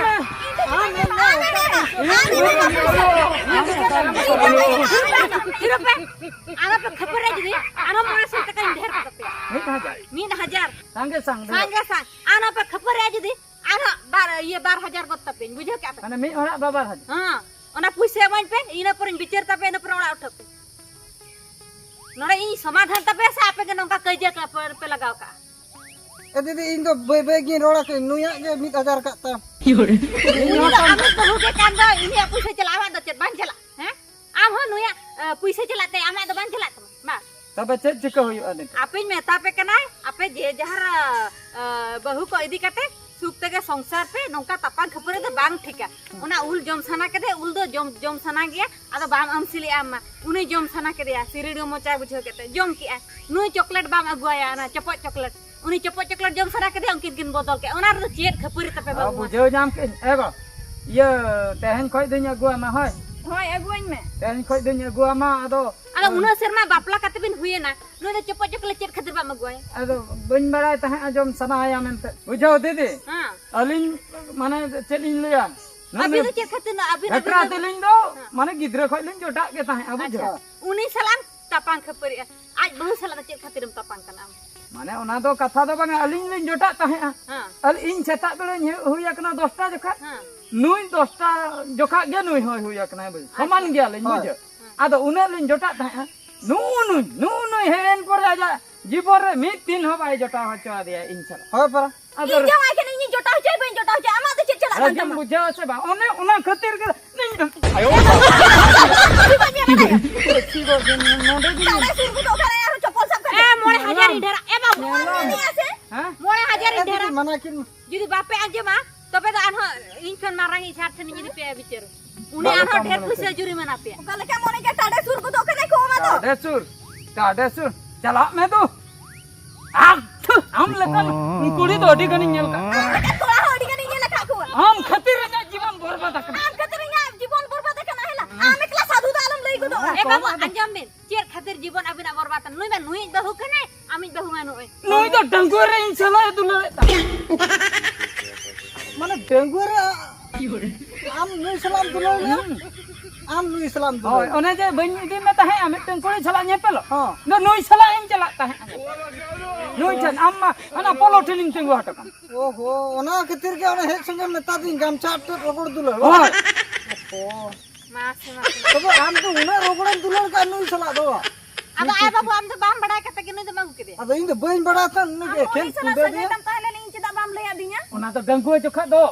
ᱟᱢ ᱮᱢ ᱢᱮ᱾ ᱟᱢ ᱮᱢ ᱢᱮ᱾ ᱟᱢ ᱮᱢ ᱢᱮ᱾ ᱟᱢ ᱮᱢ ᱢᱮ᱾ ᱛᱤᱨᱚ ᱯᱮ, ᱟᱞᱚ ᱯᱮ ᱠᱷᱟᱹᱯᱟᱹᱨᱤ ᱡᱩᱫᱤ, ᱟᱨᱦᱚᱸ ᱢᱚᱬᱮ ᱥᱚ ᱴᱟᱠᱟᱧ ᱰᱷᱮᱨ ᱠᱟᱛᱟ ᱯᱮᱭᱟ᱾ ᱢᱤᱫ ᱦᱟᱡᱟᱨ᱾ ᱢᱤᱫ ᱦᱟᱡᱟᱨ᱾ ᱥᱟᱸᱜᱮ ᱥᱟᱸᱜᱮ᱾ ᱥᱟᱸᱜᱮ ᱥᱟᱸᱜᱮ᱾ ᱟᱞᱚ ᱯᱮ ᱠᱷᱟᱹᱯᱟᱹᱨᱤ ᱡᱩᱫᱤ, ᱟᱨᱦᱚᱸ ᱵᱟᱨ, ᱤᱭᱟᱹ, ᱵᱟᱨ ᱦᱟᱡᱟᱨ ᱜᱚᱫ ᱛᱟᱯᱮᱭᱟᱹᱧ, ᱵᱩᱡᱷᱟᱹᱣ ᱠᱮᱜᱼᱟ ᱯᱮ? ᱢᱟᱱᱮ ᱢᱤᱫ ᱦᱚᱲᱟᱜ ᱵᱟᱨ ᱵᱟᱨ ᱦᱟᱡᱟᱨ? ᱦᱮᱸ, ᱚᱱᱟ ᱯᱩᱭᱥᱟᱹ ᱮᱢᱟᱹᱧ ᱯᱮ, ᱤᱱᱟᱹ ᱯᱚᱨᱮᱧ ᱵᱤᱪᱟᱹᱨ ᱛᱟᱯᱮ, ᱤᱱᱟᱹ ᱯᱚᱨᱮ ᱚᱲᱟᱜ ᱩᱴᱷᱟᱹᱜ ᱯᱮ᱾ ᱱᱚᱰᱮ ᱤᱧ ᱥᱚᱢᱟᱫᱷᱟᱱ ᱛᱟᱯᱮᱭᱟ ᱥᱮ ᱟᱯᱮ ᱜᱮ ᱱᱚᱝᱠᱟ ᱠᱟᱹᱭᱡᱟᱹ ᱠᱟ-, ᱯᱮ, ᱯᱮ ᱞᱟᱜᱟᱣ ᱠᱟᱜᱼᱟ? ᱮ ᱫᱤᱫᱤ, ᱤᱧ ᱫᱚ ᱵᱟᱹᱭ ᱵᱟᱹᱭ ᱜᱤᱧ ᱨᱚᱲᱟ ᱠᱤ, ᱱᱩᱭᱟᱜ ᱜᱮ ᱢᱤᱫ ᱦᱟᱡᱟᱨ ᱠᱟᱜ ᱛᱟᱢ᱾ ᱩᱱᱤ ᱫᱚ ᱟᱢᱤᱡ ᱵᱟᱹᱦᱩ ᱜᱮ ᱠᱟᱱ ᱫᱚ, ᱩᱱᱤᱭᱟᱜ ᱯᱩᱭᱥᱟᱹ ᱪᱟᱞᱟᱜᱼᱟ, ᱟᱢᱟᱜ ᱫᱚ ᱪᱮᱫ ᱵᱟᱝ ᱪᱟᱞᱟᱜᱼᱟ? ᱦᱮᱸ? ᱟᱢ ᱦᱚᱸ ᱱᱩᱭᱟᱜ, ᱮ, ᱯᱩᱭᱥᱟᱹ ᱪᱟᱞᱟᱜ ᱛᱮ ᱟᱢᱟᱜ ᱫᱚ ᱵᱟᱝ ᱪᱟᱞᱟᱜ ᱛᱟᱢᱟ? ᱵᱟᱝ᱾ ᱛᱚᱵᱮ ᱪᱮᱫ ᱪᱤᱠᱟᱹ ᱦᱩᱭᱩᱜᱼᱟ ᱱᱤᱛᱚᱜ? ᱟᱯᱮᱧ ᱢᱮᱛᱟ ᱯᱮ ᱠᱟᱱᱟ, ᱟᱯᱮ ᱡᱮ ᱡᱟᱦᱟᱨ ᱵᱟᱹᱦᱩ ᱠᱚ ᱤᱫᱤ ᱠᱟᱛᱮ ᱥᱩᱠ ᱛᱮᱜᱮ ᱥᱚᱝᱥᱟᱨ ᱯᱮ᱾ ᱱᱚᱝᱠᱟ ᱛᱟᱯᱟᱢ ᱠᱷᱟᱹᱯᱟᱹᱨᱤ ᱫᱚ ᱵᱟᱝ ᱴᱷᱤᱠᱟ᱾ ᱚᱱᱟ ᱩᱞ ᱡᱚᱢ ᱥᱟᱱᱟ ᱠᱮᱫᱮ, ᱩᱞ ᱫᱚ ᱡᱚᱢ ᱡᱚᱢ ᱥᱟᱱᱟ ᱜᱮᱭᱟ, ᱟᱫᱚ ᱵᱟᱢ ᱟᱢᱥᱤ ᱞᱮᱫᱼᱟ ᱟᱢ ᱢᱟ᱾ ᱩᱱᱤ ᱡᱚᱢ ᱥᱟᱱᱟ ᱠᱮᱫᱮᱭᱟ, ᱥᱤᱨᱤᱲ ᱢᱚᱪᱟ ᱵᱩᱡᱷᱟᱹᱣ ᱠᱮᱫ ᱛᱮ ᱡᱚᱢ ᱠᱮᱫᱼᱟ᱾ ᱱᱩᱭ ᱪᱚᱠᱞᱮᱴ ᱵᱟᱢ ᱟᱹᱜᱩᱣᱟᱭᱟ, ᱚᱱᱟ ᱪᱚᱯᱚᱡ ᱪᱚᱠᱞᱮᱴ, ᱩᱱᱤ ᱪᱚᱯᱚᱡ ᱪᱚᱠᱞᱮᱴ ᱡᱚᱢ ᱥᱟᱱᱟ ᱠᱮᱫᱮᱭᱟ, ᱩᱱᱠᱤᱱ ᱠᱤᱱ ᱵᱚᱫᱚᱞ ᱠᱮᱫᱼᱟ᱾ ᱚᱱᱟ ᱨᱮᱫᱚ ᱪᱮᱫ ᱠᱷᱟᱹᱯᱟᱹᱨᱤ ᱛᱟᱯᱮ ᱵᱟᱹᱵᱩ ᱢᱟ? ᱵᱩᱡᱷᱟᱹᱣ ᱧᱟᱢ ᱠᱮᱫ ᱟᱹᱧ᱾ ᱮ ᱜᱚ, ᱤᱭᱟᱹ, ᱛᱮᱦᱮᱧ ᱠᱷᱚᱡ ᱫᱚᱧ ᱟᱹᱜᱩᱣᱟᱢᱟ᱾ ᱦᱳᱭ, ᱦᱳᱭ, ᱟᱹᱜᱩᱣᱟᱹᱧ ᱢᱮ᱾ ᱛᱮᱦᱮᱧ ᱠᱷᱚᱡ ᱫᱚᱧ ᱟᱹᱜᱩᱣᱟᱢᱟ᱾ ᱟᱫᱚ ᱟᱫᱚ ᱩᱱᱟᱹᱜ ᱥᱮᱨᱢᱟ ᱵᱟᱯᱞᱟ ᱠᱟᱛᱮ ᱵᱤᱱ ᱦᱩᱭᱮᱱᱟ, ᱱᱩᱭ ᱫᱚ ᱪᱚᱯᱚᱡ ᱪᱚᱠᱞᱮᱴ ᱪᱮᱫ ᱠᱷᱟᱹᱛᱤᱨ ᱵᱟᱢ ᱟᱹᱜᱩᱣᱟᱭᱟ? ᱟᱫᱚ ᱵᱟᱹᱧ ᱵᱟᱲᱟᱭ ᱛᱟᱦᱮᱸᱫ ᱡᱚᱢ ᱥᱟᱱᱟᱭᱟ ᱢᱮᱱᱛᱮ, ᱵᱩᱡᱷᱟᱹᱣ ᱫᱤᱫᱤ? ᱦᱮᱸ᱾ ᱟᱹᱞᱤᱧ ᱢᱟᱱᱮ ᱪᱮᱫ ᱤᱧ ᱞᱟᱹᱭᱟ, ᱱᱚᱰᱮ ᱟᱹᱵᱤᱱ ᱫᱚ ᱪᱮᱫ ᱠᱷᱟᱹᱛᱤᱨ ᱱᱟ-, ᱟᱹᱵᱤᱱ ᱵᱷᱮᱴᱨᱟ ᱟᱹᱵᱤᱱ ᱫᱚ ᱛᱮᱞᱤᱧ ᱫᱚ ᱦᱮᱸ᱾ ᱢᱟᱱᱮ ᱜᱤᱫᱽᱨᱟᱹ ᱠᱷᱚᱡ ᱞᱤᱧ ᱡᱚᱴᱟᱜ ᱜᱮ ᱛᱟᱦᱮᱸᱫᱼᱟ, ᱵᱩᱡᱷᱟᱹᱣ? ᱟᱪᱪᱷᱟ, ᱩᱱᱤ ᱥᱟᱞᱟᱜ ᱮᱢ ᱛᱟᱯᱟᱢ ᱠᱷᱟᱹᱯᱟᱹᱨᱤᱜᱼᱟ, ᱟᱡ ᱵᱟᱹᱦᱩ ᱥᱟᱞᱟᱜ ᱫᱚ ᱪᱮᱫ ᱠᱷᱟᱹᱛᱤᱨᱮᱢ ᱛᱟᱯᱟᱢ ᱠᱟᱱᱟ ᱟᱢ? ᱢᱟᱱᱮ ᱚᱱᱟ ᱫᱚ ᱠᱟᱛᱷᱟ ᱫᱚ ᱵᱟᱝᱟ, ᱟᱹᱞᱤᱧ ᱞᱤᱧ ᱡᱚᱴᱟᱜ ᱛᱟᱦᱮᱸᱫᱼᱟ᱾ ᱦᱮᱸ᱾ ᱟᱨ ᱤᱧ ᱥᱮᱛᱟᱜ ᱵᱮᱲᱟᱧ ᱦᱩᱭ ᱟᱠᱟᱱᱟ ᱫᱚᱥᱴᱟ ᱡᱚᱠᱷᱟᱡ, ᱦᱮᱸ᱾ ᱱᱩᱭ ᱫᱚᱥᱴᱟ ᱡᱚᱠᱷᱟᱡ ᱜᱮ ᱱᱩᱭ ᱦᱚᱸᱭ ᱦᱩᱭ ᱟᱠᱟᱱᱟᱭ, ᱵᱩᱡᱷᱟᱹᱣ? ᱥᱚᱢᱟᱱ ᱟᱪᱪᱷᱟ᱾ ᱜᱮᱭᱟᱞᱤᱧ, ᱦᱳᱭ᱾ ᱵᱩᱡᱷᱟᱹᱣ? ᱦᱮᱸ᱾ ᱟᱫᱚ ᱩᱱᱟᱹᱜ ᱞᱤᱧ ᱡᱚᱴᱟᱜ ᱛᱟᱦᱮᱸᱫᱼᱟ, ᱱᱩᱜᱼᱩ ᱱᱩᱭ, ᱱᱩᱜᱼᱩ ᱱᱩᱭ ᱦᱮᱡ ᱮᱱ ᱯᱚᱨᱮ ᱟᱡᱟᱜ ᱡᱤᱵᱚᱱ ᱨᱮ ᱢᱤᱫ ᱫᱤᱱ ᱦᱚᱸ ᱵᱟᱭ ᱡᱚᱴᱟᱣ ᱦᱚᱪᱚ ᱟᱫᱮᱭᱟ ᱤᱧ ᱥᱟᱞᱟᱜ᱾ ᱦᱳᱭ ᱯᱟᱨᱟ᱾ ᱟᱫᱚ ᱤᱧ ᱡᱟᱶᱟᱭ ᱠᱟᱹᱱᱟᱹᱧ, ᱤᱧᱤᱧ ᱡᱚᱴᱟᱣ ᱦᱚᱪᱚᱭ, ᱵᱟᱹᱧ ᱡᱚᱴᱟᱣ ᱦᱚᱪᱚᱭ, ᱟᱢᱟᱜ ᱫᱚ ᱪᱮᱫ ᱪᱟᱞᱟᱜ ᱠᱟᱱ ᱨᱟᱡᱟᱢ ᱛᱟᱢᱟ? ᱵᱩᱡᱷᱟᱹᱣᱟ ᱥᱮ ᱵᱟᱝ? ᱚᱱᱮ ᱚᱱᱟ ᱠᱷᱟᱹᱛᱤᱨ ᱜᱮ ᱤᱧ ᱪᱮᱫ ᱵᱟᱹᱧ ᱢᱮᱱᱟ? ᱱᱚᱰᱮ ᱜᱮ ᱛᱟᱦᱞᱮ ᱥᱩᱨ ᱠᱚᱫᱚ ᱚᱠᱟᱨᱮ ᱟᱨᱦᱚᱸ ᱪᱚᱯᱚᱞ ᱥᱟᱵ ᱠᱟᱛᱮ? ᱮ, ᱢᱚᱬᱮ ᱦᱟᱡᱟᱨ ᱤᱧ ᱰᱷᱮᱨᱟ᱾ ᱮ ᱵᱟᱹᱵᱩ, ᱧᱮᱞᱟᱢ᱾ ᱢᱟᱱᱮ ᱟᱥᱮ? ᱦᱮᱸ? ᱢᱚᱬᱮ ᱦᱟᱡᱟᱨ ᱤᱧ ᱮ ᱰᱷᱮᱨᱟ᱾ ᱫᱤᱫᱤ, ᱢᱟᱱᱟ ᱠᱤᱱ᱾ ᱡᱩᱫᱤ ᱵᱟᱯᱮ ᱟᱸᱡᱚᱢᱟ, ᱛᱚᱵᱮ ᱫᱚ ᱟᱨᱦᱚᱸ ᱤᱧ ᱠᱷᱚᱱ ᱢᱟᱨᱟᱝ ᱤᱡ ᱥᱟᱨ ᱴᱷᱮᱱ ᱤᱧ ᱤᱫᱤ ᱯᱮᱭᱟ ᱵᱤᱪᱟᱹᱨ᱾ ᱩᱱᱤ ᱚᱠᱟ ᱞᱮᱠᱟ ᱟᱨᱦᱚᱸ ᱰᱷᱮᱨ ᱢᱚᱱᱮ ᱯᱩᱭᱥᱟᱹ ᱠᱮᱫ? ᱡᱩᱨᱤᱢᱟᱱᱟ ᱯᱮᱭᱟ᱾ ᱚᱠᱟ ᱞᱮᱠᱟ ᱢᱚᱱᱮ ᱜᱮ ᱴᱟᱰᱮ ᱥᱩᱨ ᱠᱚᱫᱚ ᱠᱟᱱᱟᱭ ᱠᱚ ᱚᱱᱟ ᱫᱚ? ᱴᱟᱰᱮ ᱥᱩᱨ, ᱴᱟᱰᱮ ᱥᱩᱨ, ᱪᱟᱞᱟᱜ ᱢᱮ ᱫᱩ᱾ ᱟᱢ ᱛᱷᱩ, ᱟᱢ ᱞᱮᱠᱟᱱ ᱠᱩᱲᱤ ᱫᱚ ᱟᱹᱰᱤ ᱜᱟᱱᱤᱧ ᱧᱮᱞ ᱠᱟᱜ᱾ ᱟᱢ ᱞᱮᱠᱟᱱ ᱠᱚᱲᱟ ᱦᱚᱸ ᱟᱹᱰᱤ ᱜᱟᱱᱤᱧ ᱧᱮᱞ ᱟᱠᱟᱫ ᱠᱚᱣᱟ᱾ ᱟᱢ ᱠᱷᱟᱹᱛᱤᱨ ᱤᱧᱟᱹᱜ ᱡᱤᱵᱚᱱ ᱵᱚᱨᱵᱟᱫ ᱟᱠᱟᱱᱟ᱾ ᱟᱢ ᱠᱷᱟᱹᱛᱤᱨ ᱤᱧᱟᱹᱜ ᱡᱤᱵᱚᱱ ᱵᱚᱨᱵᱟᱫ ᱟᱠᱟᱱᱟ, ᱦᱮᱞᱟ᱾ ᱟᱢ ᱮᱠᱞᱟ ᱥᱟᱹᱫᱷᱩ ᱫᱚ ᱟᱞᱚᱢ ᱞᱟᱹᱭ ᱜᱚᱫᱚᱜᱼᱟ᱾ ᱮ ᱵᱟᱹᱵᱩ, ᱟᱸᱡᱚᱢ ᱵᱤᱱ, ᱪᱮᱫ ᱠᱷᱟᱹᱛᱤᱨ ᱡᱤᱵᱚᱱ ᱟᱵᱤᱱᱟᱜ ᱵᱚᱨᱵᱟᱫ ᱮᱱᱟ? ᱱᱩᱭ ᱢᱟ ᱱᱩᱭᱤᱡ ᱵᱟᱹᱦᱩ ᱠᱟᱱᱟᱭ, ᱟᱢᱤᱡ ᱵᱟᱹᱦᱩ ᱢᱟ ᱱᱩᱭ᱾ ᱱᱩᱭ ᱫᱚ ᱰᱟᱺᱜᱩᱣᱟᱹ ᱨᱮ ᱤᱧ ᱥᱟᱞᱟᱜ ᱮ ᱫᱩᱞᱟᱹᱲᱮᱫ ᱛᱟᱦᱮᱸ᱾ ᱢᱟᱱᱮ ᱰᱟᱺᱜᱩᱣᱟᱹ ᱨᱮ ᱟᱢ ᱱᱩᱭ ᱥᱟᱞᱟᱜ ᱮᱢ ᱫᱩᱞᱟᱹᱲ ᱞᱮᱱᱟ? ᱦᱩᱸ᱾ ᱟᱢ ᱱᱩᱭ ᱥᱟᱞᱟᱜ ᱮᱢ ᱫᱩᱞᱟᱹᱲ ᱦᱳᱭ, ᱞᱮᱱᱟ? ᱚᱱᱮ ᱡᱮ ᱵᱟᱹᱧ ᱤᱫᱤ ᱢᱮ ᱛᱟᱦᱮᱸᱫᱼᱟ ᱢᱤᱫᱴᱟᱝ ᱠᱩᱲᱤ ᱥᱟᱞᱟᱜ ᱧᱮᱯᱮᱞᱚᱜ? ᱦᱚᱸ᱾ ᱫᱚ ᱱᱩᱭ ᱥᱟᱞᱟᱜ ᱤᱧ ᱪᱟᱞᱟᱜ ᱛᱟᱦᱮᱸᱫ᱾ ᱱᱩᱭ ᱴᱷᱮᱱ, ᱟᱢ ᱢᱟ ᱚᱱᱟ ᱯᱚᱞᱚ ᱴᱷᱮᱱᱤᱧ ᱛᱤᱸᱜᱩ ᱦᱚᱴᱚ ᱠᱟᱱᱟ᱾ ᱳᱦᱳ, ᱚᱱᱟ ᱠᱷᱟᱹᱛᱤᱨ ᱜᱮ ᱚᱱᱟ ᱦᱮᱡ ᱥᱚᱸᱜᱮ ᱢᱮᱛᱟ ᱫᱤᱧ ᱜᱟᱢᱪᱷᱟ ᱟᱴᱮᱫ ᱨᱚᱜᱚᱲ ᱫᱩᱞᱟᱹᱲ᱾ ᱦᱳᱭ᱾ ᱳᱦᱳ᱾ ᱢᱟᱥᱮ, ᱢᱟᱥᱮ᱾ ᱛᱚᱵᱮ ᱟᱢ ᱫᱚ ᱩᱱᱟᱹᱜ ᱨᱚᱜᱚᱲᱮᱢ ᱫᱩᱞᱟᱹᱲ ᱠᱟᱜ ᱱᱩᱭ ᱥᱟᱞᱟᱜ ᱫᱚ? ᱟᱫᱚ ᱟᱭ ᱵᱟᱹᱵᱩ, ᱟᱢ ᱫᱚ ᱵᱟᱢ ᱵᱟᱲᱟᱭ ᱠᱟᱛᱮ ᱜᱮ ᱱᱩᱭ ᱫᱚᱢ ᱟᱹᱜᱩ ᱠᱮᱫᱮᱭᱟ? ᱟᱫᱚ ᱤᱧ ᱫᱚ ᱵᱟᱹᱧ ᱵᱟᱲᱟᱭ ᱛᱟᱦᱮᱸᱫ, ᱩᱱᱤ ᱫᱚ ᱟᱢ ᱮᱠᱷᱮᱱ ᱩᱱᱤ ᱥᱟᱞᱟᱜ ᱠᱩᱸᱫᱟᱹ ᱥᱟᱹᱜᱟᱹᱭ ᱜᱮ᱾ ᱛᱟᱢ ᱛᱟᱦᱮᱸ ᱞᱮᱱ, ᱤᱧ ᱪᱮᱫᱟᱜ ᱵᱟᱢ ᱞᱟᱹᱭ ᱟᱹᱫᱤᱧᱟ? ᱚᱱᱟ ᱫᱚ ᱰᱟᱺᱜᱩᱣᱟᱹ ᱡᱚᱠᱷᱟᱜ ᱫᱚ᱾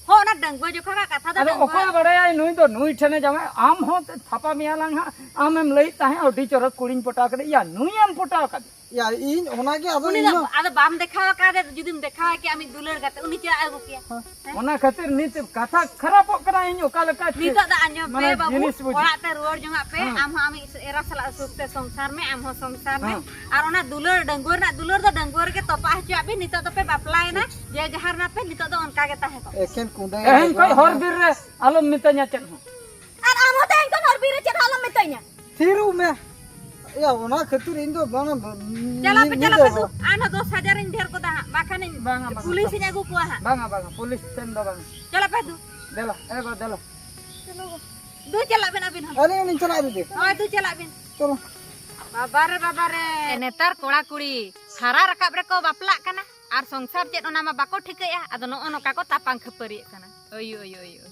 ᱦᱚᱸ, ᱚᱱᱟ ᱰᱟᱺᱜᱩᱣᱟᱹ ᱡᱚᱠᱷᱟᱜ ᱨᱮᱱᱟᱜ ᱠᱟᱛᱷᱟ ᱫᱚ ᱟᱫᱚ ᱰᱟᱺᱜᱩᱣᱟᱹ ᱚᱠᱚᱭ ᱵᱟᱲᱟᱭᱟᱭ ᱱᱩᱭ ᱫᱚ ᱱᱩᱭ ᱴᱷᱮᱱᱮ ᱡᱟᱶᱟᱭ, ᱟᱢ ᱦᱚᱸ ᱛᱷᱟᱯᱟ ᱢᱮᱭᱟ ᱞᱟᱝ ᱦᱟᱸᱜ, ᱟᱢᱮᱢ ᱞᱟᱹᱭᱮᱫ ᱛᱟᱦᱮᱸᱫ ᱟᱹᱰᱤ ᱪᱚᱨᱚᱠ ᱠᱩᱲᱤᱧ ᱯᱚᱴᱟᱣ ᱠᱮᱫᱮᱭᱟ, ᱱᱩᱭᱮᱢ ᱯᱚᱴᱟᱣ ᱠᱟᱫᱮ᱾ ᱭᱟ, ᱤᱧ ᱚᱱᱟᱜᱮ ᱟᱫᱚ ᱩᱱᱤ ᱤᱧ ᱫᱚ ᱦᱚᱸ ᱟᱫᱚ ᱵᱟᱢ ᱫᱮᱠᱷᱟᱣ ᱟᱠᱟᱫᱮ, ᱡᱩᱫᱤᱢ ᱫᱮᱠᱷᱟᱣ ᱠᱮᱭᱟ ᱟᱢᱤᱡ ᱫᱩᱞᱟᱹᱲ ᱠᱟᱛᱮ, ᱩᱱᱤ ᱪᱮᱫᱟᱜ ᱟᱹᱜᱩ ᱠᱮᱭᱟ? ᱦᱮᱸ᱾ ᱚᱱᱟ ᱠᱷᱟᱹᱛᱤᱨ ᱱᱤᱛ ᱠᱟᱛᱷᱟ ᱠᱷᱟᱨᱟᱯᱚᱜ ᱠᱟᱱᱟ, ᱤᱧ ᱚᱠᱟ ᱞᱮᱠᱟ ᱪᱮᱫ ᱱᱤᱛᱚᱜ ᱫᱚ ᱟᱸᱡᱚᱢ ᱢᱟᱱᱮ ᱯᱮ ᱵᱟᱹᱵᱩ, ᱡᱤᱱᱤᱥ ᱵᱩᱡᱷᱟᱹᱣ᱾ ᱚᱲᱟᱜ ᱛᱮ ᱨᱩᱣᱟᱹᱲ ᱡᱚᱝᱟᱜ ᱯᱮ, ᱦᱮᱸ᱾ ᱟᱢ ᱦᱚᱸ ᱟᱢᱤᱡ ᱮᱨᱟ ᱥᱟᱞᱟᱜ ᱥᱩᱠ ᱛᱮ ᱥᱚᱝᱥᱟᱨ ᱢᱮ, ᱟᱢ ᱦᱚᱸ ᱥᱚᱝᱥᱟᱨ ᱢᱮ᱾ ᱦᱮᱸ᱾ ᱟᱨ ᱚᱱᱟ ᱫᱩᱞᱟᱹᱲ, ᱰᱟᱺᱜᱩᱣᱟᱹ ᱨᱮᱱᱟᱜ ᱫᱩᱞᱟᱹᱲ ᱫᱚ ᱰᱟᱺᱜᱩᱣᱟᱹ ᱨᱮᱜᱮ ᱛᱚᱯᱟᱜ ᱦᱚᱪᱚᱣᱟᱜ ᱵᱤᱱ, ᱱᱤᱛᱚᱜ ᱫᱚᱯᱮ ᱵᱟᱯᱞᱟᱭᱮᱱᱟ, ᱡᱮ ᱡᱟᱦᱟᱨ ᱱᱟᱯᱮ, ᱱᱤᱛᱚᱜ ᱫᱚ ᱚᱱᱠᱟ ᱜᱮ ᱛᱟᱦᱮᱸ ᱠᱚᱜ ᱯᱮ᱾ ᱮᱠᱮᱱ ᱠᱩᱸᱫᱟᱹᱭ ᱛᱮᱦᱮᱧ ᱠᱷᱚᱱ ᱦᱚᱨ ᱵᱤᱨ ᱨᱮ ᱟᱞᱚᱢ ᱢᱮᱛᱟᱹᱧᱟ ᱪᱮᱫ ᱦᱚᱸ᱾ ᱟᱨ ᱟᱢ ᱦᱚᱸ ᱛᱮᱦᱮᱧ ᱠᱷᱚᱱ ᱦᱚᱨ ᱵᱤᱨ ᱨᱮ ᱪᱮᱫ ᱦᱚᱸ ᱟᱞᱚᱢ ᱢᱮᱛᱟᱹᱧᱟ᱾ ᱛᱷᱤᱨᱚᱜ ᱢᱮ᱾ ᱭᱟ, ᱚᱱᱟ ᱠᱷᱟᱹᱛᱤᱨ ᱤᱧ ᱫᱚ ᱵᱟᱝ, ᱪᱟᱞᱟᱜ ᱯᱮ, ᱧᱤᱫᱟᱹ ᱪᱟᱞᱟᱜ ᱯᱮ ᱫᱚ᱾ ᱫᱩ᱾ ᱟᱨᱦᱚᱸ ᱫᱚᱥ ᱦᱟᱡᱟᱨ ᱤᱧ ᱰᱷᱮᱨ ᱜᱚᱫᱟ ᱦᱟᱸᱜ, ᱵᱟᱠᱷᱟᱱ ᱤᱧ ᱵᱟᱝᱟ, ᱵᱟᱝᱟ, ᱯᱩᱞᱤᱥ ᱤᱧ ᱟᱹᱜᱩ ᱠᱚᱣᱟ ᱦᱟᱸᱜ᱾ ᱵᱟᱝᱟ, ᱵᱟᱝᱟ, ᱯᱩᱞᱤᱥ ᱴᱷᱮᱱ ᱫᱚ ᱵᱟᱝᱟ᱾ ᱪᱟᱞᱟᱜ ᱯᱮ ᱫᱩ᱾ ᱫᱮᱞᱟ, ᱮ ᱜᱚ, ᱫᱮᱞᱟ᱾ ᱫᱩ, ᱪᱟᱞᱟᱜ ᱵᱮᱱ ᱟᱹᱵᱤᱱ ᱦᱚᱸ᱾ ᱟᱹᱞᱤᱧ ᱦᱚᱸᱞᱤᱧ ᱪᱟᱞᱟᱜᱼᱟ ᱫᱤᱫᱤ᱾ ᱦᱳᱭ, ᱫᱩ ᱪᱟᱞᱟᱜ ᱵᱮᱱ᱾ ᱪᱚᱞᱚ᱾ ᱵᱟᱵᱟ ᱨᱮ, ᱵᱟᱵᱟ ᱨᱮ᱾ ᱱᱮᱛᱟᱨ ᱠᱚᱲᱟ ᱠᱩᱲᱤ ᱦᱟᱨᱟ ᱨᱟᱠᱟᱵ ᱨᱮᱠᱚ ᱵᱟᱯᱞᱟᱜ ᱠᱟᱱᱟ ᱟᱨ ᱥᱚᱝᱥᱟᱨ ᱪᱮᱫ ᱚᱱᱟ ᱢᱟ ᱵᱟᱠᱚ ᱴᱷᱤᱠᱟᱹᱭᱟ᱾ ᱟᱫᱚ ᱱᱚᱜᱼᱚ ᱱᱚᱝᱠᱟ ᱠᱚ ᱛᱟᱯᱟᱢ ᱠᱷᱟᱹᱯᱟᱹᱨᱤᱭᱟᱹᱜ ᱠᱟᱱᱟ᱾ ᱳᱭᱳ, ᱳᱭᱳ, ᱳᱭᱳ᱾